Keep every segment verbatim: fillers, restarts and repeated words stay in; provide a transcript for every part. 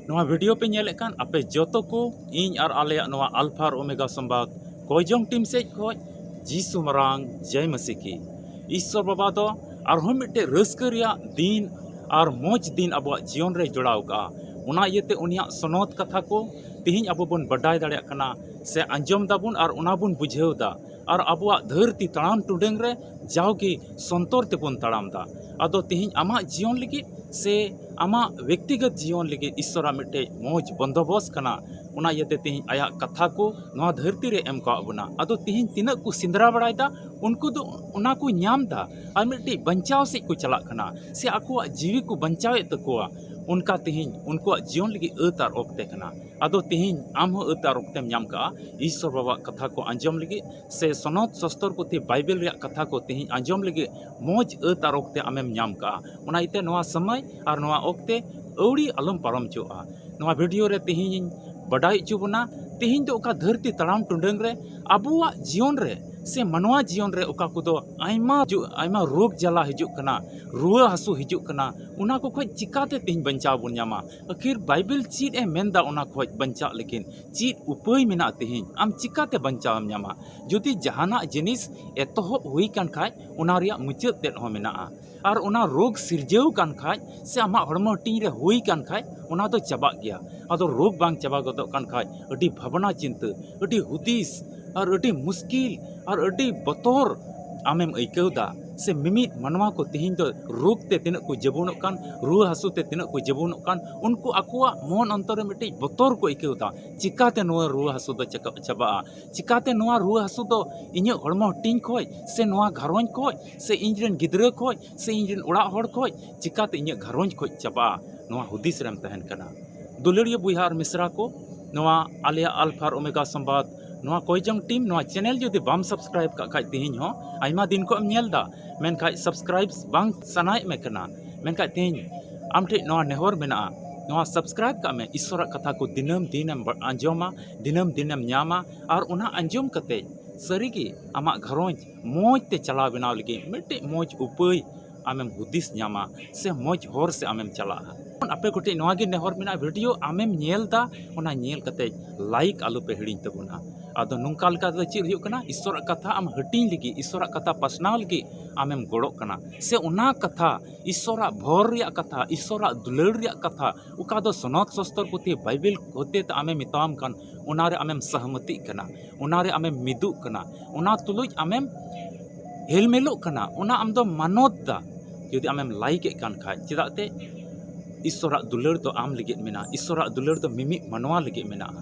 ᱱᱚᱣᱟ ᱵᱷᱤᱰᱤᱭᱳ ᱯᱮ ᱧᱮᱞᱮᱫ ᱠᱟᱱ ᱟᱯᱮ ᱡᱚᱛᱚ ᱠᱚ, ᱤᱧ ᱟᱨ ᱟᱞᱮᱭᱟᱜ ᱱᱚᱣᱟ ᱟᱞᱯᱷᱟ ᱟᱨ ᱳᱢᱮᱜᱟ ᱥᱚᱢᱵᱟᱫ ᱠᱚᱭᱡᱚᱝ ᱴᱤᱢ ᱥᱮᱫ ᱠᱷᱚᱱ ᱡᱤᱥᱩ ᱢᱟᱨᱟᱝ ᱡᱚᱭ ᱢᱟᱹᱥᱤ ᱠᱤ᱾ ᱤᱥᱥᱚᱨ ᱵᱟᱵᱟ ᱫᱚ ᱟᱨᱦᱚᱸ ᱢᱤᱫᱴᱮᱡ ᱨᱟᱹᱥᱠᱟᱹ ᱨᱮᱭᱟᱜ ᱫᱤᱱ ᱟᱨ ᱢᱚᱡᱽ ᱫᱤᱱ ᱟᱵᱚᱣᱟᱜ ᱡᱤᱭᱚᱱ ᱨᱮ ᱡᱚᱲᱟᱣ ᱠᱟᱜᱼᱟ᱾ ᱚᱱᱟ ᱤᱭᱟᱹᱛᱮ ᱩᱱᱤᱭᱟᱜ ᱥᱚᱱᱚᱛ ᱠᱟᱛᱷᱟ ᱠᱚ ᱛᱮᱦᱮᱧ ᱟᱵᱚ ᱵᱚᱱ ᱵᱟᱰᱟᱭ ᱫᱟᱲᱮᱭᱟᱜ ᱠᱟᱱᱟ ᱥᱮ ᱟᱸᱡᱚᱢ ᱫᱟᱵᱚᱱ ᱟᱨ ᱚᱱᱟ ᱵᱚᱱ ᱵᱩᱡᱷᱟᱹᱣ ᱫᱟ᱾ ᱟᱨ ᱟᱵᱚᱣᱟᱜ ᱫᱷᱟᱹᱨᱛᱤ ᱛᱟᱲᱟᱢ ᱴᱩᱰᱟᱹᱝ ᱨᱮ ᱡᱟᱣᱜᱮ ᱥᱚᱱᱛᱚᱨ ᱛᱮᱵᱚᱱ ᱛᱟᱲᱟᱢ ᱫᱟ᱾ ᱟᱫᱚ ᱛᱮᱦᱮᱧ ᱟᱢᱟᱜ ᱡᱤᱭᱚᱱ ᱞᱟᱹᱜᱤᱫ ᱥᱮ ᱟᱢᱟᱜ ᱵᱮᱠᱛᱤᱜᱚᱛ ᱡᱤᱭᱚᱱ ᱞᱟᱹᱜᱤᱫ ᱤᱥᱥᱚᱨᱟᱜ ᱢᱤᱫᱴᱮᱡ ᱢᱚᱡᱽ ᱵᱚᱱᱫᱚᱵᱚᱥ ᱠᱟᱱᱟ᱾ ᱚᱱᱟ ᱤᱭᱟᱹᱛᱮ ᱛᱮᱦᱮᱧ ᱟᱭᱟᱜ ᱠᱟᱛᱷᱟ ᱠᱚ ᱱᱚᱣᱟ ᱫᱷᱟᱹᱨᱛᱤ ᱨᱮ ᱮᱢ ᱠᱟᱣᱟᱫ ᱵᱚᱱᱟ᱾ ᱟᱫᱚ ᱛᱮᱦᱮᱧ ᱛᱤᱱᱟᱹᱜ ᱠᱚ ᱥᱮᱸᱫᱽᱨᱟ ᱵᱟᱲᱟᱭᱮᱫᱟ, ᱩᱱᱠᱩ ᱫᱚ ᱚᱱᱟ ᱠᱚ ᱧᱟᱢ ᱫᱟ ᱟᱨ ᱢᱤᱫᱴᱮᱡ ᱵᱟᱧᱪᱟᱣ ᱥᱮᱫ ᱠᱚ ᱪᱟᱞᱟᱜ ᱠᱟᱱᱟ ᱥᱮ ᱟᱠᱚᱣᱟᱜ ᱡᱤᱣᱤ ᱠᱚ ᱵᱟᱧᱪᱟᱣᱮᱫ ᱛᱟᱠᱚᱣᱟ᱾ ᱚᱱᱠᱟ ᱛᱮᱦᱮᱧ ᱩᱱᱠᱩᱣᱟᱜ ᱡᱤᱭᱚᱱ ᱞᱟᱹᱜᱤᱫ ᱟᱹᱛ ᱟᱨ ᱚᱠᱛᱮ ᱠᱟᱱᱟ᱾ ᱟᱫᱚ ᱛᱮᱦᱮᱧ ᱟᱢ ᱦᱚᱸ ᱟᱹᱛ ᱟᱨ ᱚᱠᱛᱮᱢ ᱧᱟᱢ ᱠᱟᱜᱼᱟ ᱤᱥᱥᱚᱨ ᱵᱟᱵᱟᱣᱟᱜ ᱠᱟᱛᱷᱟ ᱠᱚ ᱟᱸᱡᱚᱢ ᱞᱟᱹᱜᱤᱫ ᱥᱮ ᱥᱚᱱᱚᱛ ᱥᱚᱥᱛᱚᱨ ᱯᱩᱛᱷᱤ ᱵᱟᱭᱵᱮᱞ ᱨᱮᱭᱟᱜ ᱠᱟᱛᱷᱟ ᱠᱚ ᱛᱮᱦᱮᱧ ᱟᱸᱡᱚᱢ ᱞᱟᱹᱜᱤᱫ ᱢᱚᱡᱽ ᱟᱹᱛ ᱟᱨ ᱚᱠᱛᱮ ᱟᱢᱮᱢ ᱧᱟᱢ ᱠᱟᱜᱼᱟ᱾ ᱚᱱᱟ ᱤᱭᱟᱹᱛᱮ ᱱᱚᱣᱟ ᱥᱚᱢᱚᱭ ᱟᱨ ᱱᱚᱣᱟ ᱚᱠᱛᱮ ᱟᱹᱣᱲᱤ ᱟᱞᱚᱢ ᱯᱟᱨᱚᱢ ᱦᱚᱪᱚᱣᱟᱜᱼᱟ᱾ ᱱᱚᱣᱟ ᱵᱷᱤᱰᱤᱭᱳ ᱨᱮ ᱛᱮᱦᱮᱧ ᱤᱧ ᱵᱟᱰᱟᱭ ᱦᱚᱪᱚ ᱵᱚᱱᱟ, ᱛᱮᱦᱮᱧ ᱫᱚ ᱚᱠᱟ ᱫᱷᱟᱹᱨᱛᱤ ᱛᱟᱲᱟᱢ ᱴᱩᱰᱟᱹᱝ ᱨᱮ ᱟᱵᱚᱣᱟᱜ ᱡᱤᱭᱚᱱ ᱨᱮ ᱥᱮ ᱢᱟᱱᱣᱟ ᱡᱤᱭᱚᱱ ᱨᱮ ᱚᱠᱟ ᱠᱚᱫᱚ ᱟᱭᱢᱟ ᱡᱩ-, ᱟᱭᱢᱟ ᱨᱳᱜᱽ ᱡᱟᱞᱟ ᱦᱤᱡᱩᱜ ᱠᱟᱱᱟ, ᱨᱩᱣᱟᱹ ᱦᱟᱹᱥᱩ ᱦᱤᱡᱩᱜ ᱠᱟᱱᱟ, ᱚᱱᱟ ᱠᱚ ᱠᱷᱚᱡ ᱪᱤᱠᱟᱛᱮ ᱛᱮᱦᱮᱧ ᱵᱟᱧᱪᱟᱣ ᱵᱚᱱ ᱧᱟᱢᱟ? ᱟᱹᱠᱷᱤᱨ ᱵᱟᱭᱵᱮᱞ ᱪᱮᱫ ᱮ ᱢᱮᱱᱫᱟ ᱚᱱᱟ ᱠᱷᱚᱡ ᱵᱟᱧᱪᱟᱜ ᱞᱟᱹᱜᱤᱫ? ᱪᱮᱫ ᱩᱯᱟᱹᱭ ᱢᱮᱱᱟᱜᱼᱟ ᱛᱮᱦᱮᱧ? ᱟᱢ ᱪᱤᱠᱟᱛᱮ ᱵᱟᱧᱪᱟᱣ ᱮᱢ ᱧᱟᱢᱟ? ᱡᱩᱫᱤ ᱡᱟᱦᱟᱱᱟᱜ ᱡᱤᱱᱤᱥ ᱮᱛᱚᱦᱚᱵ ᱦᱩᱭ ᱠᱟᱱ ᱠᱷᱟᱡ, ᱚᱱᱟ ᱨᱮᱭᱟᱜ ᱢᱩᱪᱟᱹᱫ ᱛᱮᱫ ᱦᱚᱸ ᱢᱮᱱᱟᱜᱼᱟ᱾ ᱟᱨ ᱚᱱᱟ ᱨᱳᱜᱽ ᱥᱤᱨᱡᱟᱹᱣ ᱠᱟᱱ ᱠᱷᱟᱡ ᱥᱮ ᱟᱢᱟᱜ ᱦᱚᱲᱢᱚ ᱦᱟᱹᱴᱤᱧ ᱨᱮ ᱦᱩᱭ ᱠᱟᱱ ᱠᱷᱟᱡ, ᱚᱱᱟ ᱫᱚ ᱪᱟᱵᱟᱜ ᱜᱮᱭᱟ᱾ ᱟᱫᱚ ᱨᱳᱜᱽ ᱵᱟᱝ ᱪᱟᱵᱟ ᱜᱚᱫᱚᱜ ᱠᱟᱱ ᱠᱷᱟᱡ, ᱟᱹᱰᱤ ᱵᱷᱟᱵᱽᱱᱟ ᱪᱤᱱᱛᱟᱹ, ᱟᱹᱰᱤ ᱦᱩᱫᱤᱥ ᱟᱨ ᱟᱹᱰᱤ ᱢᱩᱥᱠᱤᱞ ᱟᱨ ᱟᱹᱰᱤ ᱵᱚᱛᱚᱨ ᱟᱢᱮᱢ ᱟᱹᱭᱠᱟᱹᱣ ᱫᱟ᱾ ᱥᱮ ᱢᱤᱢᱤᱫ ᱢᱟᱱᱣᱟ ᱠᱚ ᱛᱮᱦᱮᱧ ᱫᱚ ᱨᱳᱜᱽ ᱛᱮ ᱛᱤᱱᱟᱹᱜ ᱠᱚ ᱡᱟᱹᱵᱩᱱᱚᱜ ᱠᱟᱱ, ᱨᱩᱣᱟᱹ ᱦᱟᱹᱥᱩ ᱛᱮ ᱛᱤᱱᱟᱹᱜ ᱠᱚ ᱡᱟᱹᱵᱩᱱᱚᱜ ᱠᱟᱱ, ᱩᱱᱠᱩ ᱟᱠᱚᱣᱟᱜ ᱢᱚᱱ ᱚᱱᱛᱚᱨ ᱨᱮ ᱢᱤᱫᱴᱤᱡ ᱵᱚᱛᱚᱨ ᱠᱚ ᱟᱹᱭᱠᱟᱹᱣ ᱫᱟ, ᱪᱤᱠᱟᱛᱮ ᱱᱚᱣᱟ ᱨᱩᱣᱟᱹ ᱦᱟᱹᱥᱩ ᱫᱚ ᱪᱟᱠᱟ-, ᱪᱟᱵᱟᱜᱼᱟ? ᱪᱤᱠᱟᱛᱮ ᱱᱚᱣᱟ ᱨᱩᱣᱟᱹ ᱦᱟᱹᱥᱩ ᱫᱚ ᱤᱧᱟᱹᱜ ᱦᱚᱲᱢᱚ ᱦᱟᱹᱴᱤᱧ ᱠᱷᱚᱡ ᱥᱮ ᱱᱚᱣᱟ ᱜᱷᱟᱨᱚᱸᱡᱽ ᱠᱷᱚᱡ ᱥᱮ ᱤᱧ ᱨᱮᱱ ᱜᱤᱫᱽᱨᱟᱹ ᱠᱷᱚᱡ ᱥᱮ ᱤᱧ ᱨᱮᱱ ᱚᱲᱟᱜ ᱦᱚᱲ ᱠᱷᱚᱡ ᱪᱤᱠᱟᱛᱮ ᱤᱧᱟᱹᱜ ᱜᱷᱟᱨᱚᱸᱡᱽ ᱠᱷᱚᱡ ᱪᱟᱵᱟᱜᱼᱟ? ᱱᱚᱣᱟ ᱦᱩᱫᱤᱥ ᱨᱮᱢ ᱛᱟᱦᱮᱱ ᱠᱟᱱᱟ᱾ ᱫᱩᱞᱟᱹᱲᱤᱭᱟᱹ ᱵᱚᱭᱦᱟ ᱟᱨ ᱢᱤᱥᱨᱟ ᱠᱚ, ᱱᱚᱣᱟ ᱟᱞᱮᱭᱟᱜ ᱟᱞᱯᱷᱟ ᱟᱨ ᱳᱢᱮᱜᱟ ᱥᱚᱢᱵᱟᱫ, ᱱᱚᱣᱟ ᱠᱚᱭᱡᱚᱝ ᱴᱤᱢ, ᱱᱚᱣᱟ ᱪᱮᱱᱮᱞ ᱡᱩᱫᱤ ᱵᱟᱢ ᱥᱟᱵᱥᱠᱨᱟᱭᱤᱵ ᱠᱟᱜ ᱠᱷᱟᱡ, ᱛᱮᱦᱮᱧ ᱦᱚᱸ ᱟᱭᱢᱟ ᱫᱤᱱ ᱠᱷᱚᱡ ᱮᱢ ᱧᱮᱞ ᱫᱟ, ᱢᱮᱱᱠᱷᱟᱡ ᱥᱟᱵᱥᱠᱨᱟᱭᱤᱵ ᱵᱟᱝ ᱥᱟᱱᱟᱭᱮᱫ ᱢᱮ ᱠᱟᱱᱟ, ᱢᱮᱱᱠᱷᱟᱡ ᱛᱮᱦᱮᱧ ᱟᱢ ᱴᱷᱮᱡ ᱱᱚᱣᱟ ᱱᱮᱦᱚᱨ ᱢᱮᱱᱟᱜᱼᱟ, ᱱᱚᱣᱟ ᱥᱟᱵᱥᱠᱨᱟᱭᱤᱵ ᱠᱟᱜ ᱢᱮ᱾ ᱤᱥᱥᱚᱨᱟᱜ ᱠᱟᱛᱷᱟ ᱠᱚ ᱫᱤᱱᱟᱹᱢ ᱫᱤᱱᱮᱢ ᱵᱟ-, ᱟᱸᱡᱚᱢᱟ, ᱫᱤᱱᱟᱹᱢ ᱫᱤᱱᱮᱢ ᱧᱟᱢᱟ, ᱟᱨ ᱚᱱᱟ ᱟᱸᱡᱚᱢ ᱠᱟᱛᱮ ᱥᱟᱹᱨᱤᱜᱮ ᱟᱢᱟᱜ ᱜᱷᱟᱨᱚᱸᱡᱽ ᱢᱚᱡᱽ ᱛᱮ ᱪᱟᱞᱟᱣ ᱵᱮᱱᱟᱣ ᱞᱟᱹᱜᱤᱫ ᱢᱤᱫᱴᱮᱡ ᱢᱚᱡᱽ ᱩᱯᱟᱹᱭ ᱟᱢᱮᱢ ᱦᱩᱫᱤᱥ ᱧᱟᱢᱟ ᱥᱮ ᱢᱚᱡᱽ ᱦᱚᱨ ᱥᱮ ᱟᱢᱮᱢ ᱪᱟᱞᱟᱜᱼᱟ᱾ ᱟᱯᱮ ᱠᱚᱴᱷᱮᱱ ᱱᱚᱣᱟ ᱜᱮ ᱱᱮᱦᱚᱨ ᱢᱮᱱᱟᱜᱼᱟ, ᱵᱷᱤᱰᱤᱭᱳ ᱟᱢᱮᱢ ᱧᱮᱞ ᱫᱟ, ᱚᱱᱟ ᱧᱮᱞ ᱠᱟᱛᱮ ᱞᱟᱭᱤᱠ ᱟᱞᱚ ᱯᱮ ᱦᱤᱲᱤᱧ ᱛᱟᱵᱚᱱᱟ᱾ ᱟᱫᱚ ᱱᱚᱝᱠᱟ ᱞᱮᱠᱟ ᱛᱮᱫᱚ ᱪᱮᱫ ᱦᱩᱭᱩᱜ ᱠᱟᱱᱟ? ᱤᱥᱥᱚᱨᱟᱜ ᱠᱟᱛᱷᱟ ᱟᱢ ᱦᱟᱹᱴᱤᱧ ᱞᱟᱹᱜᱤᱫ, ᱤᱥᱥᱚᱨᱟᱜ ᱠᱟᱛᱷᱟ ᱯᱟᱥᱱᱟᱣ ᱞᱟᱹᱜᱤᱫ ᱟᱢᱮᱢ ᱜᱚᱲᱚᱜ ᱠᱟᱱᱟ, ᱥᱮ ᱚᱱᱟ ᱠᱟᱛᱷᱟ, ᱤᱥᱥᱚᱨᱟᱜ ᱵᱷᱚᱨ ᱨᱮᱭᱟᱜ ᱠᱟᱛᱷᱟ, ᱤᱥᱥᱚᱨᱟᱜ ᱫᱩᱞᱟᱹᱲ ᱨᱮᱭᱟᱜ ᱠᱟᱛᱷᱟ, ᱚᱠᱟ ᱫᱚ ᱥᱚᱱᱚᱛ ᱥᱚᱥᱛᱚᱨ ᱯᱩᱛᱷᱤ ᱵᱟᱭᱵᱮᱞ ᱦᱚᱛᱮ ᱛᱮ ᱟᱢᱮ ᱢᱮᱛᱟᱣᱟᱢ ᱠᱟᱱ, ᱚᱱᱟ ᱨᱮ ᱟᱢᱮᱢ ᱥᱟᱦᱢᱟᱹᱛᱤᱜ ᱠᱟᱱᱟ, ᱚᱱᱟ ᱨᱮ ᱟᱢᱮᱢ ᱢᱤᱫᱩᱜ ᱠᱟᱱᱟ, ᱚᱱᱟ ᱛᱩᱞᱩᱡ ᱟᱢᱮᱢ ᱦᱮᱞᱢᱮᱞᱚᱜ ᱠᱟᱱᱟ, ᱚᱱᱟ ᱟᱢ ᱫᱚ ᱢᱟᱱᱚᱛ ᱫᱟ, ᱡᱩᱫᱤ ᱟᱢᱮᱢ ᱞᱟᱭᱤᱠ ᱮᱫ ᱠᱟᱱ ᱠᱷᱟᱡ᱾ ᱪᱮᱫᱟᱜ ᱛᱮ? ᱤᱥᱥᱚᱨᱟᱜ ᱫᱩᱞᱟᱹᱲ ᱫᱚ ᱟᱢ ᱞᱟᱹᱜᱤᱫ ᱢᱮᱱᱟᱜᱼᱟ, ᱤᱥᱥᱚᱨᱟᱜ ᱫᱩᱞᱟᱹᱲ ᱫᱚ ᱢᱤᱢᱤᱫ ᱢᱟᱱᱣᱟ ᱞᱟᱹᱜᱤᱫ ᱢᱮᱱᱟᱜᱼᱟ᱾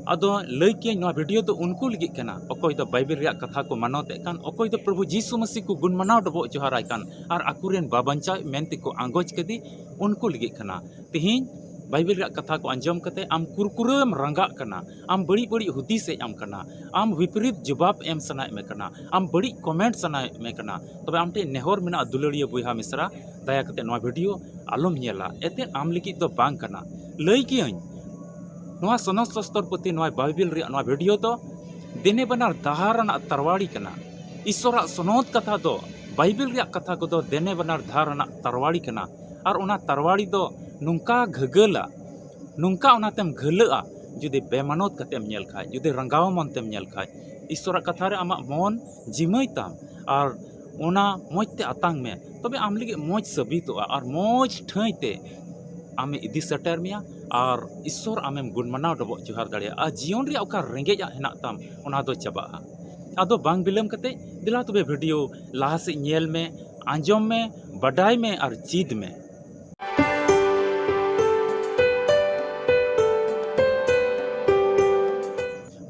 ᱟᱫᱚ ᱞᱟᱹᱭ ᱠᱤᱭᱟᱹᱧ, ᱱᱚᱣᱟ ᱵᱷᱤᱰᱤᱭᱳ ᱫᱚ ᱩᱱᱠᱩ ᱞᱟᱹᱜᱤᱫ ᱠᱟᱱᱟ, ᱚᱠᱚᱭ ᱫᱚ ᱵᱟᱭᱵᱮᱞ ᱨᱮᱭᱟᱜ ᱠᱟᱛᱷᱟ ᱠᱚ ᱢᱟᱱᱚᱛ ᱮᱫ ᱠᱟᱱ, ᱚᱠᱚᱭ ᱫᱚ ᱯᱨᱚᱵᱷᱩ ᱡᱤᱥᱩ ᱢᱟᱹᱥᱤ ᱠᱚ ᱜᱩᱱ ᱢᱟᱱᱟᱣ ᱰᱚᱵᱚᱜ ᱡᱚᱦᱟᱨᱟᱭ ᱠᱟᱱ, ᱟᱨ ᱟᱠᱚᱨᱮᱱ ᱵᱟᱵᱟᱧᱪᱟᱣ ᱢᱮᱱᱛᱮ ᱠᱚ ᱟᱸᱜᱚᱪ ᱠᱮᱫᱮ, ᱩᱱᱠᱩ ᱞᱟᱹᱜᱤᱫ ᱠᱟᱱᱟ᱾ ᱛᱮᱦᱮᱧ ᱵᱟᱭᱵᱮᱞ ᱨᱮᱭᱟᱜ ᱠᱟᱛᱷᱟ ᱠᱚ ᱟᱸᱡᱚᱢ ᱠᱟᱛᱮ ᱟᱢ ᱠᱩᱨᱠᱩᱨᱟᱹᱢ ᱨᱟᱸᱜᱟᱜ ᱠᱟᱱᱟ, ᱟᱢ ᱵᱟᱹᱲᱤᱡ ᱵᱟᱹᱲᱤᱡ ᱦᱩᱫᱤᱥ ᱦᱮᱡ ᱟᱢ ᱠᱟᱱᱟ, ᱟᱢ ᱵᱤᱯᱨᱤᱛ ᱡᱚᱵᱟᱵ ᱮᱢ ᱥᱟᱱᱟᱭᱮᱫ ᱢᱮ ᱠᱟᱱᱟ, ᱟᱢ ᱵᱟᱹᱲᱤᱡ ᱠᱚᱢᱮᱱᱴ ᱥᱟᱱᱟᱭᱮᱫ ᱢᱮ ᱠᱟᱱᱟ, ᱛᱚᱵᱮ ᱟᱢ ᱴᱷᱮᱱ ᱱᱮᱦᱚᱨ ᱢᱮᱱᱟᱜᱼᱟ, ᱫᱩᱞᱟᱹᱲᱤᱭᱟᱹ ᱵᱚᱭᱦᱟ ᱢᱤᱥᱨᱟ, ᱫᱟᱭᱟ ᱠᱟᱛᱮ ᱱᱚᱣᱟ ᱵᱷᱤᱰᱤᱭᱳ ᱟᱞᱚᱢ ᱧᱮᱞᱟ, ᱮᱛᱮᱫ ᱟᱢ ᱞᱟᱹᱜᱤᱫ ᱫᱚ ᱵᱟᱝ ᱠᱟᱱᱟ᱾ ᱞᱟᱹᱭ ᱠᱤᱭᱟᱹᱧ, ᱱᱚᱣᱟ ᱥᱚᱱᱚᱛ ᱥᱚᱥᱛᱚᱨ ᱯᱩᱛᱷᱤ, ᱱᱚᱣᱟ ᱵᱟᱭᱵᱮᱞ ᱨᱮᱭᱟᱜ ᱱᱚᱣᱟ ᱵᱷᱤᱰᱤᱭᱳ ᱫᱚ ᱫᱮᱱᱮ ᱵᱟᱱᱟᱨ ᱫᱷᱟᱨ ᱨᱮᱱᱟᱜ ᱛᱟᱨᱣᱟᱲᱤ ᱠᱟᱱᱟ᱾ ᱤᱥᱥᱚᱨᱟᱜ ᱥᱚᱱᱚᱛ ᱠᱟᱛᱷᱟ ᱫᱚ, ᱵᱟᱭᱵᱮᱞ ᱨᱮᱭᱟᱜ ᱠᱟᱛᱷᱟ ᱠᱚᱫᱚ ᱫᱮᱱᱮ ᱵᱟᱱᱟᱨ ᱫᱷᱟᱨ ᱨᱮᱱᱟᱜ ᱛᱟᱨᱣᱟᱲᱤ ᱠᱟᱱᱟ᱾ ᱟᱨ ᱚᱱᱟ ᱛᱟᱨᱣᱟᱲᱤ ᱫᱚ ᱱᱚᱝᱠᱟ ᱜᱷᱟᱹᱜᱟᱹᱞᱟ, ᱱᱚᱝᱠᱟ ᱚᱱᱟᱛᱮᱢ ᱜᱷᱟᱹᱞᱟᱹᱜᱼᱟ, ᱡᱩᱫᱤ ᱵᱮᱢᱟᱱᱚᱛ ᱠᱟᱛᱮᱢ ᱧᱮᱞ ᱠᱷᱟᱡ, ᱡᱩᱫᱤ ᱨᱟᱸᱜᱟᱣ ᱢᱚᱱᱛᱮᱢ ᱧᱮᱞ ᱠᱷᱟᱡ᱾ ᱤᱥᱥᱚᱨᱟᱜ ᱠᱟᱛᱷᱟ ᱨᱮ ᱟᱢᱟᱜ ᱢᱚᱱ ᱡᱤᱢᱟᱹᱭ ᱛᱟᱢ ᱟᱨ ᱚᱱᱟ ᱢᱚᱡᱽ ᱛᱮ ᱟᱛᱟᱝ ᱢᱮ, ᱛᱚᱵᱮ ᱟᱢ ᱞᱟᱹᱜᱤᱫ ᱢᱚᱡᱽ ᱥᱟᱹᱵᱤᱛᱚᱜᱼᱟ ᱟᱨ ᱢᱚᱡᱽ ᱴᱷᱟᱹᱭ ᱛᱮ ᱟᱢᱮ ᱤᱫᱤ ᱥᱮᱴᱮᱨ ᱢᱮᱭᱟ ᱟᱨ ᱤᱥᱥᱚᱨ ᱟᱢᱮᱢ ᱜᱩᱱ ᱢᱟᱱᱟᱣ ᱰᱚᱵᱚᱜ ᱡᱚᱦᱟᱨ ᱫᱟᱲᱮᱭᱟᱜᱼᱟ᱾ ᱟᱨ ᱡᱤᱭᱚᱱ ᱨᱮᱭᱟᱜ ᱚᱠᱟ ᱨᱮᱸᱜᱮᱡ ᱟᱜ ᱦᱮᱱᱟᱜ ᱛᱟᱢ, ᱚᱱᱟ ᱫᱚ ᱪᱟᱵᱟᱜᱼᱟ᱾ ᱟᱫᱚ ᱵᱟᱝ ᱵᱤᱞᱚᱢ ᱠᱟᱛᱮ ᱫᱮᱞᱟ ᱛᱚᱵᱮ ᱵᱷᱤᱰᱤᱭᱳ ᱞᱟᱦᱟ ᱥᱮᱫ ᱧᱮᱞ ᱢᱮ, ᱟᱸᱡᱚᱢ ᱢᱮ, ᱵᱟᱰᱟᱭ ᱢᱮ ᱟᱨ ᱪᱮᱫ ᱢᱮ᱾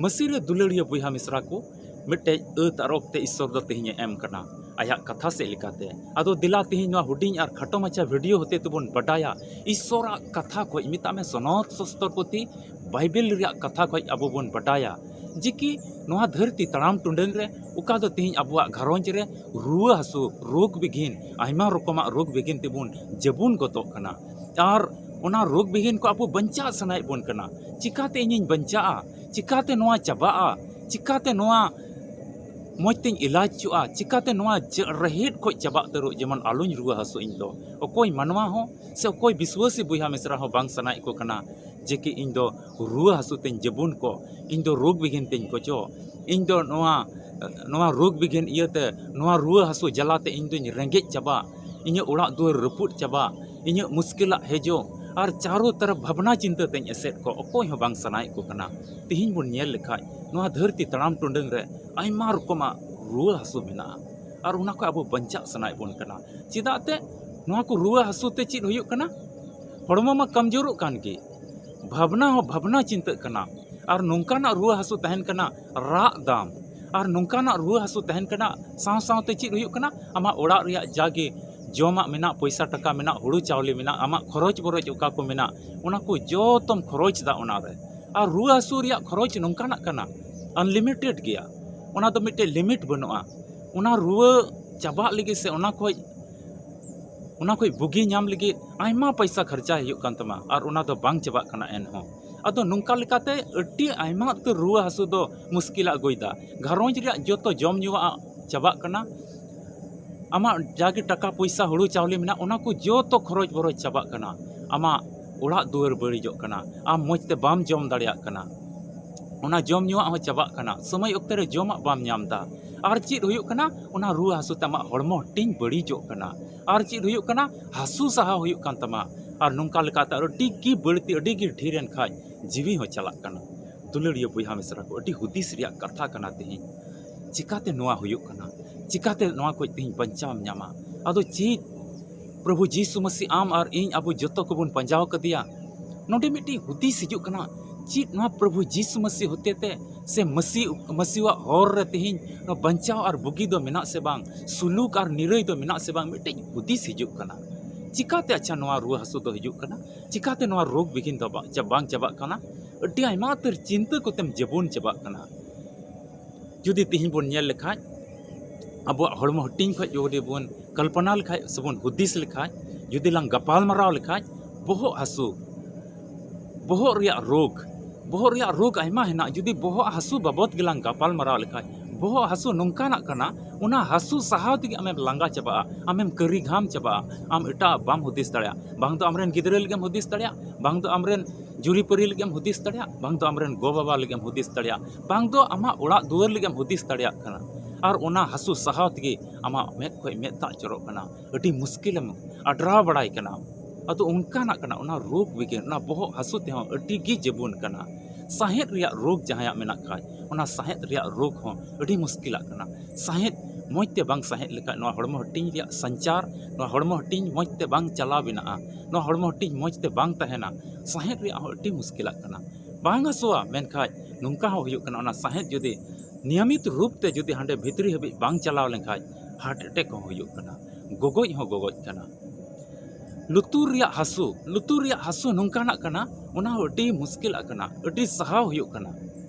ᱢᱟᱹᱥᱤ ᱨᱮ ᱫᱩᱞᱟᱹᱲᱤᱭᱟᱹ ᱵᱚᱭᱦᱟ ᱢᱤᱥᱨᱟ ᱠᱚ, ᱢᱤᱫᱴᱮᱡ ᱟᱹᱛ ᱟᱨ ᱚᱠᱛᱮ ᱤᱥᱥᱚᱨ ᱫᱚ ᱛᱮᱦᱮᱧ ᱮ ᱮᱢ ᱠᱟᱱᱟ ᱟᱭᱟᱜ ᱠᱟᱛᱷᱟ ᱥᱮᱫ ᱞᱮᱠᱟᱛᱮ᱾ ᱟᱫᱚ ᱫᱮᱞᱟ ᱛᱮᱦᱮᱧ ᱱᱚᱣᱟ ᱦᱩᱰᱤᱧ ᱟᱨ ᱠᱷᱟᱴᱚ ᱢᱟᱪᱷᱟ ᱵᱷᱤᱰᱤᱭᱳ ᱦᱚᱛᱮ ᱛᱮᱵᱚᱱ ᱵᱟᱰᱟᱭᱟ ᱤᱥᱥᱚᱨᱟᱜ ᱠᱟᱛᱷᱟ ᱠᱷᱚᱡ, ᱢᱮᱛᱟᱜ ᱢᱮ ᱥᱚᱱᱚᱛ ᱥᱚᱥᱛᱚᱨ ᱯᱩᱛᱷᱤ ᱵᱟᱭᱵᱮᱞ ᱨᱮᱭᱟᱜ ᱠᱟᱛᱷᱟ ᱠᱷᱚᱡ ᱟᱵᱚ ᱵᱚᱱ ᱵᱟᱰᱟᱭᱟ ᱡᱮ ᱠᱤ ᱱᱚᱣᱟ ᱫᱷᱟᱹᱨᱛᱤ ᱛᱟᱲᱟᱢ ᱴᱩᱰᱟᱹᱝ ᱨᱮ ᱚᱠᱟ ᱫᱚ ᱛᱮᱦᱮᱧ ᱟᱵᱚᱣᱟᱜ ᱜᱷᱟᱨᱚᱸᱡᱽ ᱨᱮ ᱨᱩᱣᱟᱹ ᱦᱟᱹᱥᱩ, ᱨᱳᱜᱽ ᱵᱤᱜᱷᱤᱱ, ᱟᱭᱢᱟ ᱨᱚᱠᱚᱢᱟᱜ ᱨᱳᱜᱽ ᱵᱤᱜᱷᱤᱱ ᱛᱮᱵᱚᱱ ᱡᱟᱹᱵᱩᱱ ᱜᱚᱫᱚᱜ ᱠᱟᱱᱟ᱾ ᱟᱨ ᱚᱱᱟ ᱨᱳᱜᱽ ᱵᱤᱜᱷᱤᱱ ᱠᱚ ᱟᱵᱚ ᱵᱟᱧᱪᱟᱜ ᱥᱟᱱᱟᱭᱮᱫ ᱵᱚᱱ ᱠᱟᱱᱟ᱾ ᱪᱤᱠᱟᱛᱮ ᱤᱧᱤᱧ ᱵᱟᱧᱪᱟᱜᱼᱟ? ᱪᱤᱠᱟᱛᱮ ᱱᱚᱣᱟ ᱪᱟᱵᱟᱜᱼᱟ? ᱪᱤᱠᱟᱛᱮ ᱱᱚᱣᱟ ᱢᱚᱡᱽ ᱛᱮᱧ ᱮᱞᱟᱡᱽ ᱦᱚᱪᱚᱜᱼᱟ, ᱪᱤᱠᱟᱹᱛᱮ ᱱᱚᱣᱟ ᱡᱮ-, ᱨᱮᱦᱮᱫ ᱠᱷᱚᱡ ᱪᱟᱵᱟᱜ ᱩᱛᱟᱹᱨᱚᱜ, ᱡᱮᱢᱚᱱ ᱟᱞᱚᱧ ᱨᱩᱣᱟᱹ ᱦᱟᱹᱥᱩᱜ ᱤᱧ ᱫᱚ᱾ ᱚᱠᱚᱭ ᱢᱟᱱᱣᱟ ᱦᱚᱸ ᱥᱮ ᱚᱠᱚᱭ ᱵᱤᱥᱣᱟᱹᱥᱤ ᱵᱚᱭᱦᱟ ᱢᱤᱥᱨᱟ ᱦᱚᱸ ᱵᱟᱝ ᱥᱟᱱᱟᱭᱮᱫ ᱠᱚ ᱠᱟᱱᱟ ᱡᱮ ᱠᱤ ᱤᱧ ᱫᱚ ᱨᱩᱣᱟᱹ ᱦᱟᱹᱥᱩ ᱛᱮᱧ ᱡᱟᱹᱵᱩᱱ ᱠᱚ, ᱤᱧ ᱫᱚ ᱨᱳᱜᱽ ᱵᱤᱜᱷᱤᱱ ᱛᱮᱧ ᱜᱚᱡᱚᱜ, ᱤᱧ ᱫᱚ ᱱᱚᱣᱟ, ᱱᱚᱣᱟ ᱨᱳᱜᱽ ᱵᱤᱜᱷᱤᱱ ᱤᱭᱟᱹᱛᱮ, ᱱᱚᱣᱟ ᱨᱩᱣᱟᱹ ᱦᱟᱹᱥᱩ ᱡᱟᱞᱟᱛᱮ ᱤᱧ ᱫᱚᱧ ᱨᱮᱸᱜᱮᱡ ᱪᱟᱵᱟᱜ, ᱤᱧᱟᱹᱜ ᱚᱲᱟᱜ ᱫᱩᱣᱟᱹᱨ ᱨᱟᱹᱯᱩᱫ ᱪᱟᱵᱟᱜ, ᱤᱧᱟᱹᱜ ᱢᱩᱥᱠᱤᱞᱟᱜ ᱦᱤᱡᱩᱜ, ᱟᱨ ᱪᱟᱨᱚ ᱛᱚᱨᱚᱯ ᱵᱷᱟᱵᱽᱱᱟ ᱪᱤᱱᱛᱟᱹ ᱛᱮᱧ ᱮᱥᱮᱫ ᱠᱚ, ᱚᱠᱚᱭ ᱦᱚᱸ ᱵᱟᱝ ᱥᱟᱱᱟᱭᱮᱫ ᱠᱚ ᱠᱟᱱᱟ᱾ ᱛᱤᱦᱤᱧ ᱵᱚᱱ ᱧᱮᱞ ᱞᱮᱠᱷᱟᱡ ᱱᱚᱣᱟ ᱫᱷᱟᱹᱨᱛᱤ ᱛᱟᱲᱟᱢ ᱴᱩᱰᱟᱹᱝ ᱨᱮ ᱟᱭᱢᱟ ᱨᱚᱠᱚᱢᱟᱜ ᱨᱩᱣᱟᱹ ᱦᱟᱹᱥᱩ ᱢᱮᱱᱟᱜᱼᱟ, ᱟᱨ ᱚᱱᱟ ᱠᱷᱚᱱ ᱟᱵᱚ ᱵᱟᱧᱪᱟᱜ ᱥᱟᱱᱟᱭᱮᱫ ᱵᱚᱱ ᱠᱟᱱᱟ᱾ ᱪᱮᱫᱟᱜ ᱛᱮ? ᱱᱚᱣᱟ ᱠᱚ ᱨᱩᱣᱟᱹ ᱦᱟᱹᱥᱩ ᱛᱮ ᱪᱮᱫ ᱦᱩᱭᱩᱜ ᱠᱟᱱᱟ? ᱦᱚᱲᱢᱚ ᱢᱟ ᱠᱚᱢᱡᱳᱨᱚᱜ ᱠᱟᱱ ᱜᱮ, ᱵᱷᱟᱵᱽᱱᱟ ᱦᱚᱸ ᱵᱷᱟᱵᱽᱱᱟ ᱪᱤᱱᱛᱟᱹᱜ ᱠᱟᱱᱟ, ᱟᱨ ᱱᱚᱝᱠᱟᱱᱟᱜ ᱨᱩᱣᱟᱹ ᱦᱟᱹᱥᱩ ᱛᱟᱦᱮᱱ ᱠᱟᱱᱟ, ᱨᱟᱜ ᱫᱟᱢ, ᱟᱨ ᱱᱚᱝᱠᱟᱱᱟᱜ ᱨᱩᱣᱟᱹ ᱦᱟᱹᱥᱩ ᱛᱟᱦᱮᱱ ᱠᱟᱱᱟ, ᱥᱟᱶ ᱥᱟᱶᱛᱮ ᱪᱮᱫ ᱦᱩᱭᱩᱜ ᱠᱟᱱᱟ? ᱟᱢᱟᱜ ᱚᱲᱟᱜ ᱨᱮᱭᱟᱜ ᱡᱟᱜᱮ ᱡᱚᱢᱟᱜ ᱢᱮᱱᱟᱜ, ᱯᱚᱭᱥᱟ ᱴᱟᱠᱟ ᱢᱮᱱᱟᱜ, ᱦᱩᱲᱩ ᱪᱟᱣᱞᱮ ᱢᱮᱱᱟᱜ, ᱟᱢᱟᱜ ᱠᱷᱚᱨᱚᱪ ᱵᱚᱨᱚᱪ ᱚᱠᱟ ᱠᱚ ᱢᱮᱱᱟᱜ, ᱚᱱᱟ ᱠᱚ ᱡᱚᱛᱚᱢ ᱠᱷᱚᱨᱚᱪ ᱫᱟ ᱚᱱᱟ ᱨᱮ᱾ ᱟᱨ ᱨᱩᱣᱟᱹ ᱦᱟᱹᱥᱩ ᱨᱮᱭᱟᱜ ᱠᱷᱚᱨᱚᱪ ᱱᱚᱝᱠᱟᱱᱟᱜ ᱠᱟᱱᱟ, ᱟᱱᱞᱤᱢᱤᱴᱮᱰ ᱜᱮᱭᱟ, ᱚᱱᱟ ᱫᱚ ᱢᱤᱫᱴᱮᱡ ᱞᱤᱢᱤᱴ ᱵᱟᱹᱱᱩᱜᱼᱟ᱾ ᱚᱱᱟ ᱨᱩᱣᱟᱹ ᱪᱟᱵᱟᱜ ᱞᱟᱹᱜᱤᱫ ᱥᱮ ᱚᱱᱟ ᱠᱷᱚᱡ, ᱚᱱᱟ ᱠᱷᱚᱡ ᱵᱩᱜᱤ ᱧᱟᱢ ᱞᱟᱹᱜᱤᱫ ᱟᱭᱢᱟ ᱯᱚᱭᱥᱟ ᱠᱷᱚᱨᱪᱟᱭ ᱦᱩᱭᱩᱜ ᱠᱟᱱ ᱛᱟᱢᱟ, ᱟᱨ ᱚᱱᱟ ᱫᱚ ᱵᱟᱝ ᱪᱟᱵᱟᱜ ᱠᱟᱱᱟ ᱮᱱᱦᱚᱸ᱾ ᱟᱫᱚ ᱱᱚᱝᱠᱟ ᱞᱮᱠᱟᱛᱮ ᱟᱹᱰᱤ ᱟᱭᱢᱟ ᱩᱛᱟᱹᱨ ᱨᱩᱣᱟᱹ ᱦᱟᱹᱥᱩ ᱫᱚ ᱢᱩᱥᱠᱤᱞ ᱟᱹᱜᱩᱭᱮᱫᱟ᱾ ᱜᱷᱟᱨᱚᱸᱡᱽ ᱨᱮᱭᱟᱜ ᱡᱚᱛᱚ ᱡᱚᱢ ᱧᱩᱣᱟᱜ ᱪᱟᱵᱟᱜ ᱠᱟᱱᱟ, ᱟᱢᱟᱜ ᱡᱟᱜᱮ ᱴᱟᱠᱟ ᱯᱚᱭᱥᱟ ᱦᱩᱲᱩ ᱪᱟᱣᱞᱮ ᱢᱮᱱᱟᱜ, ᱚᱱᱟ ᱠᱚ ᱡᱚᱛᱚ ᱠᱷᱚᱨᱚᱪ ᱵᱚᱨᱚᱪ ᱪᱟᱵᱟᱜ ᱠᱟᱱᱟ, ᱟᱢᱟᱜ ᱚᱲᱟᱜ ᱫᱩᱣᱟᱹᱨ ᱵᱟᱹᱲᱤᱡᱚᱜ ᱠᱟᱱᱟ, ᱟᱢ ᱢᱚᱡᱽ ᱛᱮ ᱵᱟᱢ ᱡᱚᱢ ᱫᱟᱲᱮᱭᱟᱜ ᱠᱟᱱᱟ, ᱚᱱᱟ ᱡᱚᱢ ᱧᱩᱣᱟᱜ ᱦᱚᱸ ᱪᱟᱵᱟᱜ ᱠᱟᱱᱟ, ᱥᱚᱢᱚᱭ ᱚᱠᱛᱮ ᱨᱮ ᱡᱚᱢᱟᱜ ᱵᱟᱢ ᱧᱟᱢ ᱮᱫᱟ᱾ ᱟᱨ ᱪᱮᱫ ᱦᱩᱭᱩᱜ ᱠᱟᱱᱟ? ᱚᱱᱟ ᱨᱩᱣᱟᱹ ᱦᱟᱹᱥᱩ ᱛᱮ ᱟᱢᱟᱜ ᱦᱚᱲᱢᱚ ᱦᱟᱹᱴᱤᱧ ᱵᱟᱹᱲᱤᱡᱚᱜ ᱠᱟᱱᱟ᱾ ᱟᱨ ᱪᱮᱫ ᱦᱩᱭᱩᱜ ᱠᱟᱱᱟ? ᱦᱟᱹᱥᱩ ᱥᱟᱦᱟᱣ ᱦᱩᱭᱩᱜ ᱠᱟᱱ ᱛᱟᱢᱟ᱾ ᱟᱨ ᱱᱚᱝᱠᱟ ᱞᱮᱠᱟᱛᱮ ᱟᱹᱰᱤ ᱜᱮ ᱵᱟᱹᱲᱛᱤ, ᱟᱹᱰᱤ ᱜᱮ ᱰᱷᱮᱨ ᱮᱱ ᱠᱷᱟᱡ ᱡᱤᱣᱤ ᱦᱚᱸ ᱪᱟᱞᱟᱜ ᱠᱟᱱᱟ᱾ ᱫᱩᱞᱟᱹᱲᱤᱭᱟᱹ ᱵᱚᱭᱦᱟ ᱢᱤᱥᱨᱟ ᱠᱚ, ᱟᱹᱰᱤ ᱦᱩᱫᱤᱥ ᱨᱮᱭᱟᱜ ᱠᱟᱛᱷᱟ ᱠᱟᱱᱟ ᱛᱮᱦᱮᱧ᱾ ᱪᱤᱠᱟᱛᱮ ᱱᱚᱣᱟ ᱦᱩᱭᱩᱜ ᱠᱟᱱᱟ? ᱪᱤᱠᱟᱛᱮ ᱱᱚᱣᱟ ᱠᱷᱚᱡ ᱛᱮᱦᱮᱧ ᱵᱟᱧᱪᱟᱣ ᱮᱢ ᱧᱟᱢᱟ? ᱟᱫᱚ ᱪᱮᱫ ᱯᱨᱚᱵᱷᱩ ᱡᱤᱥᱩ ᱢᱟᱹᱥᱤ ᱟᱢ ᱟᱨ ᱤᱧ ᱟᱵᱚ ᱡᱚᱛᱚ ᱠᱚᱵᱚᱱ ᱯᱟᱸᱡᱟᱣ ᱠᱟᱫᱮᱭᱟ? ᱱᱚᱰᱮ ᱢᱤᱫᱴᱤᱡ ᱦᱩᱫᱤᱥ ᱦᱤᱡᱩᱜ ᱠᱟᱱᱟ, ᱪᱮᱫ ᱱᱚᱣᱟ ᱯᱨᱚᱵᱷᱩ ᱡᱤᱥᱩ ᱢᱟᱹᱥᱤ ᱦᱚᱛᱮᱛᱮ ᱥᱮ ᱢᱟᱹᱥᱤ, ᱢᱟᱹᱥᱤᱣᱟᱜ ᱦᱚᱨ ᱨᱮ ᱛᱮᱦᱮᱧ ᱱᱚᱣᱟ ᱵᱟᱧᱪᱟᱣ ᱟᱨ ᱵᱩᱜᱤ ᱫᱚ ᱢᱮᱱᱟᱜ ᱥᱮ ᱵᱟᱝ, ᱥᱩᱞᱩᱠ ᱟᱨ ᱱᱤᱨᱟᱹᱭ ᱫᱚ ᱢᱮᱱᱟᱜ ᱥᱮ ᱵᱟᱝ, ᱢᱤᱫᱴᱤᱡ ᱦᱩᱫᱤᱥ ᱦᱤᱡᱩᱜ ᱠᱟᱱᱟ᱾ ᱪᱤᱠᱟᱛᱮ ᱟᱪᱪᱷᱟ ᱱᱚᱣᱟ ᱨᱩᱣᱟᱹ ᱦᱟᱹᱥᱩ ᱫᱚ ᱦᱤᱡᱩᱜ ᱠᱟᱱᱟ? ᱪᱤᱠᱟᱛᱮ ᱱᱚᱣᱟ ᱨᱳᱜᱽ ᱵᱤᱜᱷᱤᱱ ᱫᱚ ᱵᱟ-, ᱪᱟ-, ᱵᱟᱝ ᱪᱟᱵᱟᱜ ᱠᱟᱱᱟ? ᱟᱹᱰᱤ ᱟᱭᱢᱟ ᱩᱛᱟᱹᱨ ᱪᱤᱱᱛᱟᱹ ᱠᱚᱛᱮᱢ ᱡᱟᱹᱵᱩᱱ ᱪᱟᱵᱟᱜ ᱠᱟᱱᱟ᱾ ᱡᱩᱫᱤ ᱛᱤᱦᱤᱧ ᱵᱚᱱ ᱧᱮᱞ ᱞᱮᱠᱷᱟᱡ, ᱟᱵᱚᱣᱟᱜ ᱦᱚᱲᱢᱚ ᱦᱟᱹᱴᱤᱧ ᱠᱷᱚᱡ ᱡᱩᱫᱤ ᱵᱚᱱ ᱠᱚᱞᱯᱚᱱᱟ ᱞᱮᱠᱷᱟᱡ ᱥᱮᱵᱚᱱ ᱦᱩᱫᱤᱥ ᱞᱮᱠᱷᱟᱡ, ᱡᱩᱫᱤ ᱞᱟᱝ ᱜᱟᱯᱟᱞ ᱢᱟᱨᱟᱣ ᱞᱮᱠᱷᱟᱡ, ᱵᱚᱦᱚᱜ ᱦᱟᱹᱥᱩ, ᱵᱚᱦᱚᱜ ᱨᱮᱭᱟᱜ ᱨᱳᱜᱽ, ᱵᱚᱦᱚᱜ ᱨᱮᱭᱟᱜ ᱨᱳᱜᱽ ᱟᱭᱢᱟ ᱦᱮᱱᱟᱜ᱾ ᱡᱩᱫᱤ ᱵᱚᱦᱚᱜ ᱦᱟᱹᱥᱩ ᱵᱟᱵᱚᱫ ᱜᱮᱞᱟᱝ ᱜᱟᱯᱟᱞ ᱢᱟᱨᱟᱣ ᱞᱮᱠᱷᱟᱡ, ᱵᱚᱦᱚᱜ ᱦᱟᱹᱥᱩ ᱱᱚᱝᱠᱟᱱᱟᱜ ᱠᱟᱱᱟ, ᱚᱱᱟ ᱦᱟᱹᱥᱩ ᱥᱟᱦᱟᱣ ᱛᱮᱜᱮ ᱟᱢᱮᱢ ᱞᱟᱸᱜᱟ ᱪᱟᱵᱟᱜᱼᱟ, ᱟᱢᱮᱢ ᱠᱟᱹᱨᱤ ᱜᱷᱟᱢ ᱪᱟᱵᱟᱜᱼᱟ, ᱟᱢ ᱮᱴᱟᱜ ᱵᱟᱢ ᱦᱩᱫᱤᱥ ᱫᱟᱲᱮᱭᱟᱜᱼᱟ᱾ ᱵᱟᱝ ᱫᱚ ᱟᱢᱨᱮᱱ ᱜᱤᱫᱽᱨᱟᱹ ᱞᱟᱹᱜᱤᱫ ᱮᱢ ᱦᱩᱫᱤᱥ ᱫᱟᱲᱮᱭᱟᱜᱼᱟ, ᱵᱟᱝ ᱫᱚ ᱟᱢᱨᱮᱱ ᱡᱩᱨᱤᱯᱟᱹᱨᱤ ᱞᱟᱹᱜᱤᱫ ᱮᱢ ᱦᱩᱫᱤᱥ ᱫᱟᱲᱮᱭᱟᱜᱼᱟ, ᱵᱟᱝ ᱫᱚ ᱟᱢᱨᱮᱱ ᱜᱚ-ᱵᱟᱵᱟ ᱞᱟᱹᱜᱤᱫ ᱮᱢ ᱦᱩᱫᱤᱥ ᱫᱟᱲᱮᱭᱟᱜᱼᱟ, ᱵᱟᱝ ᱫᱚ ᱟᱢᱟᱜ ᱚᱲᱟᱜ ᱫᱩᱣᱟᱹᱨ ᱞᱟᱹᱜᱤᱫ ᱮᱢ ᱦᱩᱫᱤᱥ ᱫᱟᱲᱮᱭᱟᱜ ᱠᱟᱱᱟ᱾ ᱟᱨ ᱚᱱᱟ ᱦᱟᱹᱥᱩ ᱥᱟᱦᱟᱣ ᱛᱮᱜᱮ ᱟᱢᱟᱜ ᱢᱮᱫ ᱠᱷᱚᱱ ᱢᱮᱫ ᱫᱟᱜ ᱡᱚᱨᱚᱜ ᱠᱟᱱᱟ, ᱟᱹᱰᱤ ᱢᱩᱥᱠᱤᱞᱮᱢ ᱟᱰᱨᱟᱣ ᱵᱟᱲᱟᱭ ᱠᱟᱱᱟ᱾ ᱟᱫᱚ ᱚᱱᱠᱟᱱᱟᱜ ᱠᱟᱱᱟ, ᱚᱱᱟ ᱨᱳᱜᱽ ᱵᱤᱜᱷᱤᱱ, ᱚᱱᱟ ᱵᱚᱦᱚᱜ ᱦᱟᱹᱥᱩ ᱛᱮᱦᱚᱸ ᱟᱹᱰᱤ ᱜᱮ ᱡᱮᱵᱚᱱ ᱠᱟᱱᱟ᱾ ᱥᱟᱦᱮᱫ ᱨᱮᱭᱟᱜ ᱨᱳᱜᱽ ᱡᱟᱦᱟᱸᱭᱟᱜ ᱢᱮᱱᱟᱜ ᱠᱷᱟᱡ, ᱚᱱᱟ ᱥᱟᱦᱮᱫ ᱨᱮᱭᱟᱜ ᱨᱳᱜᱽ ᱦᱚᱸ ᱟᱹᱰᱤ ᱢᱩᱥᱠᱤᱞᱟᱜ ᱠᱟᱱᱟ᱾ ᱥᱟᱦᱮᱫ ᱢᱚᱡᱽ ᱛᱮ ᱵᱟᱝ ᱥᱟᱦᱮᱫ ᱞᱮᱠᱷᱟᱡ, ᱱᱚᱣᱟ ᱦᱚᱲᱢᱚ ᱦᱟᱹᱴᱤᱧ ᱨᱮᱭᱟᱜ ᱥᱟᱧᱪᱟᱨ, ᱱᱚᱣᱟ ᱦᱚᱲᱢᱚ ᱦᱟᱹᱴᱤᱧ ᱢᱚᱡᱽ ᱛᱮ ᱵᱟᱝ ᱪᱟᱞᱟᱣ ᱵᱮᱱᱟᱜᱼᱟ, ᱱᱚᱣᱟ ᱦᱚᱲᱢᱚ ᱦᱟᱹᱴᱤᱧ ᱢᱚᱡᱽ ᱛᱮ ᱵᱟᱝ ᱛᱟᱦᱮᱱᱟ, ᱥᱟᱦᱮᱫ ᱨᱮᱭᱟᱜ ᱦᱚᱸ ᱟᱹᱰᱤ ᱢᱩᱥᱠᱤᱞᱟᱜ ᱠᱟᱱᱟ᱾ ᱵᱟᱝ ᱦᱟᱹᱥᱩᱣᱟ, ᱢᱮᱱᱠᱷᱟᱡ ᱱᱚᱝᱠᱟ ᱦᱚᱸ ᱦᱩᱭᱩᱜ ᱠᱟᱱᱟ, ᱚᱱᱟ ᱥᱟᱦᱮᱫ ᱡᱩᱫᱤ ᱱᱤᱭᱚᱢᱤᱛ ᱨᱩᱯ ᱛᱮ ᱡᱩᱫᱤ ᱦᱟᱸᱰᱮ ᱵᱷᱤᱛᱨᱤ ᱦᱟᱹᱵᱤᱡ ᱵᱟᱝ ᱪᱟᱞᱟᱣ ᱞᱮᱱᱠᱷᱟᱡ heart attack ᱦᱚᱸ ᱦᱩᱭᱩᱜ ᱠᱟᱱᱟ, ᱜᱚᱜᱚᱡ ᱦᱚᱸ ᱜᱚᱜᱚᱡ ᱠᱟᱱᱟ᱾ ᱞᱩᱛᱩᱨ ᱨᱮᱭᱟᱜ ᱦᱟᱹᱥᱩ, ᱞᱩᱛᱩᱨ ᱨᱮᱭᱟᱜ ᱦᱟᱹᱥᱩ ᱱᱚᱝᱠᱟᱱᱟᱜ ᱠᱟᱱᱟ, ᱚᱱᱟ ᱦᱚᱸ ᱟᱹᱰᱤ ᱢᱩᱥᱠᱤᱞᱟᱜ ᱠᱟᱱᱟ, ᱟᱹᱰᱤ ᱥᱟᱦᱟᱣ ᱦᱩᱭᱩᱜ ᱠᱟᱱᱟ,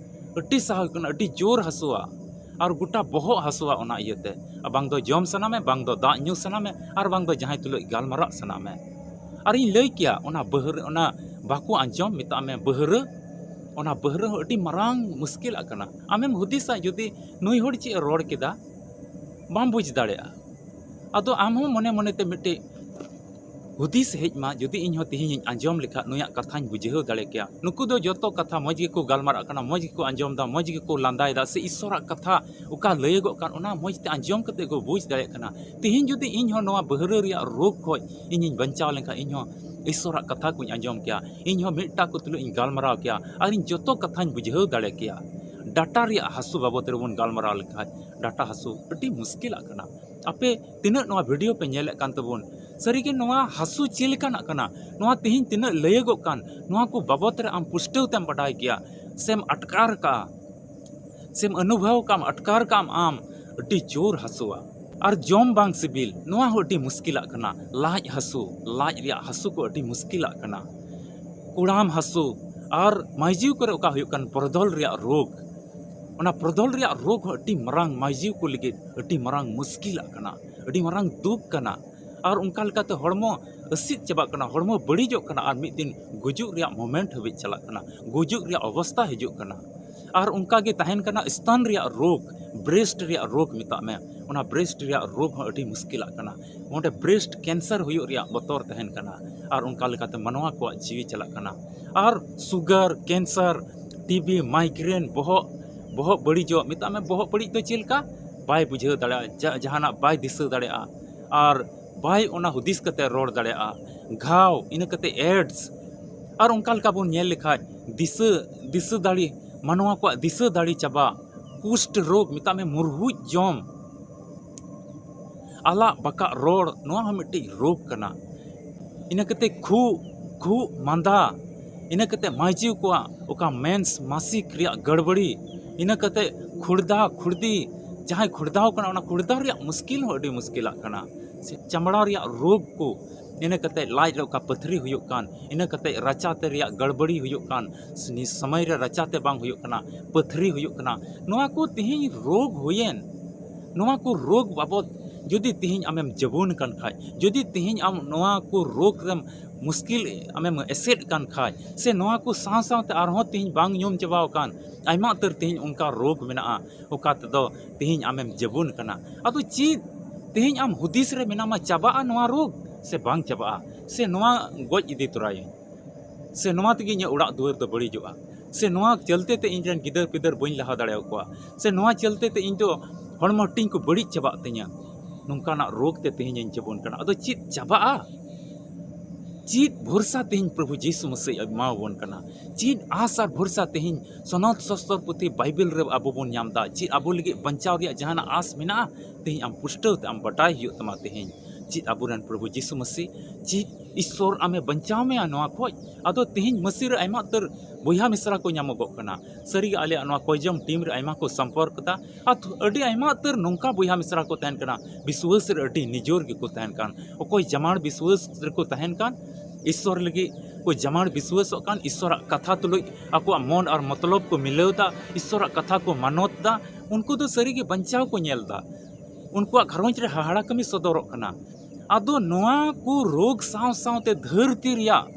ᱟᱹᱰᱤ ᱥᱟᱦᱟᱣ ᱦᱩᱭᱩᱜ ᱠᱟᱱᱟ, ᱟᱹᱰᱤ ᱡᱳᱨ ᱦᱟᱹᱥᱩᱣᱟ᱾ ᱟᱨ ᱜᱚᱴᱟ ᱵᱚᱦᱚᱜ ᱦᱟᱹᱥᱩᱣᱟ ᱚᱱᱟ ᱤᱭᱟᱹᱛᱮ᱾ ᱟᱨ ᱵᱟᱝ ᱫᱚ ᱡᱚᱢ ᱥᱟᱱᱟ ᱢᱮ, ᱵᱟᱝ ᱫᱚ ᱫᱟᱜ ᱧᱩ ᱥᱟᱱᱟ ᱢᱮ, ᱟᱨ ᱵᱟᱝ ᱫᱚ ᱡᱟᱦᱟᱸᱭ ᱛᱩᱞᱩᱡ ᱜᱟᱞᱢᱟᱨᱟᱜ ᱥᱟᱱᱟ ᱢᱮ᱾ ᱟᱨᱤᱧ ᱞᱟᱹᱭ ᱠᱮᱭᱟ, ᱚᱱᱟ ᱵᱟᱹᱦᱨᱟᱹ, ᱚᱱᱟ ᱵᱟᱠᱚ ᱟᱸᱡᱚᱢ, ᱢᱮᱛᱟᱜ ᱢᱮ ᱵᱟᱹᱦᱨᱟᱹ, ᱚᱱᱟ ᱵᱟᱹᱦᱨᱟᱹ ᱦᱚᱸ ᱟᱹᱰᱤ ᱢᱟᱨᱟᱝ ᱢᱩᱥᱠᱤᱞᱟᱜ ᱠᱟᱱᱟ᱾ ᱟᱢᱮᱢ ᱦᱩᱫᱤᱥᱟ, ᱡᱩᱫᱤ ᱱᱩᱭ ᱦᱚᱲ ᱪᱮᱫ ᱮ ᱨᱚᱲ ᱠᱮᱫᱟ, ᱵᱟᱢ ᱵᱩᱡᱽ ᱫᱟᱲᱮᱭᱟᱜᱼᱟ᱾ ᱟᱫᱚ ᱟᱢ ᱦᱚᱸ ᱢᱚᱱᱮ ᱢᱚᱱᱮ ᱛᱮ ᱢᱤᱫᱴᱤᱡ ᱦᱩᱫᱤᱥ ᱦᱮᱡ ᱢᱟ, ᱡᱩᱫᱤ ᱤᱧ ᱦᱚᱸ ᱛᱮᱦᱮᱧ ᱤᱧ ᱟᱸᱡᱚᱢ ᱞᱮᱠᱷᱟᱡ, ᱱᱩᱭᱟᱜ ᱠᱟᱛᱷᱟᱧ ᱵᱩᱡᱷᱟᱹᱣ ᱫᱟᱲᱮ ᱠᱮᱭᱟ᱾ ᱱᱩᱠᱩ ᱫᱚ ᱡᱚᱛᱚ ᱠᱟᱛᱷᱟ ᱢᱚᱡᱽ ᱜᱮᱠᱚ ᱜᱟᱞᱢᱟᱨᱟᱜ ᱠᱟᱱᱟ, ᱢᱚᱡᱽ ᱜᱮᱠᱚ ᱟᱸᱡᱚᱢ ᱫᱟ, ᱢᱚᱡᱽ ᱜᱮᱠᱚ ᱞᱟᱸᱫᱟᱭ ᱫᱟ, ᱥᱮ ᱤᱥᱥᱚᱨᱟᱜ ᱠᱟᱛᱷᱟ ᱚᱠᱟ ᱞᱟᱹᱭᱟᱹᱜᱚᱜ ᱠᱟᱱ, ᱚᱱᱟ ᱢᱚᱡᱽ ᱛᱮ ᱟᱸᱡᱚᱢ ᱠᱟᱛᱮ ᱠᱚ ᱵᱩᱡᱽ ᱫᱟᱲᱮᱭᱟᱜ ᱠᱟᱱᱟ᱾ ᱛᱮᱦᱮᱧ ᱡᱩᱫᱤ ᱤᱧ ᱦᱚᱸ ᱱᱚᱣᱟ ᱵᱟᱹᱦᱨᱟᱹ ᱨᱮᱭᱟᱜ ᱨᱳᱜᱽ ᱠᱷᱚᱡ ᱤᱧᱤᱧ ᱵᱟᱧᱪᱟᱣ ᱞᱮᱱᱠᱷᱟᱱ, ᱤᱧ ᱦᱚᱸ ᱤᱥᱥᱚᱨᱟᱜ ᱠᱟᱛᱷᱟ ᱠᱚᱧ ᱟᱸᱡᱚᱢ ᱠᱮᱭᱟ, ᱤᱧ ᱦᱚᱸ ᱢᱤᱫᱴᱟᱝ ᱠᱚ ᱛᱩᱞᱩᱡ ᱤᱧ ᱜᱟᱞᱢᱟᱨᱟᱣ ᱠᱮᱭᱟ, ᱟᱨ ᱤᱧ ᱡᱚᱛᱚ ᱠᱟᱛᱷᱟᱧ ᱵᱩᱡᱷᱟᱹᱣ ᱫᱟᱲᱮ ᱠᱮᱭᱟ᱾ ᱰᱟᱴᱟ ᱨᱮᱭᱟᱜ ᱦᱟᱹᱥᱩ ᱵᱟᱵᱚᱫ ᱨᱮᱵᱚᱱ ᱜᱟᱞᱢᱟᱨᱟᱣ ᱞᱮᱠᱷᱟᱡ, ᱰᱟᱴᱟ ᱦᱟᱹᱥᱩ ᱟᱹᱰᱤ ᱢᱩᱥᱠᱤᱞᱟᱜ ᱠᱟᱱᱟ᱾ ᱟᱯᱮ ᱛᱤᱱᱟᱹᱜ ᱱᱚᱣᱟ ᱵᱷᱤᱰᱤᱭᱳ ᱯᱮ ᱧᱮᱞᱮᱫ ᱠᱟᱱ ᱛᱟᱵᱚᱱ, ᱥᱟᱹᱨᱤᱜᱮ ᱱᱚᱣᱟ ᱦᱟᱹᱥᱩ ᱪᱮᱫ ᱞᱮᱠᱟᱱᱟᱜ ᱠᱟᱱᱟ? ᱱᱚᱣᱟ ᱛᱮᱦᱮᱧ ᱛᱤᱱᱟᱹᱜ ᱞᱟᱹᱭᱟᱹᱜᱚᱜ ᱠᱟᱱ, ᱱᱚᱣᱟ ᱠᱚ ᱵᱟᱵᱚᱛ ᱨᱮ ᱟᱢ ᱯᱩᱥᱴᱟᱹᱣ ᱛᱮᱢ ᱵᱟᱰᱟᱭ ᱜᱮᱭᱟ, ᱥᱮᱢ ᱟᱴᱠᱟᱨ ᱠᱟᱜᱼᱟ, ᱥᱮᱢ ᱚᱱᱩᱵᱷᱚᱵ ᱠᱟᱜᱼᱟᱢ, ᱟᱴᱠᱟᱨ ᱠᱟᱜᱼᱟᱢ ᱟᱢ, ᱟᱹᱰᱤ ᱡᱳᱨ ᱦᱟᱹᱥᱩᱣᱟ᱾ ᱟᱨ ᱡᱚᱢ ᱵᱟᱝ ᱥᱤᱵᱤᱞ, ᱱᱚᱣᱟ ᱦᱚᱸ ᱟᱹᱰᱤ ᱢᱩᱥᱠᱤᱞᱟᱜ ᱠᱟᱱᱟ᱾ ᱞᱟᱡ ᱦᱟᱹᱥᱩ, ᱞᱟᱡ ᱨᱮᱭᱟᱜ ᱦᱟᱹᱥᱩ ᱠᱚ ᱟᱹᱰᱤ ᱢᱩᱥᱠᱤᱞᱟᱜ ᱠᱟᱱᱟ᱾ ᱠᱚᱲᱟᱢ ᱦᱟᱹᱥᱩ, ᱟᱨ ᱢᱟᱹᱭᱡᱤᱣ ᱠᱚᱨᱮ ᱚᱠᱟ ᱦᱩᱭᱩᱜ ᱠᱟᱱ ᱯᱨᱚᱫᱚᱞ ᱨᱮᱭᱟᱜ ᱨᱳᱜᱽ, ᱚᱱᱟ ᱯᱨᱚᱫᱚᱞ ᱨᱮᱭᱟᱜ ᱨᱳᱜᱽ ᱦᱚᱸ ᱟᱹᱰᱤ ᱢᱟᱨᱟᱝ ᱢᱟᱹᱭᱡᱤᱣ ᱠᱚ ᱞᱟᱹᱜᱤᱫ ᱟᱹᱰᱤ ᱢᱟᱨᱟᱝ ᱢᱩᱥᱠᱤᱞᱟᱜ ᱠᱟᱱᱟ, ᱟᱹᱰᱤ ᱢᱟᱨᱟᱝ ᱫᱩᱠ ᱠᱟᱱᱟ᱾ ᱟᱨ ᱚᱱᱠᱟ ᱞᱮᱠᱟᱛᱮ ᱦᱚᱲᱢᱚ ᱟᱹᱥᱤᱫ ᱪᱟᱵᱟᱜ ᱠᱟᱱᱟ, ᱦᱚᱲᱢᱚ ᱵᱟᱹᱲᱤᱡᱚᱜ ᱠᱟᱱᱟ, ᱟᱨ ᱢᱤᱫ ᱫᱤᱱ ᱜᱩᱡᱩᱜ ᱨᱮᱭᱟᱜ ᱢᱳᱢᱮᱱᱴ ᱦᱟᱹᱵᱤᱡ ᱪᱟᱞᱟᱜ ᱠᱟᱱᱟ, ᱜᱩᱡᱩᱜ ᱨᱮᱭᱟᱜ ᱚᱵᱚᱥᱛᱟ ᱦᱤᱡᱩᱜ ᱠᱟᱱᱟ᱾ ᱟᱨ ᱚᱱᱠᱟ ᱜᱮ ᱛᱟᱦᱮᱱ ᱠᱟᱱᱟ ᱥᱛᱟᱱ ᱨᱮᱭᱟᱜ ᱨᱳᱜᱽ, ᱵᱨᱮᱥᱴ ᱨᱮᱭᱟᱜ ᱨᱳᱜᱽ ᱢᱮᱛᱟᱜ ᱢᱮ, ᱚᱱᱟ ᱵᱨᱮᱥᱴ ᱨᱮᱭᱟᱜ ᱨᱳᱜᱽ ᱦᱚᱸ ᱟᱹᱰᱤ ᱢᱩᱥᱠᱤᱞᱟᱜ ᱠᱟᱱᱟ᱾ ᱚᱸᱰᱮ ᱵᱨᱮᱥᱴ ᱠᱮᱱᱥᱟᱨ ᱦᱩᱭᱩᱜ ᱨᱮᱭᱟᱜ ᱵᱚᱛᱚᱨ ᱛᱟᱦᱮᱱ ᱠᱟᱱᱟ᱾ ᱟᱨ ᱚᱱᱠᱟ ᱞᱮᱠᱟᱛᱮ ᱢᱟᱱᱣᱟ ᱠᱚᱣᱟᱜ ᱡᱤᱣᱤ ᱪᱟᱞᱟᱜ ᱠᱟᱱᱟ᱾ ᱟᱨ ᱥᱩᱜᱟᱨ, ᱠᱮᱱᱥᱟᱨ, ᱴᱤᱵᱤ, ᱢᱟᱭᱜᱨᱮᱱ, ᱵᱚᱦᱚᱜ, ᱵᱚᱦᱚᱜ ᱵᱟᱹᱲᱤᱡᱚᱜ, ᱢᱮᱛᱟᱜ ᱢᱮ ᱵᱚᱦᱚᱜ ᱵᱟᱹᱲᱤᱡ ᱫᱚ ᱪᱮᱫ ᱞᱮᱠᱟ? ᱵᱟᱭ ᱵᱩᱡᱷᱟᱹᱣ ᱫᱟᱲᱮᱭᱟᱜᱼᱟ, ᱡᱟ-, ᱡᱟᱦᱟᱱᱟᱜ ᱵᱟᱭ ᱫᱤᱥᱟᱹ ᱫᱟᱲᱮᱭᱟᱜᱼᱟ᱾ ᱟᱨ ᱵᱟᱭ ᱚᱱᱟ ᱦᱩᱫᱤᱥ ᱠᱟᱛᱮ ᱨᱚᱲ ᱫᱟᱲᱮᱭᱟᱜᱼᱟ᱾ ᱜᱷᱟᱣ, ᱤᱱᱟᱹ ᱠᱟᱛᱮ ᱮᱰᱥ᱾ ᱟᱨ ᱚᱱᱠᱟ ᱞᱮᱠᱟ ᱵᱚᱱ ᱧᱮᱞ ᱞᱮᱠᱷᱟᱡ ᱫᱤᱥᱟᱹ, ᱫᱤᱥᱟᱹ ᱫᱟᱲᱮ, ᱢᱟᱱᱣᱟ ᱠᱚᱣᱟᱜ ᱫᱤᱥᱟᱹ ᱫᱟᱲᱮ ᱪᱟᱵᱟ, ᱠᱩᱥᱴ ᱨᱳᱜᱽ, ᱢᱮᱛᱟᱜ ᱢᱮ ᱢᱩᱨᱦᱩᱡ ᱡᱚᱢ, ᱟᱞᱟᱜ ᱵᱟᱠᱟᱜ ᱨᱚᱲ, ᱱᱚᱣᱟ ᱦᱚᱸ ᱢᱤᱫᱴᱤᱡ ᱨᱳᱜᱽ ᱠᱟᱱᱟ᱾ ᱤᱱᱟᱹ ᱠᱟᱛᱮ ᱠᱷᱩᱜ, ᱠᱷᱩᱜ ᱢᱟᱸᱫᱟ, ᱤᱱᱟᱹ ᱠᱟᱛᱮ ᱢᱟᱹᱭᱡᱩ ᱠᱚᱣᱟᱜ ᱚᱠᱟ ᱢᱮᱱᱥ ᱢᱟᱥᱤᱠ ᱨᱮᱭᱟᱜ ᱜᱟᱹᱲᱵᱟᱹᱲᱤ, ᱤᱱᱟᱹ ᱠᱟᱛᱮ ᱠᱷᱩᱲᱫᱟ ᱠᱷᱩᱲᱫᱤ, ᱡᱟᱦᱟᱸᱭ ᱠᱷᱩᱲᱫᱟᱣ ᱠᱟᱱᱟ ᱚᱱᱟ ᱠᱷᱩᱲᱫᱟᱣ ᱨᱮᱭᱟᱜ ᱢᱩᱥᱠᱤᱞ ᱦᱚᱸ ᱟᱹᱰᱤ ᱢᱩᱥᱠᱤᱞᱟᱜ ᱠᱟᱱᱟ᱾ ᱥᱮ ᱪᱟᱢᱲᱟ ᱨᱮᱭᱟᱜ ᱨᱳᱜᱽ ᱠᱚ, ᱤᱱᱟᱹ ᱠᱟᱛᱮ ᱞᱟᱡ ᱨᱮ ᱚᱠᱟ ᱯᱟᱹᱛᱷᱨᱤ ᱦᱩᱭᱩᱜ ᱠᱟᱱ, ᱤᱱᱟᱹ ᱠᱟᱛᱮ ᱨᱟᱪᱟ ᱛᱮ ᱨᱮᱭᱟᱜ ᱜᱟᱹᱲᱵᱟᱹᱲᱤ ᱦᱩᱭᱩᱜ ᱠᱟᱱ, ᱥᱚᱢᱚᱭ ᱨᱮ ᱨᱟᱪᱟ ᱛᱮ ᱵᱟᱝ ᱦᱩᱭᱩᱜ ᱠᱟᱱᱟ, ᱯᱟᱹᱛᱷᱨᱤ ᱦᱩᱭᱩᱜ ᱠᱟᱱᱟ, ᱱᱚᱣᱟ ᱠᱚ ᱛᱤᱦᱤᱧ ᱨᱳᱜᱽ ᱦᱩᱭᱮᱱ, ᱱᱚᱣᱟ ᱠᱚ ᱨᱳᱜᱽ ᱵᱟᱵᱚᱫ ᱡᱩᱫᱤ ᱛᱤᱦᱤᱧ ᱟᱢᱮᱢ ᱡᱟᱹᱵᱩᱱ ᱠᱟᱱ ᱠᱷᱟᱡ, ᱡᱩᱫᱤ ᱛᱤᱦᱤᱧ ᱟᱢ ᱱᱚᱣᱟ ᱠᱚ ᱨᱳᱜᱽ ᱨᱮᱢ ᱢᱩᱥᱠᱤᱞ ᱟᱢᱮᱢ ᱮᱥᱮᱫ ᱠᱟᱱ ᱠᱷᱟᱡ, ᱥᱮ ᱱᱚᱣᱟ ᱠᱚ ᱥᱟᱶ ᱥᱟᱶᱛᱮ ᱟᱨᱦᱚᱸ ᱛᱤᱦᱤᱧ ᱵᱟᱝ ᱧᱩᱢ ᱪᱟᱵᱟᱣ ᱟᱠᱟᱱ ᱟᱭᱢᱟ ᱩᱛᱟᱹᱨ ᱛᱤᱦᱤᱧ ᱚᱱᱠᱟ ᱨᱳᱜᱽ ᱢᱮᱱᱟᱜᱼᱟ, ᱚᱠᱟ ᱛᱮᱫᱚ ᱛᱤᱦᱤᱧ ᱟᱢᱮᱢ ᱡᱟᱹᱵᱩᱱ ᱠᱟᱱᱟ᱾ ᱟᱫᱚ ᱪᱮᱫ ᱛᱤᱦᱤᱧ ᱟᱢ ᱦᱩᱫᱤᱥ ᱨᱮ ᱢᱮᱱᱟᱢᱟ, ᱪᱟᱵᱟᱜᱼᱟ ᱱᱚᱣᱟ ᱨᱳᱜᱽ ᱥᱮ ᱵᱟᱝ ᱪᱟᱵᱟᱜᱼᱟ, ᱥᱮ ᱱᱚᱣᱟ ᱜᱚᱡ ᱤᱫᱤ ᱛᱚᱨᱟᱭᱟᱹᱧ, ᱥᱮ ᱱᱚᱣᱟ ᱛᱮᱜᱮ ᱤᱧᱟᱹᱜ ᱚᱲᱟᱜ ᱫᱩᱣᱟᱹᱨ ᱫᱚ ᱵᱟᱹᱲᱤᱡᱚᱜᱼᱟ, ᱥᱮ ᱱᱚᱣᱟ ᱪᱟᱞᱛᱮ ᱛᱮ ᱤᱧ ᱨᱮᱱ ᱜᱤᱫᱟᱹᱨ ᱯᱤᱫᱟᱹᱨ ᱵᱟᱹᱧ ᱞᱟᱦᱟ ᱫᱟᱲᱮᱭᱟᱠᱚᱣᱟ, ᱥᱮ ᱱᱚᱣᱟ ᱪᱟᱞᱛᱮ ᱛᱮ ᱤᱧ ᱫᱚ ᱦᱚᱲᱢᱚ ᱦᱟᱹᱴᱤᱧ ᱠᱚ ᱵᱟᱹᱲᱤᱡ ᱪᱟᱵᱟᱜ ᱛᱤᱧᱟᱹ, ᱱᱚᱝᱠᱟᱱᱟᱜ ᱨᱳᱜᱽ ᱛᱮ ᱛᱮᱦᱮᱧ ᱤᱧ ᱡᱟᱹᱵᱩᱱ ᱠᱟᱱᱟ᱾ ᱟᱫᱚ ᱪᱮᱫ ᱪᱟᱵᱟᱜᱼᱟ? ᱪᱮᱫ ᱵᱷᱚᱨᱥᱟ ᱛᱮᱦᱮᱧ ᱯᱨᱚᱵᱷᱩ ᱡᱤᱥᱩ ᱢᱟᱹᱥᱤ ᱮᱢᱟᱣᱟᱵᱚᱱ ᱠᱟᱱᱟ? ᱪᱮᱫ ᱟᱥ ᱟᱨ ᱵᱷᱚᱨᱥᱟ ᱛᱮᱦᱮᱧ ᱥᱚᱱᱚᱛ ᱥᱚᱥᱛᱚᱨ ᱯᱩᱛᱷᱤ ᱵᱟᱭᱵᱮᱞ ᱨᱮ ᱟᱵᱚ ᱵᱚᱱ ᱧᱟᱢ ᱮᱫᱟ? ᱪᱮᱫ ᱟᱵᱚ ᱞᱟᱹᱜᱤᱫ ᱵᱟᱧᱪᱟᱣ ᱨᱮᱭᱟᱜ ᱡᱟᱦᱟᱱᱟᱜ ᱟᱥ ᱢᱮᱱᱟᱜᱼᱟ? ᱛᱮᱦᱮᱧ ᱟᱢ ᱯᱩᱥᱴᱟᱹᱣ ᱛᱮ ᱟᱢ ᱵᱟᱰᱟᱭ ᱦᱩᱭᱩᱜ ᱛᱟᱢᱟ ᱛᱮᱦᱮᱧ᱾ ᱪᱮᱫ ᱟᱵᱚᱨᱮᱱ ᱯᱨᱚᱵᱷᱩ ᱡᱤᱥᱩ ᱢᱟᱹᱥᱤ, ᱪᱮᱫ ᱤᱥᱥᱚᱨ ᱟᱢᱮ ᱵᱟᱧᱪᱟᱣ ᱢᱮᱭᱟ ᱱᱚᱣᱟ ᱠᱷᱚᱡ? ᱟᱫᱚ ᱛᱮᱦᱮᱧ ᱢᱟᱹᱥᱤ ᱨᱮ ᱟᱭᱢᱟ ᱩᱛᱟᱹᱨ ᱵᱚᱭᱦᱟ ᱢᱤᱥᱨᱟ ᱠᱚ ᱧᱟᱢᱚᱜᱚᱜ ᱠᱟᱱᱟ᱾ ᱥᱟᱹᱨᱤᱜᱮ ᱟᱞᱮᱭᱟᱜ ᱱᱚᱣᱟ ᱠᱚᱭᱡᱚᱢ ᱴᱤᱢ ᱨᱮ ᱟᱭᱢᱟ ᱠᱚ ᱥᱚᱢᱯᱚᱨᱠ ᱮᱫᱟ᱾ ᱟᱨ ᱛᱷ-, ᱟᱹᱰᱤ ᱟᱭᱢᱟ ᱩᱛᱟᱹᱨ ᱱᱚᱝᱠᱟ ᱵᱚᱭᱦᱟ ᱢᱤᱥᱨᱟ ᱠᱚ ᱛᱟᱦᱮᱱ ᱠᱟᱱᱟ, ᱵᱤᱥᱣᱟᱹᱥ ᱨᱮ ᱟᱹᱰᱤ ᱱᱤᱡᱚᱨ ᱜᱮᱠᱚ ᱛᱟᱦᱮᱱ ᱠᱟᱱ᱾ ᱚᱠᱚᱭ ᱡᱟᱢᱟᱲ ᱵᱤᱥᱣᱟᱹᱥ ᱨᱮᱠᱚ ᱛᱟᱦᱮᱱ ᱠᱟᱱ, ᱤᱥᱥᱚᱨ ᱞᱟᱹᱜᱤᱫ ᱠᱚ ᱡᱟᱢᱟᱲ ᱵᱤᱥᱣᱟᱹᱥᱚᱜ ᱠᱟᱱ, ᱤᱥᱥᱚᱨᱟᱜ ᱠᱟᱛᱷᱟ ᱛᱩᱞᱩᱡ ᱟᱠᱚᱣᱟᱜ ᱢᱚᱱ ᱟᱨ ᱢᱚᱛᱞᱚᱵ ᱠᱚ ᱢᱤᱞᱟᱹᱣ ᱮᱫᱟ, ᱤᱥᱥᱚᱨᱟᱜ ᱠᱟᱛᱷᱟ ᱠᱚ ᱢᱟᱱᱚᱛ ᱮᱫᱟ, ᱩᱱᱠᱩ ᱫᱚ ᱥᱟᱹᱨᱤᱜᱮ ᱵᱟᱧᱪᱟᱣ ᱠᱚ ᱧᱮᱞ ᱮᱫᱟ᱾ ᱩᱱᱠᱩᱣᱟᱜ ᱜᱷᱟᱨᱚᱸᱡᱽ ᱨᱮ ᱦᱟᱦᱟᱲᱟ ᱠᱟᱹᱢᱤ ᱥᱚᱫᱚᱨᱚᱜ ᱠᱟᱱᱟ᱾ ᱟᱫᱚ ᱱᱚᱣᱟ ᱠᱚ ᱨᱳᱜᱽ ᱥᱟᱶ ᱥᱟᱶᱛᱮ ᱫᱷᱟᱹᱨᱛᱤ ᱨᱮᱭᱟᱜ,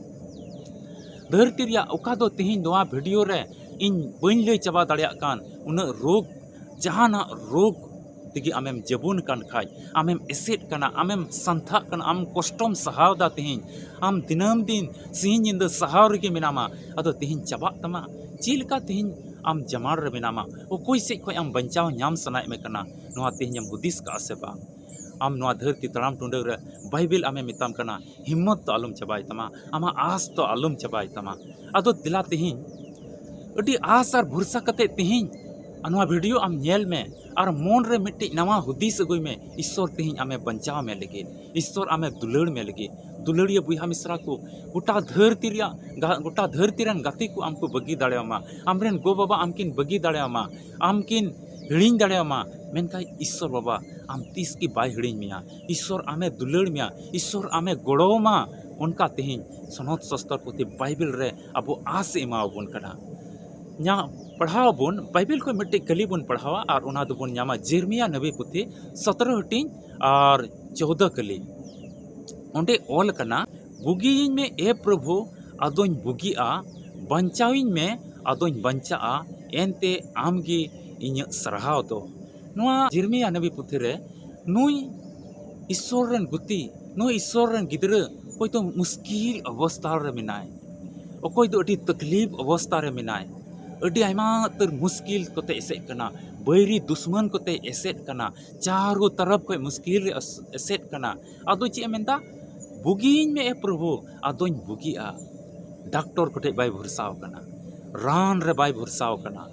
ᱫᱷᱟᱹᱨᱛᱤ ᱨᱮᱭᱟᱜ ᱚᱠᱟ ᱫᱚ ᱛᱮᱦᱮᱧ ᱱᱚᱣᱟ ᱵᱷᱤᱰᱤᱭᱳ ᱨᱮ ᱤᱧ ᱵᱟᱹᱧ ᱞᱟᱹᱭ ᱪᱟᱵᱟ ᱫᱟᱲᱮᱭᱟᱜ ᱠᱟᱱ ᱩᱱᱟᱹᱜ ᱨᱳᱜᱽ, ᱡᱟᱦᱟᱱᱟᱜ ᱨᱳᱜᱽ ᱛᱮᱜᱮ ᱟᱢᱮᱢ ᱡᱟᱹᱵᱩᱱ ᱠᱟᱱ ᱠᱷᱟᱡ, ᱟᱢᱮᱢ ᱮᱥᱮᱫ ᱠᱟᱱᱟ, ᱟᱢᱮᱢ ᱥᱟᱱᱛᱷᱟᱜ ᱠᱟᱱᱟ, ᱟᱢ ᱠᱚᱥᱴᱚᱢ ᱥᱟᱦᱟᱣ ᱫᱟ ᱛᱮᱦᱮᱧ, ᱟᱢ ᱫᱤᱱᱟᱹᱢ ᱫᱤᱱ ᱥᱤᱧ ᱧᱤᱫᱟᱹ ᱥᱟᱦᱟᱣ ᱨᱮᱜᱮ ᱢᱮᱱᱟᱢᱟ, ᱟᱫᱚ ᱛᱮᱦᱮᱧ ᱪᱟᱵᱟᱜ ᱛᱟᱢᱟ? ᱪᱮᱫ ᱞᱮᱠᱟ ᱛᱮᱦᱮᱧ ᱟᱢ ᱡᱟᱢᱟᱲ ᱨᱮ ᱢᱮᱱᱟᱢᱟ? ᱚᱠᱚᱭ ᱥᱮᱫ ᱠᱷᱚᱱ ᱟᱢ ᱵᱟᱧᱪᱟᱣ ᱧᱟᱢ ᱥᱟᱱᱟᱭᱮᱫ ᱢᱮ ᱠᱟᱱᱟ? ᱱᱚᱣᱟ ᱛᱮᱦᱮᱧ ᱮᱢ ᱦᱩᱫᱤᱥ ᱠᱟᱜᱼᱟ ᱥᱮ ᱵᱟᱝ? ᱟᱢ ᱱᱚᱣᱟ ᱫᱷᱟᱹᱨᱛᱤ ᱛᱟᱲᱟᱢ ᱴᱩᱰᱟᱹ ᱨᱮ ᱵᱟᱭᱵᱮᱞ ᱟᱢᱮ ᱢᱮᱛᱟᱢ ᱠᱟᱱᱟ, ᱦᱤᱢᱢᱚᱛ ᱫᱚ ᱟᱞᱚᱢ ᱪᱟᱵᱟᱭ ᱛᱟᱢᱟ, ᱟᱢᱟᱜ ᱟᱥ ᱫᱚ ᱟᱞᱚᱢ ᱪᱟᱵᱟᱭ ᱛᱟᱢᱟ᱾ ᱟᱫᱚ ᱫᱮᱞᱟ ᱛᱮᱦᱮᱧ ᱟᱹᱰᱤ ᱟᱥ ᱟᱨ ᱵᱷᱚᱨᱥᱟ ᱠᱟᱛᱮ ᱛᱮᱦᱮᱧ ᱱᱚᱣᱟ ᱵᱷᱤᱰᱤᱭᱳ ᱟᱢ ᱧᱮᱞ ᱢᱮ ᱟᱨ ᱢᱚᱱ ᱨᱮ ᱢᱤᱫᱴᱤᱡ ᱱᱟᱣᱟ ᱦᱩᱫᱤᱥ ᱟᱹᱜᱩᱭ ᱢᱮ, ᱤᱥᱥᱚᱨ ᱛᱮᱦᱮᱧ ᱟᱢᱮ ᱵᱟᱧᱪᱟᱣ ᱢᱮ ᱞᱟᱹᱜᱤᱫ, ᱤᱥᱥᱚᱨ ᱟᱢᱮ ᱫᱩᱞᱟᱹᱲ ᱢᱮ ᱞᱟᱹᱜᱤᱫ᱾ ᱫᱩᱞᱟᱹᱲᱤᱭᱟᱹ ᱵᱚᱭᱦᱟ ᱢᱤᱥᱨᱟ ᱠᱚ, ᱜᱚᱴᱟ ᱫᱷᱟᱹᱨᱛᱤ ᱨᱮᱭᱟᱜ ᱜᱟ-, ᱜᱚᱴᱟ ᱫᱷᱟᱹᱨᱛᱤ ᱨᱮᱱ ᱜᱟᱛᱮ ᱠᱚ ᱟᱢ ᱠᱚ ᱵᱟᱹᱜᱤ ᱫᱟᱲᱮᱭᱟᱢᱟ, ᱟᱢᱨᱮᱱ ᱜᱚ ᱵᱟᱵᱟ ᱟᱢ ᱠᱤᱱ ᱵᱟᱹᱜᱤ ᱫᱟᱲᱮᱭᱟᱢᱟ, ᱟᱢ ᱠᱤᱱ ᱦᱤᱲᱤᱧ ᱫᱟᱲᱮᱭᱟᱢᱟ, ᱢᱮᱱᱠᱷᱟᱱ ᱤᱥᱥᱚᱨ ᱵᱟᱵᱟ ᱟᱢ ᱛᱤᱥ ᱜᱮ ᱵᱟᱭ ᱦᱤᱲᱤᱧ ᱢᱮᱭᱟ᱾ ᱤᱥᱥᱚᱨ ᱟᱢᱮ ᱫᱩᱞᱟᱹᱲ ᱢᱮᱭᱟ, ᱤᱥᱥᱚᱨ ᱟᱢᱮ ᱜᱚᱲᱚᱣᱟᱢᱟ᱾ ᱚᱱᱠᱟ ᱛᱮᱦᱮᱧ ᱥᱚᱱᱚᱛ ᱥᱚᱥᱛᱚᱨ ᱯᱩᱛᱷᱤ ᱵᱟᱭᱵᱮᱞ ᱨᱮ ᱟᱵᱚ ᱟᱥ ᱮ ᱮᱢᱟᱣᱟᱵᱚᱱ ᱠᱟᱱᱟ᱾ ᱧᱟ-, ᱯᱟᱲᱦᱟᱣ ᱟᱵᱚᱱ, ᱵᱟᱭᱵᱮᱞ ᱠᱷᱚᱱ ᱢᱤᱫᱴᱮᱡ ᱠᱟᱹᱞᱤ ᱵᱚᱱ ᱯᱟᱲᱦᱟᱣᱟ ᱟᱨ ᱚᱱᱟ ᱫᱚᱵᱚᱱ ᱧᱟᱢᱟ ᱡᱮᱨᱢᱤᱭᱟ ᱱᱟᱵᱤ ᱯᱩᱛᱷᱤ ᱥᱚᱛᱨᱚ ᱦᱟᱹᱴᱤᱧ ᱟᱨ ᱪᱳᱣᱫᱚ ᱠᱟᱹᱞᱤ᱾ ᱚᱸᱰᱮ ᱚᱞ ᱟᱠᱟᱱᱟ, "ᱵᱩᱜᱤᱭᱟᱹᱧ ᱢᱮ ᱮ ᱯᱨᱚᱵᱷᱩ, ᱟᱫᱚᱧ ᱵᱩᱜᱤᱜᱼᱟ, ᱵᱟᱧᱪᱟᱣᱤᱧ ᱢᱮ, ᱟᱫᱚᱧ ᱵᱟᱧᱪᱟᱜᱼᱟ, ᱮᱱᱛᱮ ᱟᱢ ᱜᱮ ᱤᱧᱟᱹᱜ ᱥᱟᱨᱦᱟᱣ ᱫᱚ᱾" ᱱᱚᱣᱟ ᱡᱮᱨᱢᱤᱭᱟ ᱱᱟᱵᱤ ᱯᱩᱛᱷᱤ ᱨᱮ ᱱᱩᱭ ᱤᱥᱥᱚᱨ ᱨᱮᱱ ᱜᱩᱛᱤ, ᱱᱩᱭ ᱤᱥᱥᱚᱨ ᱨᱮᱱ ᱜᱤᱫᱽᱨᱟᱹ, ᱚᱠᱚᱭ ᱫᱚ ᱢᱩᱥᱠᱤᱞ ᱚᱵᱚᱥᱛᱟ ᱨᱮ ᱢᱮᱱᱟᱭ, ᱚᱠᱚᱭ ᱫᱚ ᱟᱹᱰᱤ ᱛᱟᱠᱞᱤᱯ ᱚᱵᱚᱥᱛᱟ ᱨᱮ ᱢᱮᱱᱟᱭ, ᱟᱹᱰᱤ ᱟᱭᱢᱟ ᱩᱛᱟᱹᱨ ᱢᱩᱥᱠᱤᱞ ᱠᱚᱛᱮ ᱮᱥᱮᱫ ᱠᱟᱱᱟ, ᱵᱟᱹᱭᱨᱤ ᱫᱩᱥᱢᱟᱱ ᱠᱚᱛᱮ ᱮᱥᱮᱫ ᱠᱟᱱᱟ, ᱪᱟᱨᱚ ᱛᱚᱨᱚᱯ ᱠᱷᱚᱱ ᱢᱩᱥᱠᱤᱞ ᱨᱮ ᱮᱥ-, ᱮᱥᱮᱫ ᱠᱟᱱᱟ᱾ ᱟᱫᱚ ᱪᱮᱫ ᱮ ᱢᱮᱱᱫᱟ? "ᱵᱩᱜᱤᱭᱟᱹᱧ ᱢᱮ ᱮ ᱯᱨᱚᱵᱷᱩ, ᱟᱫᱚᱧ ᱵᱩᱜᱤᱜᱼᱟ᱾" ᱰᱟᱠᱛᱚᱨ ᱠᱚᱴᱷᱮᱡ ᱵᱟᱭ ᱵᱷᱚᱨᱥᱟᱣ ᱠᱟᱱᱟ, ᱨᱟᱱ ᱨᱮ ᱵᱟᱭ ᱵᱷᱚᱨᱥᱟᱣ ᱠᱟᱱᱟ,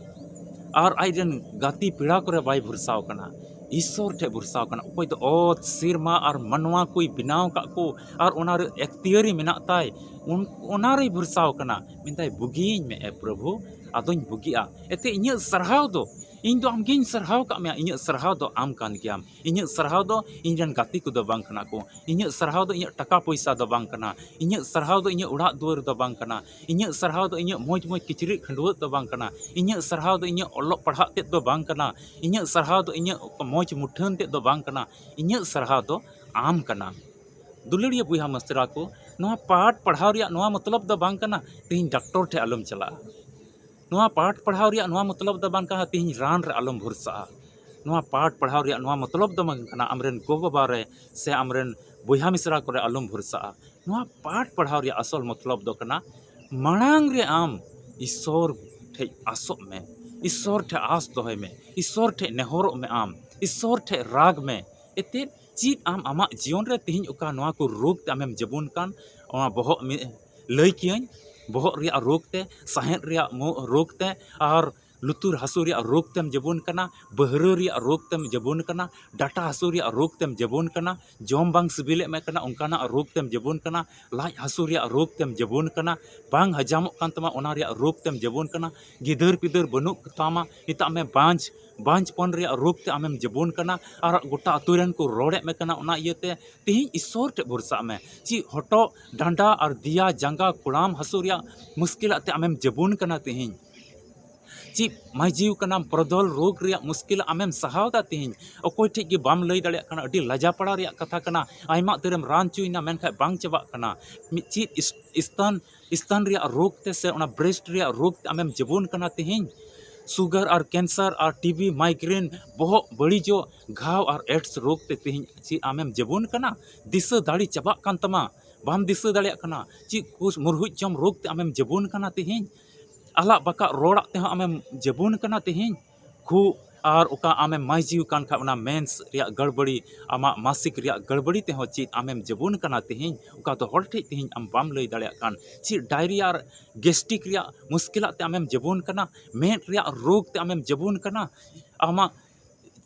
ᱟᱨ ᱟᱡ ᱨᱮᱱ ᱜᱟᱛᱮ ᱯᱮᱲᱟ ᱠᱚᱨᱮ ᱵᱟᱭ ᱵᱷᱚᱨᱥᱟᱣ ᱠᱟᱱᱟ, ᱤᱥᱥᱚᱨ ᱴᱷᱮᱡ ᱵᱷᱚᱨᱥᱟᱣ ᱠᱟᱱᱟ᱾ ᱚᱠᱚᱭ ᱫᱚ ᱚᱛ, ᱥᱮᱨᱢᱟ ᱟᱨ ᱢᱟᱱᱣᱟ ᱠᱚᱭ ᱵᱮᱱᱟᱣ ᱟᱠᱟᱫ ᱠᱚ ᱟᱨ ᱚᱱᱟ ᱨᱮ ᱮᱠᱛᱤᱭᱟᱹᱨᱤ ᱢᱮᱱᱟᱜ ᱛᱟᱭ, ᱩᱱ-, ᱚᱱᱟ ᱨᱮᱭ ᱵᱷᱚᱨᱥᱟᱣ ᱠᱟᱱᱟ᱾ ᱢᱮᱱᱫᱟᱭ, "ᱵᱩᱜᱤᱭᱟᱹᱧ ᱢᱮ ᱮ ᱯᱨᱚᱵᱷᱩ, ᱟᱫᱚᱧ ᱵᱩᱜᱤᱜᱼᱟ᱾" ᱮᱱᱛᱮ ᱤᱧᱟᱹᱜ ᱥᱟᱨᱦᱟᱣ ᱫᱚ, ᱤᱧ ᱫᱚ ᱟᱢᱜᱤᱧ ᱥᱟᱨᱦᱟᱣ ᱠᱟᱜ ᱢᱮᱭᱟ, ᱤᱧᱟᱹᱜ ᱥᱟᱨᱦᱟᱣ ᱫᱚ ᱟᱢ ᱠᱟᱱ ᱜᱮᱭᱟᱢ᱾ ᱤᱧᱟᱹᱜ ᱥᱟᱨᱦᱟᱣ ᱫᱚ ᱤᱧ ᱨᱮᱱ ᱜᱟᱛᱮ ᱠᱚᱫᱚ ᱵᱟᱝ ᱠᱟᱱᱟ ᱠᱚ᱾ ᱤᱧᱟᱹᱜ ᱥᱟᱨᱦᱟᱣ ᱫᱚ ᱤᱧᱟᱹᱜ ᱴᱟᱠᱟ ᱯᱚᱭᱥᱟ ᱫᱚ ᱵᱟᱝ ᱠᱟᱱᱟ᱾ ᱤᱧᱟᱹᱜ ᱥᱟᱨᱦᱟᱣ ᱫᱚ ᱤᱧᱟᱹᱜ ᱚᱲᱟᱜ ᱫᱩᱣᱟᱹᱨ ᱫᱚ ᱵᱟᱝ ᱠᱟᱱᱟ᱾ ᱤᱧᱟᱹᱜ ᱥᱟᱨᱦᱟᱣ ᱫᱚ ᱤᱧᱟᱹᱜ ᱢᱚᱡᱽ ᱢᱚᱡᱽ ᱠᱤᱪᱨᱤᱡ ᱠᱷᱟᱹᱰᱣᱟᱹᱜ ᱫᱚ ᱵᱟᱝ ᱠᱟᱱᱟ᱾ ᱤᱧᱟᱹᱜ ᱥᱟᱨᱦᱟᱣ ᱫᱚ ᱤᱧᱟᱹᱜ ᱚᱞᱚᱜ ᱯᱟᱲᱦᱟᱜ ᱛᱮᱫ ᱫᱚ ᱵᱟᱝ ᱠᱟᱱᱟ᱾ ᱤᱧᱟᱹᱜ ᱥᱟᱨᱦᱟᱣ ᱫᱚ ᱤᱧᱟᱹᱜ ᱢᱚᱡᱽ ᱢᱩᱴᱷᱟᱹᱱ ᱛᱮᱫ ᱫᱚ ᱵᱟᱝ ᱠᱟᱱᱟ᱾ ᱤᱧᱟᱹᱜ ᱥᱟᱨᱦᱟᱣ ᱫᱚ ᱟᱢ ᱠᱟᱱᱟᱢ᱾ ᱫᱩᱞᱟᱹᱲᱤᱭᱟᱹ ᱵᱚᱭᱦᱟ ᱢᱤᱥᱨᱟ ᱠᱚ, ᱱᱚᱣᱟ ᱯᱟᱴ ᱯᱟᱲᱦᱟᱣ ᱨᱮᱭᱟᱜ ᱱᱚᱣᱟ ᱢᱚᱛᱞᱚᱵ ᱫᱚ ᱵᱟᱝ ᱠᱟᱱᱟ ᱛᱮᱦᱮᱧ ᱰᱟᱠᱛᱚᱨ ᱴᱷᱮᱱ ᱟᱞᱚᱢ ᱪᱟᱞᱟᱜᱼᱟ᱾ ᱱᱚᱣᱟ ᱯᱟᱴ ᱯᱟᱲᱦᱟᱣ ᱨᱮᱭᱟᱜ ᱱᱚᱣᱟ ᱢᱚᱛᱞᱚᱵ ᱫᱚ ᱵᱟᱝ ᱠᱟᱱᱟ ᱛᱤᱦᱤᱧ ᱨᱟᱱ ᱨᱮ ᱟᱞᱚᱢ ᱵᱷᱚᱨᱥᱟᱜᱼᱟ᱾ ᱱᱚᱣᱟ ᱯᱟᱴ ᱯᱟᱲᱦᱟᱣ ᱨᱮᱭᱟᱜ ᱱᱚᱣᱟ ᱢᱚᱛᱞᱚᱵ ᱫᱚ ᱵᱟᱝ ᱠᱟᱱᱟ ᱟᱢᱨᱮᱱ ᱜᱚ ᱵᱟᱵᱟ ᱨᱮ ᱥᱮ ᱟᱢᱨᱮᱱ ᱵᱚᱭᱦᱟ ᱢᱤᱥᱨᱟ ᱠᱚᱨᱮ ᱟᱞᱚᱢ ᱵᱷᱚᱨᱥᱟᱜᱼᱟ᱾ ᱱᱚᱣᱟ ᱯᱟᱴ ᱯᱟᱲᱦᱟᱣ ᱨᱮᱭᱟᱜ ᱟᱥᱚᱞ ᱢᱚᱛᱞᱚᱵ ᱫᱚ ᱠᱟᱱᱟ ᱢᱟᱲᱟᱝ ᱨᱮ ᱟᱢ ᱤᱥᱥᱚᱨ ᱴᱷᱮᱡ ᱟᱥᱚᱜ ᱢᱮ, ᱤᱥᱥᱚᱨ ᱴᱷᱮᱡ ᱟᱥ ᱫᱚᱦᱚᱭ ᱢᱮ, ᱤᱥᱥᱚᱨ ᱴᱷᱮᱡ ᱱᱮᱦᱚᱨᱚᱜ ᱢᱮ, ᱟᱢ ᱤᱥᱥᱚᱨ ᱴᱷᱮᱡ ᱨᱟᱜᱽ ᱢᱮ᱾ ᱮᱛᱮᱫ ᱪᱮᱫ ᱟᱢ ᱟᱢᱟᱜ ᱡᱤᱭᱚᱱ ᱨᱮ ᱛᱤᱦᱤᱧ ᱚᱠᱟ ᱱᱚᱣᱟ ᱠᱚ ᱨᱳᱜᱽ ᱛᱮ ᱟᱢᱮᱢ ᱡᱟᱹᱵᱩᱱ ᱠᱟᱱ, ᱚᱱᱟ ᱵᱚᱦᱚᱜ ᱢᱤ-, ᱞᱟᱹᱭ ᱠᱤᱭᱟᱹᱧ, ᱵᱚᱦᱚᱜ ᱨᱮᱭᱟᱜ ᱨᱳᱜᱽ ᱛᱮ, ᱥᱟᱦᱮᱫ ᱨᱮᱭᱟᱜ ᱢᱩ-, ᱨᱳᱜᱽ ᱛᱮ, ᱟᱨ ᱞᱩᱛᱩᱨ ᱦᱟᱹᱥᱩ ᱨᱮᱭᱟᱜ ᱨᱳᱜᱽ ᱛᱮᱢ ᱡᱟᱹᱵᱩᱱ ᱠᱟᱱᱟ, ᱵᱟᱹᱦᱨᱟᱹ ᱨᱮᱭᱟᱜ ᱨᱳᱜᱽ ᱛᱮᱢ ᱡᱟᱹᱵᱩᱱ ᱠᱟᱱᱟ, ᱰᱟᱴᱟ ᱦᱟᱹᱥᱩ ᱨᱮᱭᱟᱜ ᱨᱳᱜᱽ ᱛᱮᱢ ᱡᱟᱹᱵᱩᱱ ᱠᱟᱱᱟ, ᱡᱚᱢ ᱵᱟᱝ ᱥᱤᱵᱤᱞᱮᱫ ᱢᱮ ᱠᱟᱱᱟ ᱚᱱᱠᱟᱱᱟᱜ ᱨᱳᱜᱽ ᱛᱮᱢ ᱡᱟᱹᱵᱩᱱ ᱠᱟᱱᱟ, ᱞᱟᱡ ᱦᱟᱹᱥᱩ ᱨᱮᱭᱟᱜ ᱨᱳᱜᱽ ᱛᱮᱢ ᱡᱟᱹᱵᱩᱱ ᱠᱟᱱᱟ, ᱵᱟᱝ ᱦᱟᱡᱟᱢᱚᱜ ᱠᱟᱱ ᱛᱟᱢᱟ ᱚᱱᱟ ᱨᱮᱭᱟᱜ ᱨᱳᱜᱽ ᱛᱮᱢ ᱡᱟᱹᱵᱩᱱ ᱠᱟᱱᱟ, ᱜᱤᱫᱟᱹᱨ ᱯᱤᱫᱟᱹᱨ ᱵᱟᱹᱱᱩᱜ ᱛᱟᱢᱟ, ᱢᱮᱛᱟᱜ ᱢᱮ ᱵᱟᱸᱡᱽ, ᱵᱟᱸᱡᱽᱯᱚᱱ ᱨᱮᱭᱟᱜ ᱨᱳᱜᱽ ᱛᱮ ᱟᱢᱮᱢ ᱡᱟᱹᱵᱩᱱ ᱠᱟᱱᱟ, ᱟᱨ ᱜᱚᱴᱟ ᱟᱹᱛᱩ ᱨᱮᱱ ᱠᱚ ᱨᱚᱲᱮᱫ ᱢᱮ ᱠᱟᱱᱟ᱾ ᱚᱱᱟ ᱤᱭᱟᱹᱛᱮ ᱛᱤᱦᱤᱧ ᱤᱥᱥᱚᱨ ᱴᱷᱮᱡ ᱵᱷᱚᱨᱥᱟᱜ ᱢᱮ᱾ ᱪᱮᱫ ᱦᱚᱴᱚᱜ, ᱰᱟᱸᱰᱟ ᱟᱨ ᱫᱮᱭᱟ ᱡᱟᱸᱜᱟ ᱠᱚᱲᱟᱢ ᱦᱟᱹᱥᱩ ᱨᱮᱭᱟᱜ ᱢᱩᱥᱠᱤᱞᱟᱜ ᱛᱮ ᱟᱢᱮᱢ ᱡᱟᱹᱵᱩᱱ ᱠᱟᱱᱟ ᱛᱤᱦᱤᱧ? ᱪᱮᱫ ᱢᱟᱹᱭᱡᱤᱣ ᱠᱟᱱᱟᱢ, ᱯᱨᱚᱫᱚᱞ ᱨᱳᱜᱽ ᱨᱮᱭᱟᱜ ᱢᱩᱥᱠᱤᱞ ᱟᱢᱮᱢ ᱥᱟᱦᱟᱣ ᱫᱟ ᱛᱤᱦᱤᱧ? ᱚᱠᱚᱭ ᱴᱷᱮᱡ ᱜᱮ ᱵᱟᱢ ᱞᱟᱹᱭ ᱫᱟᱲᱮᱭᱟᱜ ᱠᱟᱱᱟ, ᱟᱹᱰᱤ ᱞᱟᱡᱟ ᱯᱟᱲᱟ ᱨᱮᱭᱟᱜ ᱠᱟᱛᱷᱟ ᱠᱟᱱᱟ᱾ ᱟᱭᱢᱟ ᱩᱛᱟᱹᱨᱮᱢ ᱨᱟᱱ ᱪᱚᱭᱮᱱᱟ, ᱢᱮᱱᱠᱷᱟᱡ ᱵᱟᱝ ᱪᱟᱵᱟᱜ ᱠᱟᱱᱟ᱾ ᱢᱤᱫ ᱪᱮᱫ ᱤᱥ-, ᱥᱛᱟᱱ, ᱥᱛᱟᱱ ᱨᱮᱭᱟᱜ ᱨᱳᱜᱽ ᱛᱮ ᱥᱮ ᱚᱱᱟ ᱵᱨᱮᱥᱴ ᱨᱮᱭᱟᱜ ᱨᱳᱜᱽ ᱛᱮ ᱟᱢᱮᱢ ᱡᱟᱹᱵᱩᱱ ᱠᱟᱱᱟ ᱛᱤᱦᱤᱧ? ᱥᱩᱜᱟᱨ ᱟᱨ ᱠᱮᱱᱥᱟᱨ ᱟᱨ ᱴᱤᱵᱤ, ᱢᱟᱭᱜᱨᱮᱱ, ᱵᱚᱦᱚᱜ ᱵᱟᱹᱲᱤᱡᱚᱜ, ᱜᱷᱟᱣ ᱟᱨ ᱮᱰᱥ ᱨᱳᱜᱽ ᱛᱮ ᱛᱤᱦᱤᱧ ᱪᱮᱫ ᱟᱢᱮᱢ ᱡᱟᱹᱵᱩᱱ ᱠᱟᱱᱟ? ᱫᱤᱥᱟᱹ ᱫᱟᱲᱮ ᱪᱟᱵᱟᱜ ᱠᱟᱱ ᱛᱟᱢᱟ, ᱵᱟᱢ ᱫᱤᱥᱟᱹ ᱫᱟᱲᱮᱭᱟᱜ ᱠᱟᱱᱟ᱾ ᱪᱮᱫ ᱠᱩᱥ ᱢᱩᱨᱦᱩᱡ ᱡᱚᱢ ᱨᱳᱜᱽ ᱛᱮ ᱟᱢᱮᱢ ᱡᱟᱹᱵᱩᱱ ᱠᱟᱱᱟ ᱛᱤᱦᱤᱧ? ᱟᱞᱟᱜ ᱵᱟᱠᱟᱜ ᱨᱚᱲᱟᱜ ᱛᱮᱦᱚᱸ ᱟᱢᱮᱢ ᱡᱟᱹᱵᱩᱱ ᱠᱟᱱᱟ ᱛᱤᱦᱤᱧ? ᱠᱷᱩᱜ ᱟᱨ ᱚᱠᱟ ᱟᱢᱮᱢ ᱢᱟᱹᱭᱡᱤᱣ ᱠᱟᱱ ᱠᱷᱟᱡ ᱚᱱᱟ ᱢᱮᱱᱥ ᱨᱮᱭᱟᱜ ᱜᱟᱲᱵᱟᱹᱲᱤ, ᱟᱢᱟᱜ ᱢᱟᱥᱤᱠ ᱨᱮᱭᱟᱜ ᱜᱟᱲᱵᱟᱹᱲᱤ ᱛᱮᱦᱚᱸ ᱪᱮᱫ ᱟᱢᱮᱢ ᱡᱟᱹᱵᱩᱱ ᱠᱟᱱᱟ ᱛᱤᱦᱤᱧ? ᱚᱠᱟ ᱫᱚ ᱦᱚᱲ ᱴᱷᱮᱡ ᱛᱤᱦᱤᱧ ᱟᱢ ᱵᱟᱢ ᱞᱟᱹᱭ ᱫᱟᱲᱮᱭᱟᱜ ᱠᱟᱱ᱾ ᱪᱮᱫ ᱰᱟᱭᱨᱤᱭᱟ ᱟᱨ ᱜᱮᱥᱴᱤᱠ ᱨᱮᱭᱟᱜ ᱢᱩᱥᱠᱤᱞᱟᱜ ᱛᱮ ᱟᱢᱮᱢ ᱡᱟᱹᱵᱩᱱ ᱠᱟᱱᱟ? ᱢᱮᱫ ᱨᱮᱭᱟᱜ ᱨᱳᱜᱽ ᱛᱮ ᱟᱢᱮᱢ ᱡᱟᱹᱵᱩᱱ ᱠᱟᱱᱟ? ᱟᱢᱟᱜ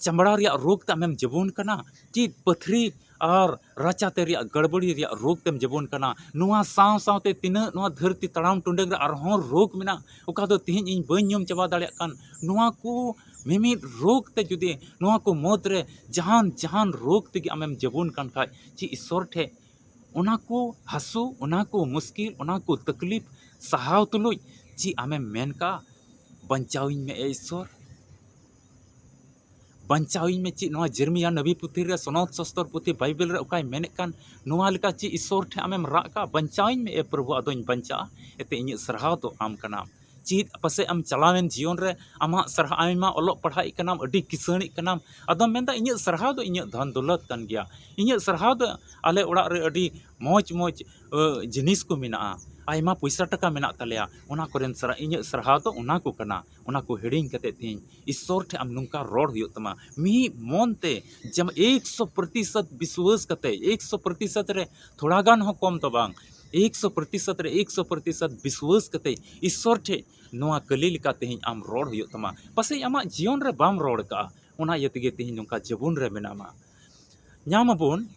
ᱪᱟᱢᱲᱟ ᱨᱮᱭᱟᱜ ᱨᱳᱜᱽ ᱛᱮ ᱟᱢᱮᱢ ᱡᱟᱹᱵᱩᱱ ᱠᱟᱱᱟ? ᱪᱮᱫ ᱯᱟᱹᱛᱷᱨᱤ ᱟᱨ ᱨᱟᱪᱟ ᱛᱮ ᱨᱮᱭᱟᱜ ᱜᱟᱲᱵᱟᱹᱲᱤ ᱨᱮᱭᱟᱜ ᱨᱳᱜᱽ ᱛᱮᱢ ᱡᱟᱹᱵᱩᱱ ᱠᱟᱱᱟ? ᱱᱚᱣᱟ ᱥᱟᱶ ᱥᱟᱶᱛᱮ ᱛᱤᱱᱟᱹᱜ ᱱᱚᱣᱟ ᱫᱷᱟᱹᱨᱛᱤ ᱛᱟᱲᱟᱢ ᱴᱩᱰᱟᱹᱝ ᱨᱮ ᱟᱨᱦᱚᱸ ᱨᱳᱜᱽ ᱢᱮᱱᱟᱜ, ᱚᱠᱟ ᱫᱚ ᱛᱤᱦᱤᱧ ᱤᱧ ᱵᱟᱹᱧ ᱧᱩᱢ ᱪᱟᱵᱟ ᱫᱟᱲᱮᱭᱟᱜ ᱠᱟᱱ᱾ ᱱᱚᱣᱟ ᱠᱚ ᱢᱤᱢᱤᱫ ᱨᱳᱜᱽ ᱛᱮ ᱡᱩᱫᱤ ᱱᱚᱣᱟ ᱠᱚ ᱢᱩᱫᱽ ᱨᱮ ᱡᱟᱦᱟᱱ, ᱡᱟᱦᱟᱱ ᱨᱳᱜᱽ ᱛᱮᱜᱮ ᱟᱢᱮᱢ ᱡᱟᱹᱵᱩᱱ ᱠᱟᱱ ᱠᱷᱟᱡ, ᱪᱮᱫ ᱤᱥᱥᱚᱨ ᱴᱷᱮᱡ ᱚᱱᱟ ᱠᱚ ᱦᱟᱹᱥᱩ, ᱚᱱᱟ ᱠᱚ ᱢᱩᱥᱠᱤᱞ, ᱚᱱᱟ ᱠᱚ ᱛᱟᱠᱞᱤᱯ ᱥᱟᱦᱟᱣ ᱛᱩᱞᱩᱡ ᱪᱮᱫ ᱟᱢᱮᱢ ᱢᱮᱱ ᱠᱟᱜᱼᱟ, "ᱵᱟᱧᱪᱟᱣᱤᱧ ᱢᱮ ᱮ ᱤᱥᱥᱚᱨ, ᱵᱟᱧᱪᱟᱣᱤᱧ ᱢᱮ"? ᱪᱮᱫ ᱱᱚᱣᱟ ᱡᱮᱨᱢᱤᱭᱟ ᱱᱟᱵᱤ ᱯᱩᱛᱷᱤ ᱨᱮ, ᱥᱚᱱᱚᱛ ᱥᱚᱥᱛᱚᱨ ᱯᱩᱛᱷᱤ ᱵᱟᱭᱵᱮᱞ ᱨᱮ ᱚᱠᱟᱭ ᱢᱮᱱᱮᱫ ᱠᱟᱱ, ᱱᱚᱣᱟ ᱞᱮᱠᱟ ᱪᱮᱫ ᱤᱥᱥᱚᱨ ᱴᱷᱮᱱ ᱟᱢᱮᱢ ᱨᱟᱜ ᱠᱟᱜᱼᱟ, "ᱵᱟᱧᱪᱟᱣᱤᱧ ᱢᱮ ᱮ ᱯᱨᱚᱵᱷᱩ, ᱟᱫᱚᱧ ᱵᱟᱧᱪᱟᱜᱼᱟ"? ᱮᱱᱛᱮ ᱤᱧᱟᱹᱜ ᱥᱟᱨᱦᱟᱣ ᱫᱚ ᱟᱢ ᱠᱟᱱᱟᱢ᱾ ᱪᱮᱫ ᱯᱟᱥᱮᱡ ᱟᱢ ᱪᱟᱞᱟᱣᱮᱱ ᱡᱤᱭᱚᱱ ᱨᱮ ᱟᱢᱟᱜ ᱥᱟᱨᱦᱟᱣ, ᱟᱭᱢᱟ ᱚᱞᱚᱜ ᱯᱟᱲᱦᱟᱜ ᱠᱟᱱᱟᱢ, ᱟᱹᱰᱤ ᱠᱤᱥᱟᱹᱬᱤᱜ ᱠᱟᱱᱟᱢ, ᱟᱫᱚᱢ ᱢᱮᱱᱫᱟ, "ᱤᱧᱟᱹᱜ ᱥᱟᱨᱦᱟᱣ ᱫᱚ ᱤᱧᱟᱹᱜ ᱫᱷᱚᱱ ᱫᱚᱞᱚᱛ ᱠᱟᱱ ᱜᱮᱭᱟ, ᱤᱧᱟᱹᱜ ᱥᱟᱨᱦᱟᱣ ᱫᱚ ᱟᱞᱮ ᱚᱲᱟᱜ ᱨᱮ ᱟᱹᱰᱤ ᱢᱚᱡᱽ ᱢᱚᱡᱽ, ᱟᱹ, ᱡᱤᱱᱤᱥ ᱠᱚ ᱢᱮᱱᱟᱜᱼᱟ, ᱟᱭᱢᱟ ᱯᱚᱭᱥᱟ ᱴᱟᱠᱟ ᱢᱮᱱᱟᱜ ᱛᱟᱞᱮᱭᱟ, ᱚᱱᱟ ᱠᱚᱨᱮᱱ ᱥᱟᱨᱦᱟᱣ, ᱤᱧᱟᱹᱜ ᱥᱟᱨᱦᱟᱣ ᱫᱚ ᱚᱱᱟ ᱠᱚ ᱠᱟᱱᱟ᱾" ᱚᱱᱟ ᱠᱚ ᱦᱤᱲᱤᱧ ᱠᱟᱛᱮ ᱛᱮᱦᱮᱧ ᱤᱥᱥᱚᱨ ᱴᱷᱮᱱ ᱟᱢ ᱱᱚᱝᱠᱟ ᱨᱚᱲ ᱦᱩᱭᱩᱜ ᱛᱟᱢᱟ, ᱢᱤᱫ ᱢᱚᱱ ᱛᱮ, ᱡᱮᱢᱚᱱ ᱮᱠᱥᱚ ᱯᱨᱚᱛᱤᱥᱚᱛ ᱵᱤᱥᱣᱟᱹᱥ ᱠᱟᱛᱮ, ᱮᱠᱥᱚ ᱯᱨᱚᱛᱤᱥᱚᱛ ᱨᱮ ᱛᱷᱚᱲᱟ ᱜᱟᱱ ᱦᱚᱸ ᱠᱚᱢ ᱫᱚ ᱵᱟᱝ, ᱮᱠᱥᱚ ᱯᱨᱚᱛᱤᱥᱚᱛ ᱨᱮ ᱮᱠᱥᱚ ᱯᱨᱚᱛᱤᱥᱚᱛ ᱵᱤᱥᱣᱟᱹᱥ ᱠᱟᱛᱮ ᱤᱥᱥᱚᱨ ᱴᱷᱮᱱ ᱱᱚᱣᱟ ᱠᱟᱹᱞᱤ ᱞᱮᱠᱟ ᱛᱮᱦᱮᱧ ᱟᱢ ᱨᱚᱲ ᱦᱩᱭᱩᱜ ᱛᱟᱢᱟ᱾ ᱯᱟᱥᱮᱡ ᱟᱢᱟᱜ ᱡᱤᱭᱚᱱ ᱨᱮ ᱵᱟᱢ ᱨᱚᱲ ᱠᱟᱜᱼᱟ, ᱚᱱᱟ ᱤᱭᱟᱹ ᱛᱮᱜᱮ ᱛᱮᱦᱮᱧ ᱱᱚᱝᱠᱟ ᱡᱟᱹᱵᱩᱱ ᱨᱮ ᱢᱮᱱᱟᱢᱟ᱾ ᱧᱟᱢ ᱟᱵᱚᱱ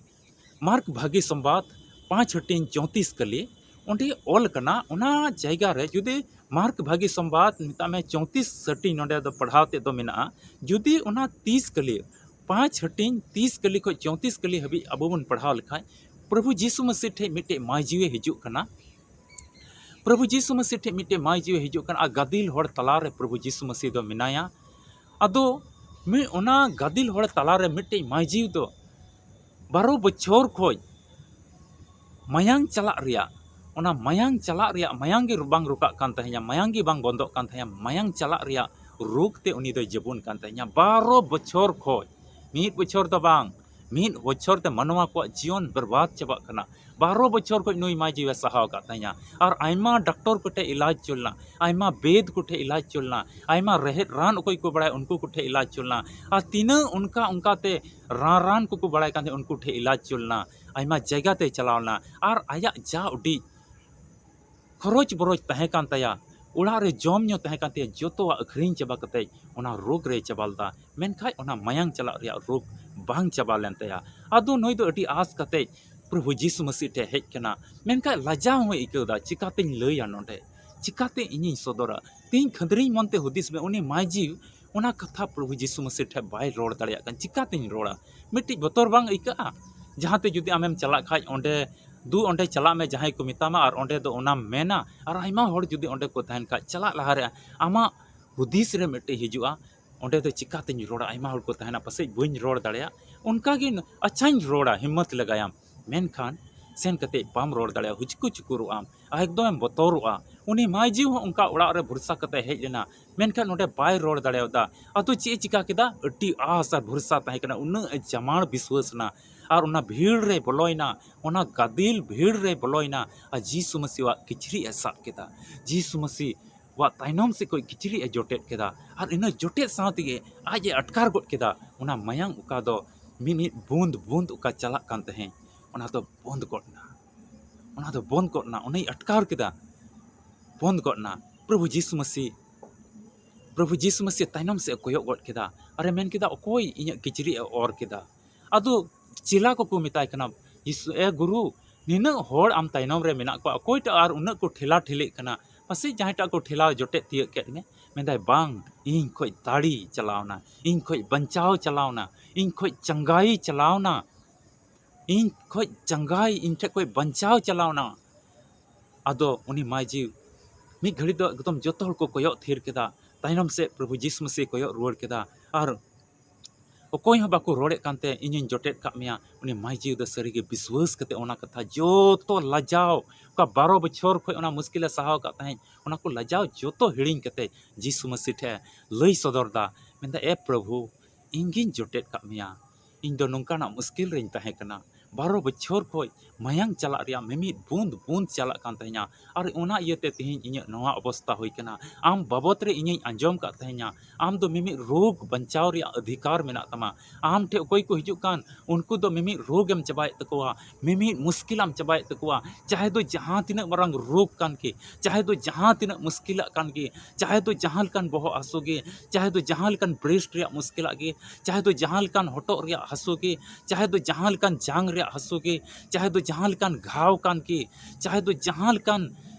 ᱢᱟᱨᱠ ᱵᱷᱟᱹᱜᱤ ᱥᱚᱢᱵᱟᱫ ᱯᱟᱸᱪ ᱦᱟᱹᱴᱤᱧ ᱪᱳᱭᱛᱨᱤᱥ ᱠᱟᱹᱞᱤ, ᱚᱸᱰᱮ ᱚᱞ ᱠᱟᱱᱟ, ᱚᱱᱟ ᱡᱟᱭᱜᱟ ᱨᱮ ᱡᱩᱫᱤ ᱢᱟᱨᱠ ᱵᱷᱟᱹᱜᱤ ᱥᱚᱢᱵᱟᱫ ᱢᱮᱛᱟᱜ ᱢᱮ ᱪᱳᱭᱛᱨᱤᱥ ᱦᱟᱹᱴᱤᱧ ᱱᱚᱸᱰᱮ ᱫᱚ ᱯᱟᱲᱦᱟᱣ ᱛᱮᱫ ᱫᱚ ᱢᱮᱱᱟᱜᱼᱟ, ᱡᱩᱫᱤ ᱚᱱᱟ ᱛᱤᱥ ᱠᱟᱹᱞᱤ, ᱯᱟᱸᱪ ᱦᱟᱹᱴᱤᱧ ᱛᱤᱥ ᱠᱟᱹᱞᱤ ᱠᱷᱚᱱ ᱪᱳᱭᱛᱨᱤᱥ ᱠᱟᱹᱞᱤ ᱦᱟᱹᱵᱤᱡ ᱟᱵᱚ ᱵᱚᱱ ᱯᱟᱲᱦᱟᱣ ᱞᱮᱠᱷᱟᱡ, ᱯᱨᱚᱵᱷᱩ ᱡᱤᱥᱩ ᱢᱟᱹᱥᱤ ᱴᱷᱮᱡ ᱢᱤᱫᱴᱮᱡ ᱢᱟᱹᱭ ᱡᱤᱣᱤ ᱦᱤᱡᱩᱜ ᱠᱟᱱᱟ᱾ ᱯᱨᱚᱵᱷᱩ ᱡᱤᱥᱩ ᱢᱟᱹᱥᱤ ᱴᱷᱮᱡ ᱢᱤᱫᱴᱮᱡ ᱢᱟᱹᱭ ᱡᱤᱣᱤ ᱦᱤᱡᱩᱜ ᱠᱟᱱᱟ ᱟᱨ ᱜᱟᱫᱤᱞ ᱦᱚᱲ ᱛᱟᱞᱟᱨᱮ ᱯᱨᱚᱵᱷᱩ ᱡᱤᱥᱩ ᱢᱟᱹᱥᱤ ᱫᱚ ᱢᱮᱱᱟᱭᱟ᱾ ᱟᱫᱚ ᱢᱤᱫ ᱚᱱᱟ ᱜᱟᱫᱤᱞ ᱦᱚᱲ ᱛᱟᱞᱟᱨᱮ ᱢᱤᱫᱴᱮᱡ ᱢᱟᱹᱭ ᱡᱤᱣᱤ ᱫᱚ ᱵᱟᱨᱚ ᱵᱚᱪᱷᱚᱨ ᱠᱷᱚᱡ ᱢᱟᱭᱟᱝ ᱪᱟᱞᱟᱜ ᱨᱮᱭᱟᱜ, ᱚᱱᱟ ᱢᱟᱭᱟᱝ ᱪᱟᱞᱟᱜ ᱨᱮᱭᱟᱜ, ᱢᱟᱭᱟᱝ ᱜᱮ ᱵᱟᱝ ᱨᱩᱠᱟᱜ ᱠᱟᱱ ᱛᱟᱦᱮᱸᱭᱟ, ᱢᱟᱭᱟᱝ ᱜᱮ ᱵᱟᱝ ᱵᱚᱱᱫᱚᱜ ᱠᱟᱱ ᱛᱟᱦᱮᱸᱭᱟ, ᱢᱟᱭᱟᱝ ᱪᱟᱞᱟᱜ ᱨᱮᱭᱟᱜ ᱨᱳᱜᱽ ᱛᱮ ᱩᱱᱤ ᱫᱚᱭ ᱡᱟᱹᱵᱩᱱ ᱠᱟᱱ ᱛᱟᱦᱮᱸᱭᱟ ᱵᱟᱨᱚ ᱵᱚᱪᱷᱚᱨ ᱠᱷᱚᱡ᱾ ᱢᱤᱫ ᱵᱚᱪᱷᱚᱨ ᱫᱚ ᱵᱟᱝ, ᱢᱤᱫ ᱵᱚᱪᱷᱚᱨ ᱛᱮ ᱢᱟᱱᱣᱟ ᱠᱚᱣᱟᱜ ᱡᱤᱭᱚᱱ ᱵᱮᱨᱵᱟᱫ ᱪᱟᱵᱟᱜ ᱠᱟᱱᱟ᱾ ᱵᱟᱨᱚ ᱵᱚᱪᱷᱚᱨ ᱠᱷᱚᱡ ᱱᱩᱭ ᱢᱟᱹᱭ ᱡᱤᱣᱤ ᱥᱟᱦᱟᱣ ᱟᱠᱟᱫ ᱛᱟᱦᱮᱸᱭᱟ᱾ ᱟᱨ ᱟᱭᱢᱟ ᱰᱟᱠᱛᱚᱨ ᱠᱚᱴᱷᱮᱡ ᱤᱞᱟᱡᱽ ᱦᱚᱪᱚ ᱞᱮᱱᱟ, ᱟᱭᱢᱟ ᱵᱮᱫ ᱠᱚᱴᱷᱮᱡ ᱤᱞᱟᱡᱽ ᱦᱚᱪᱚ ᱞᱮᱱᱟ, ᱟᱭᱢᱟ ᱨᱮᱦᱮᱫ ᱨᱟᱱ ᱚᱠᱚᱭ ᱠᱚ ᱵᱟᱲᱟᱭᱟ ᱩᱱᱠᱩ ᱠᱚᱴᱷᱮᱡ ᱤᱞᱟᱡᱽ ᱦᱚᱪᱚ ᱞᱮᱱᱟ, ᱟᱨ ᱛᱤᱱᱟᱹᱜ ᱚᱱᱠᱟ ᱚᱱᱠᱟᱛᱮ ᱨᱟᱱ ᱨᱟᱱ ᱠᱚᱠᱚ ᱵᱟᱲᱟᱭ ᱠᱟᱱ ᱛᱟᱦᱮᱸᱫ ᱩᱱᱠᱩ ᱴᱷᱮᱡ ᱤᱞᱟᱡᱽ ᱦᱚᱪᱚ ᱞᱮᱱᱟ, ᱟᱭᱢᱟ ᱡᱟᱭᱜᱟ ᱛᱮᱭ ᱪᱟᱞᱟᱣ ᱞᱮᱱᱟ᱾ ᱟᱨ ᱟᱭᱟᱜ ᱡᱟ ᱩᱰᱤᱡ ᱠᱷᱚᱨᱚᱪ ᱵᱚᱨᱚᱪ ᱛᱟᱦᱮᱸ ᱠᱟᱱ ᱛᱟᱭᱟ, ᱚᱲᱟᱜ ᱨᱮ ᱡᱚᱢ ᱧᱩ ᱛᱟᱦᱮᱸ ᱠᱟᱱ ᱛᱟᱭᱟ, ᱡᱚᱛᱚᱣᱟᱜ ᱟᱹᱠᱷᱨᱤᱧ ᱪᱟᱵᱟ ᱠᱟᱛᱮ ᱚᱱᱟ ᱨᱳᱜᱽ ᱨᱮᱭ ᱪᱟᱵᱟ ᱞᱮᱫᱟ᱾ ᱢᱮᱱᱠᱷᱟᱡ ᱚᱱᱟ ᱢᱟᱭᱟᱝ ᱪᱟᱞᱟᱜ ᱨᱮᱭᱟᱜ ᱨᱳᱜᱽ ᱵᱟᱝ ᱪᱟᱵᱟ ᱞᱮᱱ ᱛᱟᱭᱟ᱾ ᱟᱫᱚ ᱱᱩᱭ ᱫᱚ ᱟᱹᱰᱤ ᱟᱸᱥ ᱠᱟᱛᱮ ᱯᱨᱚᱵᱷᱩ ᱡᱤᱥᱩ ᱢᱟᱹᱥᱤ ᱴᱷᱮᱡ ᱦᱮᱡ ᱠᱟᱱᱟ, ᱢᱮᱱᱠᱷᱟᱡ ᱞᱟᱡᱟᱣ ᱦᱚᱸᱭ ᱟᱹᱭᱠᱟᱹᱣ ᱮᱫᱟ, ᱪᱤᱠᱟᱛᱮᱧ ᱞᱟᱹᱭᱟ ᱱᱚᱰᱮ, ᱪᱤᱠᱟᱛᱮ ᱤᱧᱤᱧ ᱥᱚᱫᱚᱨᱟ? ᱛᱤᱦᱤᱧ ᱠᱷᱟᱹᱫᱽᱨᱤᱧ ᱢᱚᱱᱛᱮ ᱦᱩᱫᱤᱥ ᱢᱮ, ᱩᱱᱤ ᱢᱟᱹᱭ ᱡᱤᱣᱤ ᱚᱱᱟ ᱠᱟᱛᱷᱟ ᱯᱨᱚᱵᱷᱩ ᱡᱤᱥᱩ ᱢᱟᱹᱥᱤ ᱴᱷᱮᱡ ᱵᱟᱭ ᱨᱚᱲ ᱫᱟᱲᱮᱭᱟᱜ ᱠᱟᱱ, ᱪᱤᱠᱟᱛᱮᱧ ᱨᱚᱲᱟ? ᱢᱤᱫᱴᱤᱡ ᱵᱚᱛᱚᱨ ᱵᱟᱝ ᱟᱹᱭᱠᱟᱹᱜᱼᱟ? ᱡᱟᱦᱟᱸ ᱛᱮ ᱡᱩᱫᱤ ᱟᱢᱮᱢ ᱪᱟᱞᱟᱜ ᱠᱷᱟᱡ ᱚᱸᱰᱮ ᱫᱩ, ᱚᱸᱰᱮ ᱪᱟᱞᱟᱜ ᱢᱮ ᱡᱟᱦᱟᱸᱭ ᱠᱚ ᱢᱮᱛᱟᱢᱟ, ᱟᱨ ᱚᱸᱰᱮ ᱫᱚ ᱚᱱᱟᱢ ᱢᱮᱱᱟ, ᱟᱨ ᱟᱭᱢᱟ ᱦᱚᱲ ᱡᱩᱫᱤ ᱚᱸᱰᱮ ᱠᱚ ᱛᱟᱦᱮᱱ ᱠᱷᱟᱡ, ᱪᱟᱞᱟᱜ ᱞᱟᱦᱟᱨᱮ ᱟᱢᱟᱜ ᱦᱩᱫᱤᱥ ᱨᱮ ᱢᱤᱫᱴᱤᱡ ᱦᱤᱡᱩᱜᱼᱟ, ᱚᱸᱰᱮ ᱫᱚ ᱪᱤᱠᱟᱛᱤᱧ ᱨᱚᱲᱟ, ᱟᱭᱢᱟ ᱦᱚᱲ ᱠᱚ ᱛᱟᱦᱮᱱᱟ, ᱯᱟᱥᱮᱡ ᱵᱟᱹᱧ ᱨᱚᱲ ᱫᱟᱲᱮᱭᱟᱜ, ᱚᱱᱠᱟᱜᱮ ᱟᱪᱪᱷᱟᱧ ᱨᱚᱲᱟ, ᱦᱤᱢᱢᱚᱛ ᱞᱟᱜᱟᱭᱟᱢ᱾ ᱢᱮᱱᱠᱷᱟᱱ ᱥᱮᱱ ᱠᱟᱛᱮ ᱵᱟᱢ ᱨᱚᱲ ᱫᱟᱲᱮᱭᱟᱜᱼᱟ, ᱦᱩᱪᱠᱩ ᱪᱩᱠᱩᱨᱚᱜ ᱟᱢ, ᱮᱠᱫᱚᱢ ᱮᱢ ᱵᱚᱛᱚᱨᱚᱜᱼᱟ᱾ ᱩᱱᱤ ᱢᱟᱹᱭᱡᱤ ᱦᱚᱸ ᱚᱱᱠᱟ ᱚᱲᱟᱜ ᱨᱮ ᱵᱷᱚᱨᱥᱟ ᱠᱟᱛᱮ ᱦᱮᱡ ᱞᱮᱱᱟ, ᱢᱮᱱᱠᱷᱟᱱ ᱱᱚᱰᱮ ᱵᱟᱭ ᱨᱚᱲ ᱫᱟᱲᱮᱭᱟᱫᱟ᱾ ᱟᱫᱚ ᱪᱮᱫ ᱮ ᱪᱤᱠᱟ ᱠᱮᱫᱟ? ᱟᱹᱰᱤ ᱟᱥ ᱟᱨ ᱵᱷᱚᱨᱥᱟ ᱛᱟᱦᱮᱸ ᱠᱟᱱᱟ, ᱩᱱᱟᱹᱜ ᱮ ᱡᱟᱢᱟᱲ ᱵᱤᱥᱣᱟᱹᱥ ᱮᱱᱟ᱾ ᱟᱨ ᱚᱱᱟ ᱵᱷᱤᱲ ᱨᱮᱭ ᱵᱚᱞᱚᱭᱮᱱᱟ, ᱚᱱᱟ ᱜᱟᱫᱮᱞ ᱵᱷᱤᱲ ᱨᱮᱭ ᱵᱚᱞᱚᱭᱮᱱᱟ, ᱟᱨ ᱡᱤᱥᱩ ᱢᱟᱹᱥᱤᱣᱟᱜ ᱠᱤᱪᱨᱤᱡ ᱮ ᱥᱟᱵ ᱠᱮᱫᱟ᱾ ᱡᱤᱥᱩ ᱢᱟᱹᱥᱤ ᱣᱟᱜ ᱛᱟᱭᱱᱚᱢ ᱥᱮᱫ ᱠᱷᱚᱱ ᱠᱤᱪᱨᱤᱡ ᱮ ᱡᱚᱴᱮᱫ ᱠᱮᱫᱟ᱾ ᱟᱨ ᱤᱱᱟᱹ ᱡᱚᱴᱮᱫ ᱥᱟᱶ ᱛᱮᱜᱮ ᱟᱡ ᱮ ᱟᱴᱠᱟᱨ ᱜᱚᱫ ᱠᱮᱫᱟ, ᱚᱱᱟ ᱢᱟᱭᱟᱝ ᱚᱠᱟ ᱫᱚ ᱢᱤᱢᱤᱫ ᱵᱩᱸᱫ ᱵᱩᱸᱫ ᱚᱠᱟ ᱪᱟᱞᱟᱜ ᱠᱟᱱ ᱛᱟᱦᱮᱸᱫ, ᱚᱱᱟ ᱫᱚ ᱵᱚᱸᱫ ᱜᱚᱫ ᱮᱱᱟ᱾ ᱚᱱᱟ ᱫᱚ ᱵᱚᱸᱫ ᱜᱚᱫ ᱮᱱᱟ, ᱚᱱᱟᱭ ᱟᱴᱠᱟᱨ ᱠᱮᱫᱟ, ᱵᱚᱸᱫ ᱜᱚᱫ ᱮᱱᱟ᱾ ᱯᱨᱚᱵᱷᱩ ᱡᱤᱥᱩ ᱢᱟᱹᱥᱤ, ᱯᱨᱚᱵᱷᱩ ᱡᱤᱥᱩ ᱢᱟᱹᱥᱤ ᱛᱟᱭᱱᱚᱢ ᱥᱮᱫ ᱮ ᱠᱚᱭᱚᱜ ᱜᱚᱫ ᱠᱮᱫᱟ᱾ ᱟᱨᱮ ᱢᱮᱱ ᱠᱮᱫᱟ, "ᱚᱠᱚᱭ ᱤᱧᱟᱹᱜ ᱠᱤᱪᱨᱤᱡ ᱮ ᱚᱨ ᱠᱮᱫᱟ?" ᱟᱫᱚ ᱪᱮᱞᱟ ᱠᱚᱠᱚ ᱢᱮᱛᱟᱭ ᱠᱟᱱᱟ, "ᱡᱤᱥᱩ, ᱮ ᱜᱩᱨᱩ, ᱱᱤᱱᱟᱹᱜ ᱦᱚᱲ ᱟᱢ ᱛᱟᱭᱱᱚᱢ ᱨᱮ ᱢᱮᱱᱟᱜ ᱠᱚᱣᱟ, ᱚᱠᱚᱭᱴᱟᱜ ᱟᱨ ᱩᱱᱟᱹᱜ ᱠᱚ ᱴᱷᱮᱞᱟ ᱴᱷᱤᱞᱤᱜ ᱠᱟᱱᱟ? ᱯᱟᱥᱮᱡ ᱡᱟᱦᱟᱸᱭᱴᱟᱜ ᱠᱚ ᱴᱷᱮᱞᱟ ᱡᱚᱴᱮᱫ ᱛᱤᱭᱟᱹᱜ ᱠᱮᱫ ᱢᱮ?" ᱢᱮᱱᱫᱟᱭ, "ᱵᱟᱝ, ᱤᱧ ᱠᱷᱚᱡ ᱫᱟᱲᱮ ᱪᱟᱞᱟᱣᱱᱟ, ᱤᱧ ᱠᱷᱚᱡ ᱵᱟᱧᱪᱟᱣ ᱪᱟᱞᱟᱣᱱᱟ, ᱤᱧ ᱠᱷᱚᱡ ᱪᱟᱸᱜᱟᱭ ᱪᱟᱞᱟᱣᱱᱟ, ᱤᱧ ᱠᱷᱚᱡ ᱪᱟᱸᱜᱟᱭ, ᱤᱧ ᱴᱷᱮᱡ ᱠᱷᱚᱡ ᱵᱟᱧᱪᱟᱣ ᱪᱟᱞᱟᱣᱱᱟ᱾" ᱟᱫᱚ ᱩᱱᱤ ᱢᱟᱹᱭᱡᱤ ᱢᱤᱫ ᱜᱷᱟᱹᱲᱤ ᱫᱚ ᱮᱠᱫᱚᱢ ᱡᱚᱛᱚ ᱦᱚᱲ ᱠᱚ ᱠᱚᱭᱚᱜ ᱛᱷᱤᱨ ᱠᱮᱫᱟ, ᱛᱟᱭᱱᱚᱢ ᱥᱮᱫ ᱯᱨᱚᱵᱷᱩ ᱡᱤᱥᱩ ᱢᱟᱹᱥᱤ ᱠᱚᱭᱚᱜ ᱨᱩᱣᱟᱹᱲ ᱠᱮᱫᱟ᱾ ᱟᱨ ᱚᱠᱚᱭ ᱦᱚᱸ ᱵᱟᱠᱚ ᱨᱚᱲᱮᱫ ᱠᱟᱱᱛᱮ, "ᱤᱧᱤᱧ ᱡᱚᱴᱮᱫ ᱠᱟᱜ ᱢᱮᱭᱟ", ᱩᱱᱤ ᱢᱟᱹᱭᱡᱤ ᱫᱚ ᱥᱟᱹᱨᱤᱜᱮ ᱵᱤᱥᱣᱟᱹᱥ ᱠᱟᱛᱮ ᱚᱱᱟ ᱠᱟᱛᱷᱟ ᱡᱚᱛᱚ ᱞᱟᱡᱟᱣ, ᱚᱠᱟ ᱵᱟᱨᱚ ᱵᱚᱪᱷᱚᱨ ᱠᱷᱚᱡ ᱚᱱᱟ ᱢᱩᱥᱠᱤᱞᱮ ᱥᱟᱦᱟᱣ ᱠᱟᱜ ᱛᱟᱦᱮᱸᱫ, ᱚᱱᱟ ᱠᱚ ᱞᱟᱡᱟᱣ ᱡᱚᱛᱚ ᱦᱤᱲᱤᱧ ᱠᱟᱛᱮ ᱡᱤᱥᱩ ᱢᱟᱹᱥᱤ ᱴᱷᱮᱱ ᱞᱟᱹᱭ ᱥᱚᱫᱚᱨ ᱫᱟ, ᱢᱮᱱᱫᱟ, "ᱮ ᱯᱨᱚᱵᱷᱩ, ᱤᱧ ᱜᱤᱧ ᱡᱚᱴᱮᱫ ᱠᱟᱜ ᱢᱮᱭᱟ, ᱤᱧ ᱫᱚ ᱱᱚᱝᱠᱟᱱᱟᱜ ᱢᱩᱥᱠᱤᱞ ᱨᱮᱧ ᱛᱟᱦᱮᱸ ᱠᱟᱱᱟ, ᱵᱟᱨᱚ ᱵᱚᱪᱷᱚᱨ ᱠᱷᱚᱡ ᱢᱟᱭᱟᱝ ᱪᱟᱞᱟᱜ ᱨᱮᱭᱟᱜ ᱢᱤᱢᱤᱫ ᱵᱩᱸᱫ ᱵᱩᱸᱫ ᱪᱟᱞᱟᱜ ᱠᱟᱱ ᱛᱟᱦᱮᱸᱧᱟ, ᱟᱨ ᱚᱱᱟ ᱤᱭᱟᱹᱛᱮ ᱛᱮᱦᱮᱧ ᱤᱧᱟᱹᱜ ᱱᱚᱣᱟ ᱚᱵᱚᱥᱛᱟ ᱦᱩᱭ ᱠᱟᱱᱟ᱾ ᱟᱢ ᱵᱟᱵᱚᱛ ᱨᱮ ᱤᱧᱤᱧ ᱟᱸᱡᱚᱢ ᱠᱟᱜ ᱛᱟᱦᱮᱸᱧᱟ, ᱟᱢ ᱫᱚ ᱢᱤᱢᱤᱫ ᱨᱳᱜᱽ ᱵᱟᱧᱪᱟᱣ ᱨᱮᱭᱟᱜ ᱚᱫᱷᱤᱠᱟᱨ ᱢᱮᱱᱟᱜ ᱛᱟᱢᱟ᱾ ᱟᱢ ᱴᱷᱮᱱ ᱚᱠᱚᱭ ᱠᱚ ᱦᱤᱡᱩᱜ ᱠᱟᱱ, ᱩᱱᱠᱩ ᱫᱚ ᱢᱤᱢᱤᱫ ᱨᱳᱜᱽ ᱮᱢ ᱪᱟᱵᱟᱭᱮᱫ ᱛᱟᱠᱚᱣᱟ, ᱢᱤᱢᱤᱫ ᱢᱩᱥᱠᱤᱞ ᱮᱢ ᱪᱟᱵᱟᱭᱮᱫ ᱛᱟᱠᱚᱣᱟ, ᱪᱟᱦᱮ ᱫᱚ ᱡᱟᱦᱟᱸ ᱛᱤᱱᱟᱹᱜ ᱢᱟᱨᱟᱝ ᱨᱳᱜᱽ ᱠᱟᱱ ᱜᱮ, ᱪᱟᱦᱮ ᱫᱚ ᱡᱟᱦᱟᱸ ᱛᱤᱱᱟᱹᱜ ᱢᱩᱥᱠᱤᱞᱟᱜ ᱠᱟᱱ ᱜᱮ, ᱪᱟᱦᱮ ᱫᱚ ᱡᱟᱦᱟᱸ ᱞᱮᱠᱟᱱ ᱵᱚᱦᱚᱜ ᱦᱟᱹᱥᱩ ᱜᱮ, ᱪᱟᱦᱮ ᱫᱚ ᱡᱟᱦᱟᱸ ᱞᱮᱠᱟᱱ breast ᱨᱮᱭᱟᱜ ᱢᱩᱥᱠᱤᱞᱟᱜ ᱜᱮ, ᱪᱟᱦᱮ ᱫᱚ ᱡᱟᱦᱟᱸ ᱞᱮᱠᱟᱱ ᱦᱚᱴᱚᱜ ᱨᱮᱭᱟᱜ ᱦᱟᱹᱥᱩ ᱜᱮ, ᱪᱟᱦᱮ ᱫᱚ ᱡᱟᱦᱟᱸ ᱞᱮᱠᱟᱱ ᱡᱟᱝ ᱨᱮᱭᱟᱜ ᱦᱟᱹᱥᱩ ᱜᱮ, ᱪᱟᱦᱮ ᱫᱚ ᱡᱟᱦᱟᱸ ᱞᱮᱠᱟᱱ ᱜᱷᱟᱣ ᱠᱟᱱ ᱜᱮ, ᱪᱟᱦᱮ ᱫᱚ ᱡᱟᱦᱟᱸ ᱞᱮᱠᱟᱱ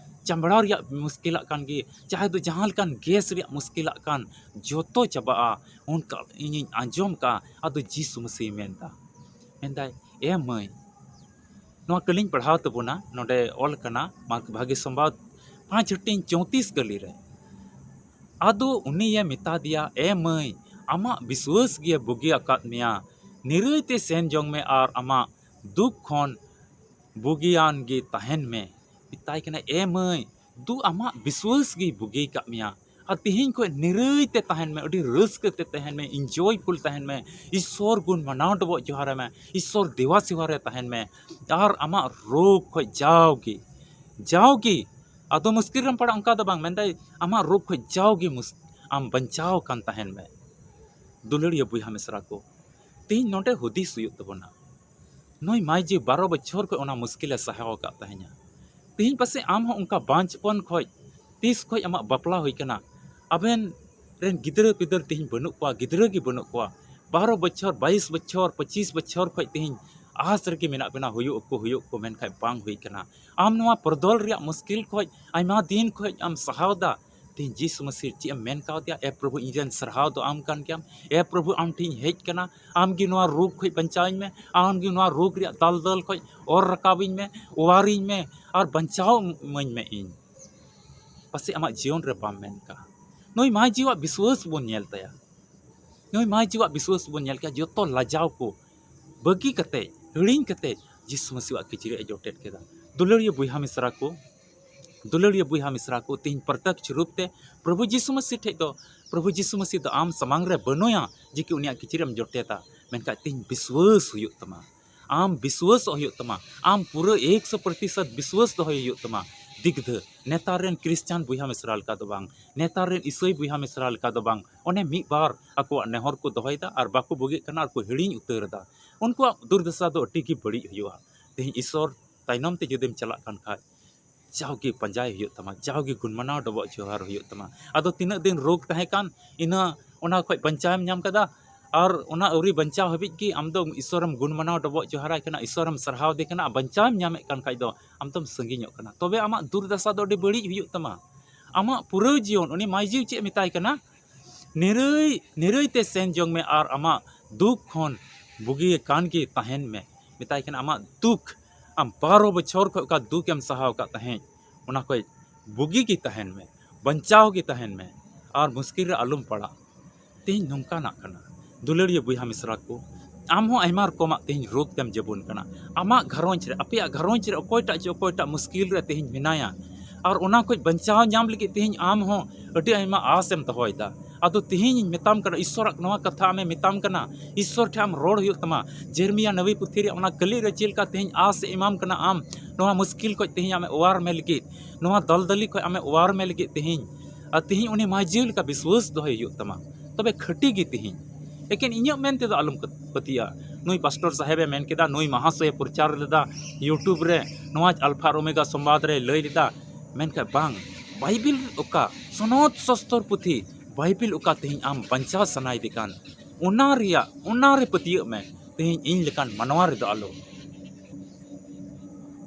ᱪᱟᱢᱲᱟ ᱨᱮᱭᱟᱜ ᱢᱩᱥᱠᱤᱞᱟᱜ ᱠᱟᱱ ᱜᱮ, ᱪᱟᱦᱮ ᱫᱚ ᱡᱟᱦᱟᱸ ᱞᱮᱠᱟᱱ gas ᱨᱮᱭᱟᱜ ᱢᱩᱥᱠᱤᱞᱟᱜ ᱠᱟᱱ, ᱡᱚᱛᱚ ᱪᱟᱵᱟᱜᱼᱟ᱾ ᱚᱱᱠᱟ ᱤᱧᱤᱧ ᱟᱸᱡᱚᱢ ᱠᱟᱜᱼᱟ᱾ ᱟᱫᱚ ᱡᱤᱥᱩ ᱢᱟᱹᱥᱤ ᱢᱮᱱᱫᱟ, ᱢᱮᱱᱫᱟᱭ, ᱮ ᱢᱟᱹᱭ, ᱱᱚᱣᱟ ᱠᱟᱹᱞᱤᱧ ᱯᱟᱲᱦᱟᱣ ᱛᱟᱵᱚᱱᱟ, ᱱᱚᱰᱮ ᱚᱞ ᱠᱟᱱᱟ ᱢᱟᱨᱠ ᱵᱷᱟᱹᱜᱤ ᱥᱚᱢᱵᱟᱫ ᱯᱟᱸᱪ ᱦᱟᱹᱴᱤᱧ ᱪᱳᱭᱛᱨᱤᱥ ᱠᱟᱹᱞᱤ ᱨᱮ, ᱟᱫᱚ ᱩᱱᱤᱭᱮ ᱢᱮᱛᱟ ᱫᱮᱭᱟ, ᱮ ᱢᱟᱹᱭ, ᱟᱢᱟᱜ ᱵᱤᱥᱣᱟᱹᱥ ᱜᱮ ᱵᱩᱜᱤ ᱟᱠᱟᱫ ᱢᱮᱭᱟ, ᱱᱤᱨᱟᱹᱭ ᱛᱮ ᱥᱮᱱ ᱡᱚᱝ ᱢᱮ ᱟᱨ ᱟᱢᱟᱜ ᱫᱩᱠ ᱠᱷᱚᱱ ᱵᱩᱜᱤᱭᱟᱱ ᱜᱮ ᱛᱟᱦᱮᱱ ᱢᱮ᱾ ᱢᱮᱛᱟᱭ ᱠᱟᱱᱟ, ᱮ ᱢᱟᱹᱭ, ᱫᱩ ᱟᱢᱟᱜ ᱵᱤᱥᱣᱟᱹᱥ ᱜᱮ ᱵᱩᱜᱤ ᱠᱟᱜ ᱢᱮᱭᱟ᱾ ᱟᱨ ᱛᱤᱦᱤᱧ ᱠᱷᱚᱱ ᱱᱤᱨᱟᱹᱭ ᱛᱮ ᱛᱟᱦᱮᱱ ᱢᱮ, ᱟᱹᱰᱤ ᱨᱟᱹᱥᱠᱟᱹ ᱛᱮ ᱛᱟᱦᱮᱱ ᱢᱮ, enjoyful ᱛᱟᱦᱮᱱ ᱢᱮ, ᱤᱥᱥᱚᱨ ᱜᱩᱱ ᱢᱟᱱᱟᱣ ᱰᱚᱵᱚᱜ ᱡᱚᱦᱟᱨ ᱢᱮ, ᱤᱥᱥᱚᱨ ᱫᱮᱣᱟ ᱥᱮᱣᱟ ᱨᱮ ᱛᱟᱦᱮᱱ ᱢᱮ᱾ ᱟᱨ ᱟᱢᱟᱜ ᱨᱳᱜᱽ ᱠᱷᱚᱱ ᱡᱟᱣᱜᱮ, ᱡᱟᱣᱜᱮ, ᱟᱫᱚ ᱢᱩᱥᱠᱤᱞ ᱨᱮᱢ ᱯᱟᱲᱟᱜ ᱚᱱᱠᱟ ᱫᱚ ᱵᱟᱝ, ᱢᱮᱱᱫᱟᱭ ᱟᱢᱟᱜ ᱨᱳᱜᱽ ᱠᱷᱚᱱ ᱡᱟᱣᱜᱮ ᱢᱩᱥ-, ᱟᱢ ᱵᱟᱧᱪᱟᱣ ᱠᱟᱱ ᱛᱟᱦᱮᱱ ᱢᱮ᱾ ᱫᱩᱞᱟᱹᱲᱤᱭᱟᱹ ᱵᱚᱭᱦᱟ ᱢᱤᱥᱨᱟ ᱠᱚ, ᱛᱤᱦᱤᱧ ᱱᱚᱰᱮ ᱦᱩᱫᱤᱥ ᱦᱩᱭᱩᱜ ᱛᱟᱵᱚᱱᱟ᱾ ᱱᱩᱭ ᱢᱟᱹᱭᱡᱤ ᱵᱟᱨᱚ ᱵᱚᱪᱷᱚᱨ ᱠᱷᱚᱱ ᱚᱱᱟ ᱢᱩᱥᱠᱤᱞᱮ ᱥᱟᱦᱟᱣ ᱟᱠᱟᱫ ᱛᱟᱦᱮᱸᱧᱟ᱾ ᱛᱤᱦᱤᱧ ᱯᱟᱥᱮᱡ ᱟᱢ ᱦᱚᱸ ᱚᱱᱠᱟ ᱵᱟᱧᱪᱯᱚᱱ ᱠᱷᱚᱱ, ᱛᱤᱥ ᱠᱷᱚᱱ ᱟᱢᱟᱜ ᱵᱟᱯᱞᱟ ᱦᱩᱭ ᱠᱟᱱᱟ, ᱟᱵᱮᱱ ᱨᱮᱱ ᱜᱤᱫᱽᱨᱟᱹ ᱯᱤᱫᱟᱹᱨ ᱛᱤᱦᱤᱧ ᱵᱟᱹᱱᱩᱜ ᱠᱚᱣᱟ, ᱜᱤᱫᱽᱨᱟᱹ ᱜᱮ ᱵᱟᱹᱱᱩᱜ ᱠᱚᱣᱟ, ᱵᱟᱨᱚ ᱵᱚᱪᱷᱚᱨ, ᱵᱟᱭᱤᱥ ᱵᱚᱪᱷᱚᱨ, ᱯᱚᱸᱪᱤᱥ ᱵᱚᱪᱷᱚᱨ ᱠᱷᱚᱱ ᱛᱤᱦᱤᱧ ᱟᱥ ᱨᱮᱜᱮ ᱢᱮᱱᱟᱜ ᱵᱮᱱᱟ, ᱦᱩᱭᱩᱜ ᱟᱠᱚ, ᱦᱩᱭᱩᱜ ᱟᱠᱚ, ᱢᱮᱱᱠᱷᱟᱱ ᱵᱟᱝ ᱦᱩᱭ ᱠᱟᱱᱟ᱾ ᱟᱢ ᱱᱚᱣᱟ ᱯᱚᱨᱫᱚᱞ ᱨᱮᱭᱟᱜ ᱢᱩᱥᱠᱤᱞ ᱠᱷᱚᱱ ᱟᱭᱢᱟ ᱫᱤᱱ ᱠᱷᱚᱱ ᱟᱢ ᱥᱟᱦᱟᱣ ᱫᱟ, ᱛᱮᱦᱮᱧ ᱡᱤᱥᱩ ᱢᱟᱹᱥᱤ ᱪᱮᱫ ᱮᱢ ᱢᱮᱱ ᱠᱟᱣᱫᱮᱭᱟ? ᱮ ᱯᱨᱚᱵᱷᱩ, ᱤᱧ ᱨᱮᱱ ᱥᱟᱨᱦᱟᱣ ᱫᱚ ᱟᱢ ᱠᱟᱱ ᱜᱮᱭᱟᱢ᱾ ᱮ ᱯᱨᱚᱵᱷᱩ, ᱟᱢ ᱴᱷᱮᱱ ᱤᱧ ᱦᱮᱡ ᱠᱟᱱᱟ, ᱟᱢ ᱜᱮ ᱱᱚᱣᱟ ᱨᱳᱜᱽ ᱠᱷᱚᱱ ᱵᱟᱧᱪᱟᱣᱤᱧ ᱢᱮ, ᱟᱢ ᱜᱮ ᱱᱚᱣᱟ ᱨᱳᱜᱽ ᱨᱮᱭᱟᱜ ᱫᱟᱞᱫᱚᱞ ᱠᱷᱚᱱ ᱚᱨ ᱨᱟᱠᱟᱵᱤᱧ ᱢᱮ, ᱚᱣᱟᱨᱤᱧ ᱢᱮ, ᱟᱨ ᱵᱟᱧᱪᱟᱣ ᱤᱢᱟᱹᱧ ᱢᱮ ᱤᱧ᱾ ᱯᱟᱥᱮᱡ ᱟᱢᱟᱜ ᱡᱤᱭᱚᱱ ᱨᱮ ᱵᱟᱢ ᱢᱮᱱ ᱠᱟᱜᱼᱟ᱾ ᱱᱩᱭ ᱢᱟᱹᱭᱡᱤᱣᱟᱜ ᱵᱤᱥᱣᱟᱹᱥ ᱵᱚᱱ ᱧᱮᱞ ᱛᱟᱭᱟ, ᱱᱩᱭ ᱢᱟᱹᱭᱡᱤᱣᱟᱜ ᱵᱤᱥᱣᱟᱹᱥ ᱵᱚᱱ ᱧᱮᱞ ᱠᱮᱜᱼᱟ, ᱡᱚᱛᱚ ᱞᱟᱡᱟᱣ ᱠᱚ ᱵᱟᱹᱜᱤ ᱠᱟᱛᱮ, ᱦᱤᱲᱤᱧ ᱠᱟᱛᱮ ᱡᱤᱥᱩ ᱢᱟᱹᱥᱤᱣᱟᱜ ᱠᱤᱪᱨᱤᱡ ᱮ ᱡᱚᱴᱮᱫ ᱠᱮᱫᱟ᱾ ᱫᱩᱞᱟᱹᱲᱤᱭᱟᱹ ᱵᱚᱭᱦᱟ ᱢᱤᱥᱨᱟ ᱠᱚ, ᱫᱩᱞᱟᱹᱲᱤᱭᱟᱹ ᱵᱚᱭᱦᱟ ᱢᱤᱥᱨᱟ ᱠᱚ, ᱛᱮᱦᱮᱧ ᱯᱨᱚᱛᱭᱚᱠᱷ ᱨᱩᱯ ᱛᱮ ᱯᱨᱚᱵᱷᱩ ᱡᱤᱥᱩ ᱢᱟᱹᱥᱤ ᱴᱷᱮᱡ ᱫᱚ, ᱯᱨᱚᱵᱷᱩ ᱡᱤᱥᱩ ᱢᱟᱹᱥᱤ ᱫᱚ ᱟᱢ ᱥᱟᱢᱟᱝ ᱨᱮ ᱵᱟᱹᱱᱩᱭᱟ ᱡᱮ ᱠᱤ ᱩᱱᱤᱭᱟᱜ ᱠᱤᱪᱨᱤᱡ ᱮᱢ ᱡᱚᱴᱮᱫᱟ, ᱢᱮᱱᱠᱷᱟᱱ ᱛᱮᱦᱮᱧ ᱵᱤᱥᱣᱟᱹᱥ ᱦᱩᱭᱩᱜ ᱛᱟᱢᱟ᱾ ᱟᱢ ᱵᱤᱥᱣᱟᱹᱥᱚᱜ ᱦᱩᱭᱩᱜ ᱛᱟᱢᱟ, ᱟᱢ ᱯᱩᱨᱟᱹ ᱮᱠᱥᱚ ᱯᱨᱚᱛᱤᱥᱚᱛ ᱵᱤᱥᱣᱟᱹᱥ ᱫᱚᱦᱚᱭ ᱦᱩᱭᱩᱜ ᱛᱟᱢᱟ᱾ ᱫᱤᱜᱽᱫᱷᱟᱹ, ᱱᱮᱛᱟᱨ ᱨᱮᱱ ᱠᱷᱨᱤᱥᱪᱟᱱ ᱵᱚᱭᱦᱟ ᱢᱤᱥᱨᱟ ᱞᱮᱠᱟ ᱫᱚ ᱵᱟᱝ, ᱱᱮᱛᱟᱨ ᱨᱮᱱ ᱤᱥᱟᱹᱭ ᱵᱚᱭᱦᱟ ᱢᱤᱥᱨᱟ ᱞᱮᱠᱟ ᱫᱚ ᱵᱟᱝ᱾ ᱚᱱᱮ ᱢᱤᱫ ᱵᱟᱨ ᱟᱠᱚᱣᱟᱜ ᱱᱮᱦᱚᱨ ᱠᱚ ᱫᱚᱦᱚᱭᱮᱫᱟ ᱟᱨ ᱵᱟᱠᱚ ᱵᱩᱜᱤᱜ ᱠᱟᱱᱟ ᱟᱨ ᱠᱚ ᱦᱤᱲᱤᱧ ᱩᱛᱟᱹᱨ ᱮᱫᱟ᱾ ᱩᱱᱠᱩᱣᱟᱜ ᱫᱩᱨᱫᱚᱥᱟ ᱫᱚ ᱟᱹᱰᱤ ᱜᱮ ᱵᱟᱹᱲᱤᱡ ᱦᱩᱭᱩᱜᱼᱟ᱾ ᱛᱮᱦᱮᱧ ᱤᱥᱚᱨ ᱛᱟᱭᱱᱚᱢ ᱛᱮ ᱡᱩᱫᱤᱢ ᱪᱟᱞᱟᱜ ᱠᱟᱱ ᱠᱷᱟᱡ, ᱡᱟᱣᱜᱮ ᱯᱟᱸᱡᱟᱭ ᱦᱩᱭᱩᱜ ᱛᱟᱢᱟ, ᱡᱟᱣᱜᱮ ᱜᱩᱱ ᱢᱟᱱᱟᱣ ᱰᱚᱵᱚᱜ ᱡᱚᱦᱟᱨ ᱦᱩᱭᱩᱜ ᱛᱟᱢᱟ᱾ ᱟᱫᱚ ᱛᱤᱱᱟᱹᱜ ᱫᱤᱱ ᱨᱳᱜᱽ ᱛᱟᱦᱮᱸ ᱠᱟᱱ, ᱤᱱᱟᱹ ᱚᱱᱟ ᱠᱷᱚᱡ ᱵᱟᱧᱪᱟᱣᱮᱢ ᱧᱟᱢ ᱠᱟᱫᱟ, ᱟᱨ ᱚᱱᱟ ᱟᱹᱣᱨᱤ ᱵᱟᱧᱪᱟᱣ ᱦᱟᱹᱵᱤᱡ ᱜᱮ ᱟᱢ ᱫᱚ ᱤᱥᱚᱨᱮᱢ ᱜᱩᱱ ᱢᱟᱱᱟᱣ ᱰᱚᱵᱚᱜ ᱡᱚᱦᱟᱨᱟᱭ ᱠᱟᱱᱟ, ᱤᱥᱚᱨᱮᱢ ᱥᱟᱨᱦᱟᱣ ᱫᱮ ᱠᱟᱱᱟ, ᱵᱟᱧᱪᱟᱣᱮᱢ ᱧᱟᱢᱮᱫ ᱠᱟᱱ ᱠᱷᱟᱡ ᱫᱚ ᱟᱢ ᱫᱚᱢ ᱥᱟᱺᱜᱤᱧᱚᱜ ᱠᱟᱱᱟ᱾ ᱛᱚᱵᱮ ᱟᱢᱟᱜ ᱫᱩᱨᱫᱟᱥᱟ ᱫᱚ ᱟᱹᱰᱤ ᱵᱟᱹᱲᱤᱡ ᱦᱩᱭᱩᱜ ᱛᱟᱢᱟ᱾ ᱟᱢᱟᱜ ᱯᱩᱨᱟᱹ ᱡᱤᱭᱚᱱ, ᱩᱱᱤ ᱢᱟᱹᱭᱡᱤ ᱪᱮᱫ ᱮ ᱢᱮᱛᱟᱭ ᱠᱟᱱᱟ? ᱱᱤᱨᱟᱹᱭ, ᱱᱤᱨᱟᱹᱭ ᱛᱮ ᱥᱮᱱ ᱡᱚᱝ ᱢᱮ ᱟᱨ ᱟᱢᱟᱜ ᱫᱩᱠ ᱠᱷᱚᱱ ᱵᱩᱜᱤ ᱟᱠᱟᱱ ᱜᱮ ᱛᱟᱦᱮᱱ ᱢᱮ᱾ ᱢᱮᱛᱟᱭ ᱠᱟᱱᱟ, ᱟᱢᱟᱜ ᱫᱩᱠ, ᱟᱢ ᱵᱟᱨᱚ ᱵᱚᱪᱷᱚᱨ ᱠᱷᱚᱱ ᱚᱠᱟ ᱫᱩᱠ ᱮᱢ ᱥᱟᱦᱟᱣ ᱟᱠᱟᱫ ᱛᱟᱦᱮᱸᱫ, ᱚᱱᱟ ᱠᱷᱚᱱ ᱵᱩᱜᱤ ᱜᱮ ᱛᱟᱦᱮᱱ ᱢᱮ, ᱵᱟᱧᱪᱟᱣ ᱜᱮ ᱛᱟᱦᱮᱱ ᱢᱮ, ᱟᱨ ᱢᱩᱥᱠᱤᱞ ᱨᱮ ᱟᱞᱚᱢ ᱯᱟᱲᱟᱜ᱾ ᱛᱮᱦᱮᱧ ᱱᱚᱝᱠᱟᱱᱟᱜ ᱠᱟᱱᱟ, ᱫᱩᱞᱟᱹᱲᱤᱭᱟᱹ ᱵᱚᱭᱦᱟ ᱢᱤᱥᱨᱟ ᱠᱚ, ᱟᱢ ᱦᱚᱸ ᱟᱭᱢᱟ ᱨᱚᱠᱚᱢᱟᱜ ᱛᱮᱦᱮᱧ ᱨᱳᱜᱽ ᱛᱮᱢ ᱡᱟᱹᱵᱩᱱ ᱠᱟᱱᱟ᱾ ᱟᱢᱟᱜ ᱜᱷᱟᱨᱚᱸᱡᱽ ᱨᱮ, ᱟᱯᱮᱭᱟᱜ ᱜᱷᱟᱨᱚᱸᱡᱽ ᱨᱮ ᱚᱠᱚᱭᱴᱟᱜ ᱪᱮ ᱚᱠᱚᱭᱴᱟᱜ ᱢᱩᱥᱠᱤᱞ ᱨᱮ ᱛᱮᱦᱮᱧ ᱢᱮᱱᱟᱭᱟ, ᱟᱨ ᱚᱱᱟ ᱠᱷᱚᱱ ᱵᱟᱧᱪᱟᱣ ᱧᱟᱢ ᱞᱟᱹᱜᱤᱫ ᱛᱮᱦᱮᱧ ᱟᱢ ᱦᱚᱸ ᱟᱹᱰᱤ ᱟᱭᱢᱟ ᱟᱥ ᱮᱢ ᱫᱚᱦᱚᱭᱮᱫᱟ᱾ ᱟᱫᱚ ᱛᱮᱦᱮᱧ ᱤᱧ ᱢᱮᱛᱟᱢ ᱠᱟᱱᱟ, ᱤᱥᱥᱚᱨᱟᱜ ᱱᱚᱣᱟ ᱠᱟᱛᱷᱟ ᱟᱢᱮ ᱢᱮᱛᱟᱢ ᱠᱟᱱᱟ, ᱤᱥᱥᱚᱨ ᱴᱷᱮᱱ ᱟᱢ ᱨᱚᱲ ᱦᱩᱭᱩᱜ ᱛᱟᱢᱟ᱾ ᱡᱮᱨᱢᱤᱭᱟ ᱱᱟᱵᱤ ᱯᱩᱛᱷᱤ ᱨᱮ ᱚᱱᱟ ᱠᱟᱹᱞᱤ ᱨᱮ ᱪᱮᱫ ᱞᱮᱠᱟ ᱛᱮᱦᱮᱧ ᱟᱥ ᱮ ᱮᱢᱟᱢ ᱠᱟᱱᱟ, ᱟᱢ ᱱᱚᱣᱟ ᱢᱩᱥᱠᱤᱞ ᱠᱷᱚᱱ ᱛᱮᱦᱮᱧ ᱟᱢᱮ ᱚᱣᱟᱨ ᱢᱮ ᱞᱟᱹᱜᱤᱫ, ᱱᱚᱣᱟ ᱫᱟᱞᱫᱟᱞᱤ ᱠᱷᱚᱱ ᱟᱢᱮ ᱚᱣᱟᱨ ᱢᱮ ᱞᱟᱹᱜᱤᱫ ᱛᱮᱦᱮᱧ, ᱟᱨ ᱛᱮᱦᱮᱧ ᱩᱱᱤ ᱢᱟᱹᱭ ᱡᱤᱣᱤ ᱞᱮᱠᱟ ᱵᱤᱥᱣᱟᱹᱥ ᱫᱚᱦᱚᱭ ᱦᱩᱭᱩᱜ ᱛᱟᱢᱟ᱾ ᱛᱚᱵᱮ ᱠᱷᱟᱹᱴᱤ ᱜᱮ ᱛᱮᱦᱮᱧ, ᱮᱠᱮᱱ ᱤᱧᱟᱹᱜ ᱢᱮᱱ ᱛᱮᱫᱚ ᱟᱞᱚᱢ ᱯᱟᱹᱛᱭᱟᱹᱜᱼᱟ᱾ ᱱᱩᱭ ᱯᱟᱥᱴᱚᱨ ᱥᱟᱦᱮᱵᱮ ᱢᱮᱱ ᱠᱮᱫᱟ, ᱱᱩᱭ ᱢᱟᱦᱟᱥᱚᱭᱮ ᱯᱨᱚᱪᱟᱨ ᱞᱮᱫᱟ YouTube ᱨᱮ, ᱱᱚᱣᱟ ᱟᱞᱯᱷᱟ ᱟᱨ ᱳᱢᱮᱜᱟ ᱥᱚᱢᱵᱟᱫ ᱨᱮᱭ ᱞᱟᱹᱭ ᱞᱮᱫᱟ, ᱢᱮᱱᱠᱷᱟᱱ ᱵᱟᱝ, ᱵᱟᱭᱵᱤᱞ ᱚᱠᱟ ᱥᱚᱱᱚᱛ ᱥᱚᱥᱛᱚᱨ ᱯᱩᱛᱷᱤ, ᱵᱟᱭᱵᱤᱞ ᱚᱠᱟ ᱛᱮᱦᱮᱧ ᱟᱢ ᱵᱟᱧᱪᱟᱣ ᱥᱟᱱᱟᱭᱮᱫᱮ ᱠᱟᱱ, ᱚᱱᱟ ᱨᱮᱭᱟᱜ, ᱚᱱᱟ ᱨᱮ ᱯᱟᱹᱛᱭᱟᱹᱜ ᱢᱮ᱾ ᱛᱮᱦᱮᱧ ᱤᱧ ᱞᱮᱠᱟᱱ ᱢᱟᱱᱣᱟ ᱨᱮᱫᱚ ᱟᱞᱚ᱾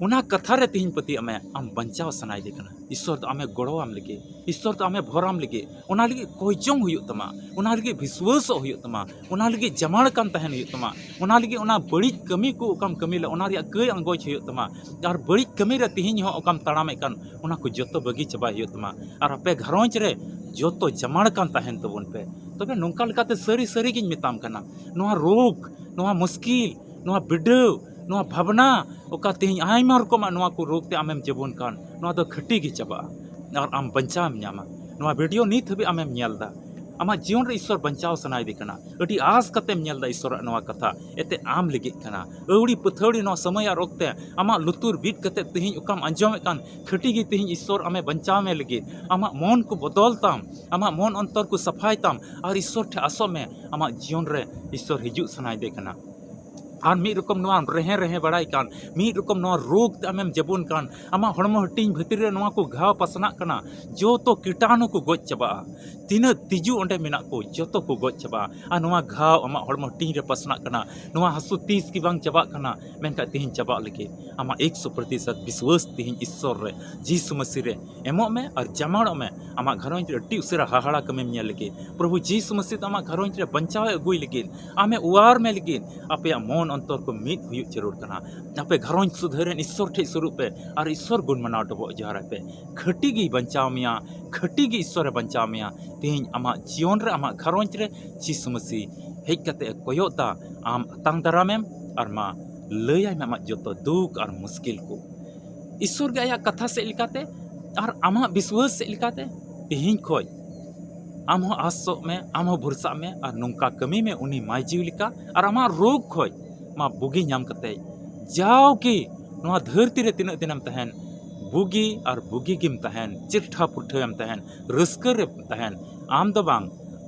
ᱚᱱᱟ ᱠᱟᱛᱷᱟ ᱨᱮ ᱛᱮᱦᱮᱧ ᱯᱟᱹᱛᱭᱟᱹᱜ ᱢᱮ, ᱟᱢ ᱵᱟᱧᱪᱟᱣ ᱥᱟᱱᱟᱭᱮᱫᱮ ᱠᱟᱱᱟ᱾ ᱤᱥᱥᱚᱨ ᱫᱚ ᱟᱢᱮ ᱜᱚᱲᱚᱣᱟᱢ ᱞᱟᱹᱜᱤᱫ, ᱤᱥᱥᱚᱨ ᱫᱚ ᱟᱢᱮ ᱵᱷᱚᱨᱟᱢ ᱞᱟᱹᱜᱤᱫ, ᱚᱱᱟ ᱞᱟᱹᱜᱤᱫ ᱠᱚᱭᱡᱚᱝ ᱦᱩᱭᱩᱜ ᱛᱟᱢᱟ, ᱚᱱᱟ ᱞᱟᱹᱜᱤᱫ ᱵᱤᱥᱣᱟᱹᱥᱚᱜ ᱦᱩᱭᱩᱜ ᱛᱟᱢᱟ, ᱚᱱᱟ ᱞᱟᱹᱜᱤᱫ ᱡᱟᱢᱟᱲ ᱠᱟᱱ ᱛᱟᱦᱮᱱ ᱦᱩᱭᱩᱜ ᱛᱟᱢᱟ, ᱚᱱᱟ ᱞᱟᱹᱜᱤᱫ ᱚᱱᱟ ᱵᱟᱹᱲᱤᱡ ᱠᱟᱹᱢᱤ ᱠᱚ ᱚᱠᱟᱢ ᱠᱟᱹᱢᱤ ᱞᱮᱫ, ᱚᱱᱟ ᱨᱮᱭᱟᱜ ᱠᱟᱹᱭ ᱟᱸᱜᱚᱪ ᱦᱩᱭᱩᱜ ᱛᱟᱢᱟ᱾ ᱟᱨ ᱵᱟᱹᱲᱤᱡ ᱠᱟᱹᱢᱤ ᱨᱮ ᱛᱮᱦᱮᱧ ᱦᱚᱸ ᱚᱠᱟᱢ ᱛᱟᱲᱟᱢᱮᱫ ᱠᱟᱱ, ᱚᱱᱟ ᱠᱚ ᱡᱚᱛᱚ ᱵᱟᱹᱜᱤ ᱪᱟᱵᱟᱭ ᱦᱩᱭᱩᱜ ᱛᱟᱢᱟ᱾ ᱟᱨ ᱟᱯᱮ ᱜᱷᱟᱨᱚᱸᱡᱽ ᱨᱮ ᱡᱚᱛᱚ ᱡᱟᱢᱟᱲ ᱠᱟᱱ ᱛᱟᱦᱮᱱ ᱛᱟᱵᱚᱱ ᱯᱮ᱾ ᱛᱚᱵᱮ ᱱᱚᱝᱠᱟ ᱞᱮᱠᱟᱛᱮ ᱥᱟᱹᱨᱤ ᱥᱟᱹᱨᱤ ᱜᱤᱧ ᱢᱮᱛᱟᱢ ᱠᱟᱱᱟ, ᱱᱚᱣᱟ ᱨᱳᱜᱽ, ᱱᱚᱣᱟ ᱢᱩᱥᱠᱤᱞ, ᱱᱚᱣᱟ ᱵᱤᱰᱟᱹᱣ, ᱱᱚᱣᱟ ᱵᱷᱟᱵᱽᱱᱟ, ᱚᱠᱟ ᱛᱮᱦᱮᱧ ᱟᱭᱢᱟ ᱨᱚᱠᱚᱢᱟᱜ ᱱᱚᱣᱟ ᱠᱚ ᱨᱳᱜᱽ ᱛᱮ ᱟᱢᱮᱢ ᱡᱟᱹᱵᱩᱱ ᱠᱟᱱ, ᱱᱚᱣᱟ ᱫᱚ ᱠᱷᱟᱹᱴᱤ ᱜᱮ ᱪᱟᱵᱟᱜᱼᱟ᱾ ᱟᱨ ᱟᱢ ᱵᱟᱧᱪᱟᱣᱮᱢ ᱧᱟᱢᱟ᱾ ᱱᱚᱣᱟ ᱵᱷᱤᱰᱤᱭᱳ ᱱᱤᱛ ᱦᱟᱹᱵᱤᱡ ᱟᱢᱮᱢ ᱧᱮᱞ ᱮᱫᱟ, ᱟᱢᱟᱜ ᱡᱤᱭᱚᱱ ᱨᱮ ᱤᱥᱥᱚᱨ ᱵᱟᱧᱪᱟᱣ ᱥᱟᱱᱟᱭᱮᱫᱮ ᱠᱟᱱᱟ, ᱟᱹᱰᱤ ᱟᱥ ᱠᱟᱛᱮᱢ ᱧᱮᱞ ᱮᱫᱟ ᱤᱥᱥᱚᱨᱟᱜ ᱱᱚᱣᱟ ᱠᱟᱛᱷᱟ, ᱮᱱᱛᱮ ᱟᱢ ᱞᱟᱹᱜᱤᱫ ᱠᱟᱱᱟ᱾ ᱟᱹᱣᱲᱤ ᱯᱟᱹᱛᱷᱟᱹᱣᱲᱤ ᱱᱚᱣᱟ ᱥᱚᱢᱚᱭ ᱟᱨ ᱚᱠᱛᱮ ᱟᱢᱟᱜ ᱞᱩᱛᱩᱨ ᱵᱤᱫ ᱠᱟᱛᱮ ᱛᱮᱦᱮᱧ ᱚᱠᱟᱢ ᱟᱸᱡᱚᱢᱮᱫ ᱠᱟᱱ, ᱠᱷᱟᱹᱴᱤ ᱜᱮ ᱛᱮᱦᱮᱧ ᱤᱥᱥᱚᱨ ᱟᱢᱮ ᱵᱟᱧᱪᱟᱣ ᱢᱮ ᱞᱟᱹᱜᱤᱫ, ᱟᱢᱟᱜ ᱢᱚᱱ ᱠᱚ ᱵᱚᱫᱚᱞ ᱛᱟᱢ, ᱟᱢᱟᱜ ᱢᱚᱱ ᱚᱱᱛᱚᱨ ᱠᱚ ᱥᱟᱯᱷᱟᱭ ᱛᱟᱢ, ᱟᱨ ᱤᱥᱥᱚᱨ ᱴᱷᱮᱱ ᱟᱥᱚᱜ ᱢᱮ᱾ ᱟᱢᱟᱜ ᱡᱤᱭᱚᱱ ᱨᱮ ᱤᱥᱥᱚᱨ ᱦᱤᱡᱩᱜ ᱥᱟᱱᱟᱭᱮᱫᱮ ᱠᱟᱱᱟ᱾ ᱟᱨ ᱢᱤᱫ ᱨᱚᱠᱚᱢ ᱱᱚᱣᱟ ᱨᱮᱦᱮ ᱨᱮᱦᱮ ᱵᱟᱲᱟᱭ ᱠᱟᱱ, ᱢᱤᱫ ᱨᱚᱠᱚᱢ ᱱᱚᱣᱟ ᱨᱳᱜᱽ ᱛᱮ ᱟᱢᱮᱢ ᱡᱟᱹᱵᱩᱱ ᱠᱟᱱ, ᱟᱢᱟᱜ ᱦᱚᱲᱢᱚ ᱦᱟᱹᱴᱤᱧ ᱵᱷᱤᱛᱨᱤ ᱨᱮ ᱱᱚᱣᱟ ᱠᱚ ᱜᱷᱟᱣ ᱯᱟᱥᱱᱟᱜ ᱠᱟᱱᱟ, ᱡᱚᱛᱚ ᱠᱤᱴᱟᱱᱩ ᱠᱚ ᱜᱚᱡ ᱪᱟᱵᱟᱜᱼᱟ᱾ ᱛᱤᱱᱟᱹᱜ ᱛᱤᱡᱩ ᱚᱸᱰᱮ ᱢᱮᱱᱟᱜ ᱠᱚ, ᱡᱚᱛᱚ ᱠᱚ ᱜᱚᱡ ᱪᱟᱵᱟᱜᱼᱟ᱾ ᱟᱨ ᱱᱚᱣᱟ ᱜᱷᱟᱣ ᱟᱢᱟᱜ ᱦᱚᱲᱢᱚ ᱦᱟᱹᱴᱤᱧ ᱨᱮ ᱯᱟᱥᱱᱟᱜ ᱠᱟᱱᱟ, ᱱᱚᱣᱟ ᱦᱟᱹᱥᱩ ᱛᱤᱥ ᱜᱮ ᱵᱟᱝ ᱪᱟᱵᱟᱜ ᱠᱟᱱᱟ, ᱢᱮᱱᱠᱷᱟᱱ ᱛᱮᱦᱮᱧ ᱪᱟᱵᱟᱜ ᱞᱟᱹᱜᱤᱫ᱾ ᱟᱢᱟᱜ ᱮᱠᱥᱚ ᱯᱨᱚᱛᱤᱥᱚᱛ ᱵᱤᱥᱣᱟᱥ ᱛᱮᱦᱮᱧ ᱤᱥᱥᱚᱨ ᱨᱮ, ᱡᱤᱥᱩ ᱢᱟᱹᱥᱤ ᱨᱮ ᱮᱢᱚᱜ ᱢᱮ ᱟᱨ ᱡᱟᱢᱟᱲᱚᱜ ᱢᱮ᱾ ᱟᱢᱟᱜ ᱜᱷᱟᱨᱚᱸᱡᱽ ᱨᱮ ᱟᱹᱰᱤ ᱩᱥᱟᱹᱨᱟ ᱦᱟᱦᱟᱲᱟ ᱠᱟᱹᱢᱤᱢ ᱧᱮᱞ ᱞᱟᱹᱜᱤᱫ᱾ ᱯᱨᱚᱵᱷᱩ ᱡᱤᱥᱩ ᱢᱟᱹᱥᱤ ᱫᱚ ᱟᱢᱟᱜ ᱜᱷᱟᱨᱚᱸᱡᱽ ᱨᱮ ᱵᱟᱧᱪᱟᱣ ᱮ ᱟᱹᱜᱩᱭ ᱞᱟᱹᱜᱤᱫ, ᱟᱢᱮ ᱚᱣᱟᱨ ᱢᱮ ᱞᱟᱹᱜᱤᱫ᱾ ᱟᱯᱮᱭᱟᱜ ᱢᱚᱱ ᱚᱱᱛᱚᱨ ᱠᱚ ᱢᱤᱫ ᱦᱩᱭᱩᱜ ᱡᱟᱹᱨᱩᱲ ᱠᱟᱱᱟ᱾ ᱟᱯᱮ ᱜᱷᱟᱨᱚᱸᱡᱽ ᱥᱩᱫᱷᱟᱹᱨ ᱨᱮᱱ ᱤᱥᱥᱚᱨ ᱴᱷᱮᱱ ᱥᱩᱨᱩᱜ ᱯᱮ ᱟᱨ ᱤᱥᱥᱚᱨ ᱜᱩᱱ ᱢᱟᱱᱟᱣ ᱰᱚᱵᱚᱜ ᱡᱚᱦᱟᱨᱟᱭ ᱯᱮ᱾ ᱠᱷᱟᱹᱴᱤ ᱜᱮᱭ ᱵᱟᱧᱪᱟᱣ ᱢᱮᱭᱟ, ᱠᱷᱟᱹᱴᱤ ᱜᱮ ᱤᱥᱥᱚᱨᱮ ᱵᱟᱧᱪᱟᱣ ᱢᱮᱭᱟ᱾ ᱛᱮᱦᱮᱧ ᱟᱢᱟᱜ ᱡᱤᱭᱚᱱ ᱨᱮ, ᱟᱢᱟᱜ ᱜᱷᱟᱨᱚᱸᱡᱽ ᱨᱮ ᱡᱤᱥᱩ ᱢᱟᱹᱥᱤ ᱦᱮᱡ ᱠᱟᱛᱮ ᱮ ᱠᱚᱭᱚᱜ ᱫᱟ, ᱟᱢ ᱟᱛᱟᱝ ᱫᱟᱨᱟᱢᱮᱢ ᱟᱨ ᱢᱟ ᱞᱟᱹᱭᱟᱭ ᱢᱮ ᱟᱢᱟᱜ ᱡᱚᱛᱚ ᱫᱩᱠ ᱟᱨ ᱢᱩᱥᱠᱤᱞ ᱠᱚ᱾ ᱤᱥᱥᱚᱨ ᱜᱮ ᱟᱭᱟᱜ ᱠᱟᱛᱷᱟ ᱥᱮᱫ ᱞᱮᱠᱟᱛᱮ ᱟᱨ ᱟᱢᱟᱜ ᱵᱤᱥᱣᱟᱹᱥ ᱥᱮᱫ ᱞᱮᱠᱟᱛᱮ ᱛᱮᱦᱮᱧ ᱠᱷᱚᱡ ᱟᱢ ᱦᱚᱸ ᱟᱥᱚᱜ ᱢᱮ, ᱟᱢ ᱦᱚᱸ ᱵᱷᱚᱨᱥᱟᱜ ᱢᱮ ᱟᱨ ᱱᱚᱝᱠᱟ ᱠᱟᱹᱢᱤ ᱢᱮ ᱩᱱᱤ ᱢᱟᱹᱭ ᱡᱤᱣᱤ ᱞᱮᱠᱟ᱾ ᱟᱨ ᱟᱢᱟᱜ ᱨᱳᱜᱽ ᱠᱷᱚᱡ ᱢᱟ ᱵᱩᱜᱤ ᱧᱟᱢ ᱠᱟᱛᱮ ᱡᱟᱣᱜᱮ ᱱᱚᱣᱟ ᱫᱷᱟᱹᱨᱛᱤ ᱨᱮ ᱛᱤᱱᱟᱹᱜ ᱫᱤᱱᱮᱢ ᱛᱟᱦᱮᱱ, ᱵᱩᱜᱤ ᱟᱨ ᱵᱩᱜᱤ ᱜᱮᱢ ᱛᱟᱦᱮᱱ, ᱪᱮᱴᱷᱟ ᱯᱩᱴᱷᱟᱹᱭᱮᱢ ᱛᱟᱦᱮᱱ, ᱨᱟᱹᱥᱠᱟᱹ ᱨᱮᱢ ᱛᱟᱦᱮᱱ᱾ ᱟᱢ ᱫᱚ ᱵᱟᱝ,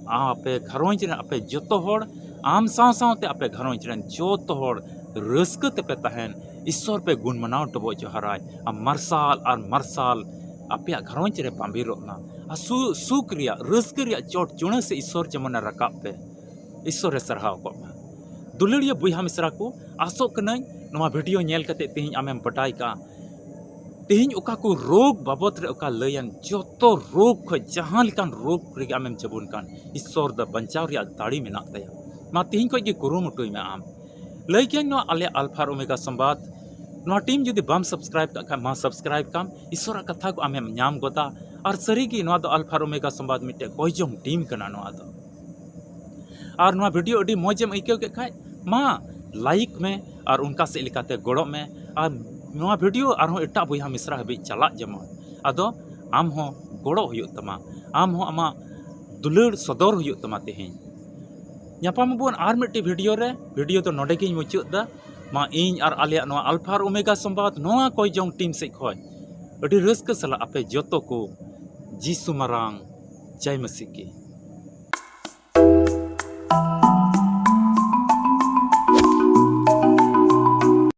ᱟᱯᱮ ᱜᱷᱟᱨᱚᱸᱡᱽ ᱨᱮᱱ ᱟᱯᱮ ᱡᱚᱛᱚ ᱦᱚᱲ, ᱟᱢ ᱥᱟᱶ ᱥᱟᱶᱛᱮ ᱟᱯᱮ ᱜᱷᱟᱨᱚᱸᱡᱽ ᱨᱮᱱ ᱡᱚᱛᱚ ᱦᱚᱲ ᱨᱟᱹᱥᱠᱟᱹ ᱛᱮᱯᱮ ᱛᱟᱦᱮᱱ᱾ ᱤᱥᱥᱚᱨ ᱯᱮ ᱜᱩᱱ ᱢᱟᱱᱟᱣ ᱰᱚᱵᱚᱜ ᱡᱚᱦᱟᱨᱟᱭ᱾ ᱟᱨ ᱢᱟᱨᱥᱟᱞ ᱟᱨ ᱢᱟᱨᱥᱟᱞ ᱟᱯᱮᱭᱟᱜ ᱜᱷᱟᱨᱚᱸᱡᱽ ᱨᱮ ᱵᱟᱸᱵᱤᱨᱚᱜ ᱢᱟ᱾ ᱟᱨ ᱥᱩ-, ᱥᱩᱠ ᱨᱮᱭᱟᱜ, ᱨᱟᱹᱥᱠᱟᱹ ᱨᱮᱭᱟᱜ ᱪᱚᱴ ᱪᱩᱲᱟᱹ ᱥᱮ ᱤᱥᱥᱚᱨ ᱡᱮᱢᱚᱱᱮ ᱨᱟᱠᱟᱵ ᱯᱮ᱾ ᱤᱥᱥᱚᱨᱮ ᱥᱟᱨᱦᱟᱣ ᱠᱚᱜ ᱢᱟ᱾ ᱫᱩᱞᱟᱹᱲᱤᱭᱟᱹ ᱵᱚᱭᱦᱟ ᱢᱤᱥᱨᱟ ᱠᱚ, ᱟᱥᱚᱜ ᱠᱟᱹᱱᱟᱹᱧ ᱱᱚᱣᱟ ᱵᱷᱤᱰᱤᱭᱳ ᱧᱮᱞ ᱠᱟᱛᱮ ᱛᱮᱦᱮᱧ ᱟᱢᱮᱢ ᱵᱟᱰᱟᱭ ᱠᱟᱜᱼᱟ, ᱛᱮᱦᱮᱧ ᱚᱠᱟ ᱠᱚ ᱨᱳᱜᱽ ᱵᱟᱵᱚᱫ ᱨᱮ ᱚᱠᱟ ᱞᱟᱹᱭᱟᱱ, ᱡᱚᱛᱚ ᱨᱳᱜᱽ ᱠᱷᱚᱡ ᱡᱟᱦᱟᱸ ᱞᱮᱠᱟᱱ ᱨᱳᱜᱽ ᱨᱮᱜᱮ ᱟᱢᱮᱢ ᱡᱟᱹᱵᱩᱱ ᱠᱟᱱ, ᱤᱥᱥᱚᱨ ᱫᱚ ᱵᱟᱧᱪᱟᱣ ᱨᱮᱭᱟᱜ ᱫᱟᱲᱮ ᱢᱮᱱᱟᱜ ᱛᱟᱭᱟ᱾ ᱢᱟ ᱛᱮᱦᱮᱧ ᱠᱷᱚᱡ ᱜᱮ ᱠᱩᱨᱩᱢᱩᱴᱩᱭ ᱢᱮ ᱟᱢ᱾ ᱞᱟᱹᱭ ᱠᱮᱭᱟᱹᱧ ᱱᱚᱣᱟ ᱟᱞᱮ ᱟᱞᱯᱷᱟ ᱟᱨ ᱳᱢᱮᱜᱟ ᱥᱚᱢᱵᱟᱫ, ᱱᱚᱣᱟ ᱴᱤᱢ ᱡᱩᱫᱤ ᱵᱟᱢ ᱥᱟᱵᱥᱠᱨᱟᱭᱤᱵ ᱠᱟᱜ ᱠᱷᱟᱡ, ᱢᱟ ᱥᱟᱵᱥᱠᱨᱟᱭᱤᱵ ᱠᱟᱢ᱾ ᱤᱥᱥᱚᱨᱟᱜ ᱠᱟᱛᱷᱟ ᱠᱚ ᱟᱢᱮᱢ ᱧᱟᱢ ᱜᱚᱫᱟ᱾ ᱟᱨ ᱥᱟᱹᱨᱤᱜᱮ ᱱᱚᱣᱟ ᱫᱚ ᱟᱞᱯᱷᱟ ᱟᱨ ᱳᱢᱮᱜᱟ ᱥᱚᱢᱵᱟᱫ ᱢᱤᱫᱴᱮᱡ ᱠᱚᱭᱡᱚᱝ ᱴᱤᱢ ᱠᱟᱱᱟ ᱱᱚᱣᱟ ᱫᱚ᱾ ᱟᱨ ᱱᱚᱣᱟ ᱵᱷᱤᱰᱤᱭᱳ ᱟᱹᱰᱤ ᱢᱚᱡᱽ ᱮᱢ ᱟᱹᱭᱠᱟᱹᱣ ᱠᱮᱫ ᱠᱷᱟᱡ, ᱢᱟ ᱞᱟᱭᱤᱠ ᱢᱮ ᱟᱨ ᱚᱱᱠᱟ ᱥᱮᱫ ᱞᱮᱠᱟᱛᱮ ᱜᱚᱲᱚᱜ ᱢᱮ᱾ ᱟᱨ ᱱᱚᱣᱟ ᱵᱷᱤᱰᱤᱭᱳ ᱟᱨᱦᱚᱸ ᱮᱴᱟᱜ ᱵᱚᱭᱦᱟ ᱢᱤᱥᱨᱟ ᱦᱟᱹᱵᱤᱡ ᱪᱟᱞᱟᱜ ᱡᱮᱢᱚᱱ᱾ ᱟᱫᱚ ᱟᱢ ᱦᱚᱸ ᱜᱚᱲᱚ ᱦᱩᱭᱩᱜ ᱛᱟᱢᱟ, ᱟᱢ ᱦᱚᱸ ᱟᱢᱟᱜ ᱫᱩᱞᱟᱹᱲ ᱥᱚᱫᱚᱨ ᱦᱩᱭᱩᱜ ᱛᱟᱢᱟ ᱛᱮᱦᱮᱧ᱾ ᱧᱟᱯᱟᱢ ᱟᱵᱚᱱ ᱟᱨ ᱢᱤᱫᱴᱤᱡ ᱵᱷᱤᱰᱤᱭᱳ ᱨᱮ᱾ ᱵᱷᱤᱰᱤᱭᱳ ᱫᱚ ᱱᱚᱰᱮ ᱜᱤᱧ ᱢᱩᱪᱟᱹᱫ ᱮᱫᱟ᱾ ᱢᱟ ᱤᱧ ᱟᱨ ᱟᱞᱮᱭᱟᱜ ᱱᱚᱣᱟ ᱟᱞᱯᱷᱟ ᱟᱨ ᱳᱢᱮᱜᱟ ᱥᱚᱢᱵᱟᱫ ᱱᱚᱣᱟ ᱠᱚᱭᱡᱚᱝ ᱴᱤᱢ ᱥᱮᱫ ᱠᱷᱚᱡ ᱟᱹᱰᱤ ᱨᱟᱹᱥᱠᱟᱹ ᱥᱟᱞᱟᱜ ᱟᱯᱮ ᱡᱚᱛᱚ ᱠᱚ ᱡᱤᱥᱩ ᱢᱟᱨᱟᱝ ᱡᱟᱭ ᱢᱟᱹᱥᱤ ᱠᱤ᱾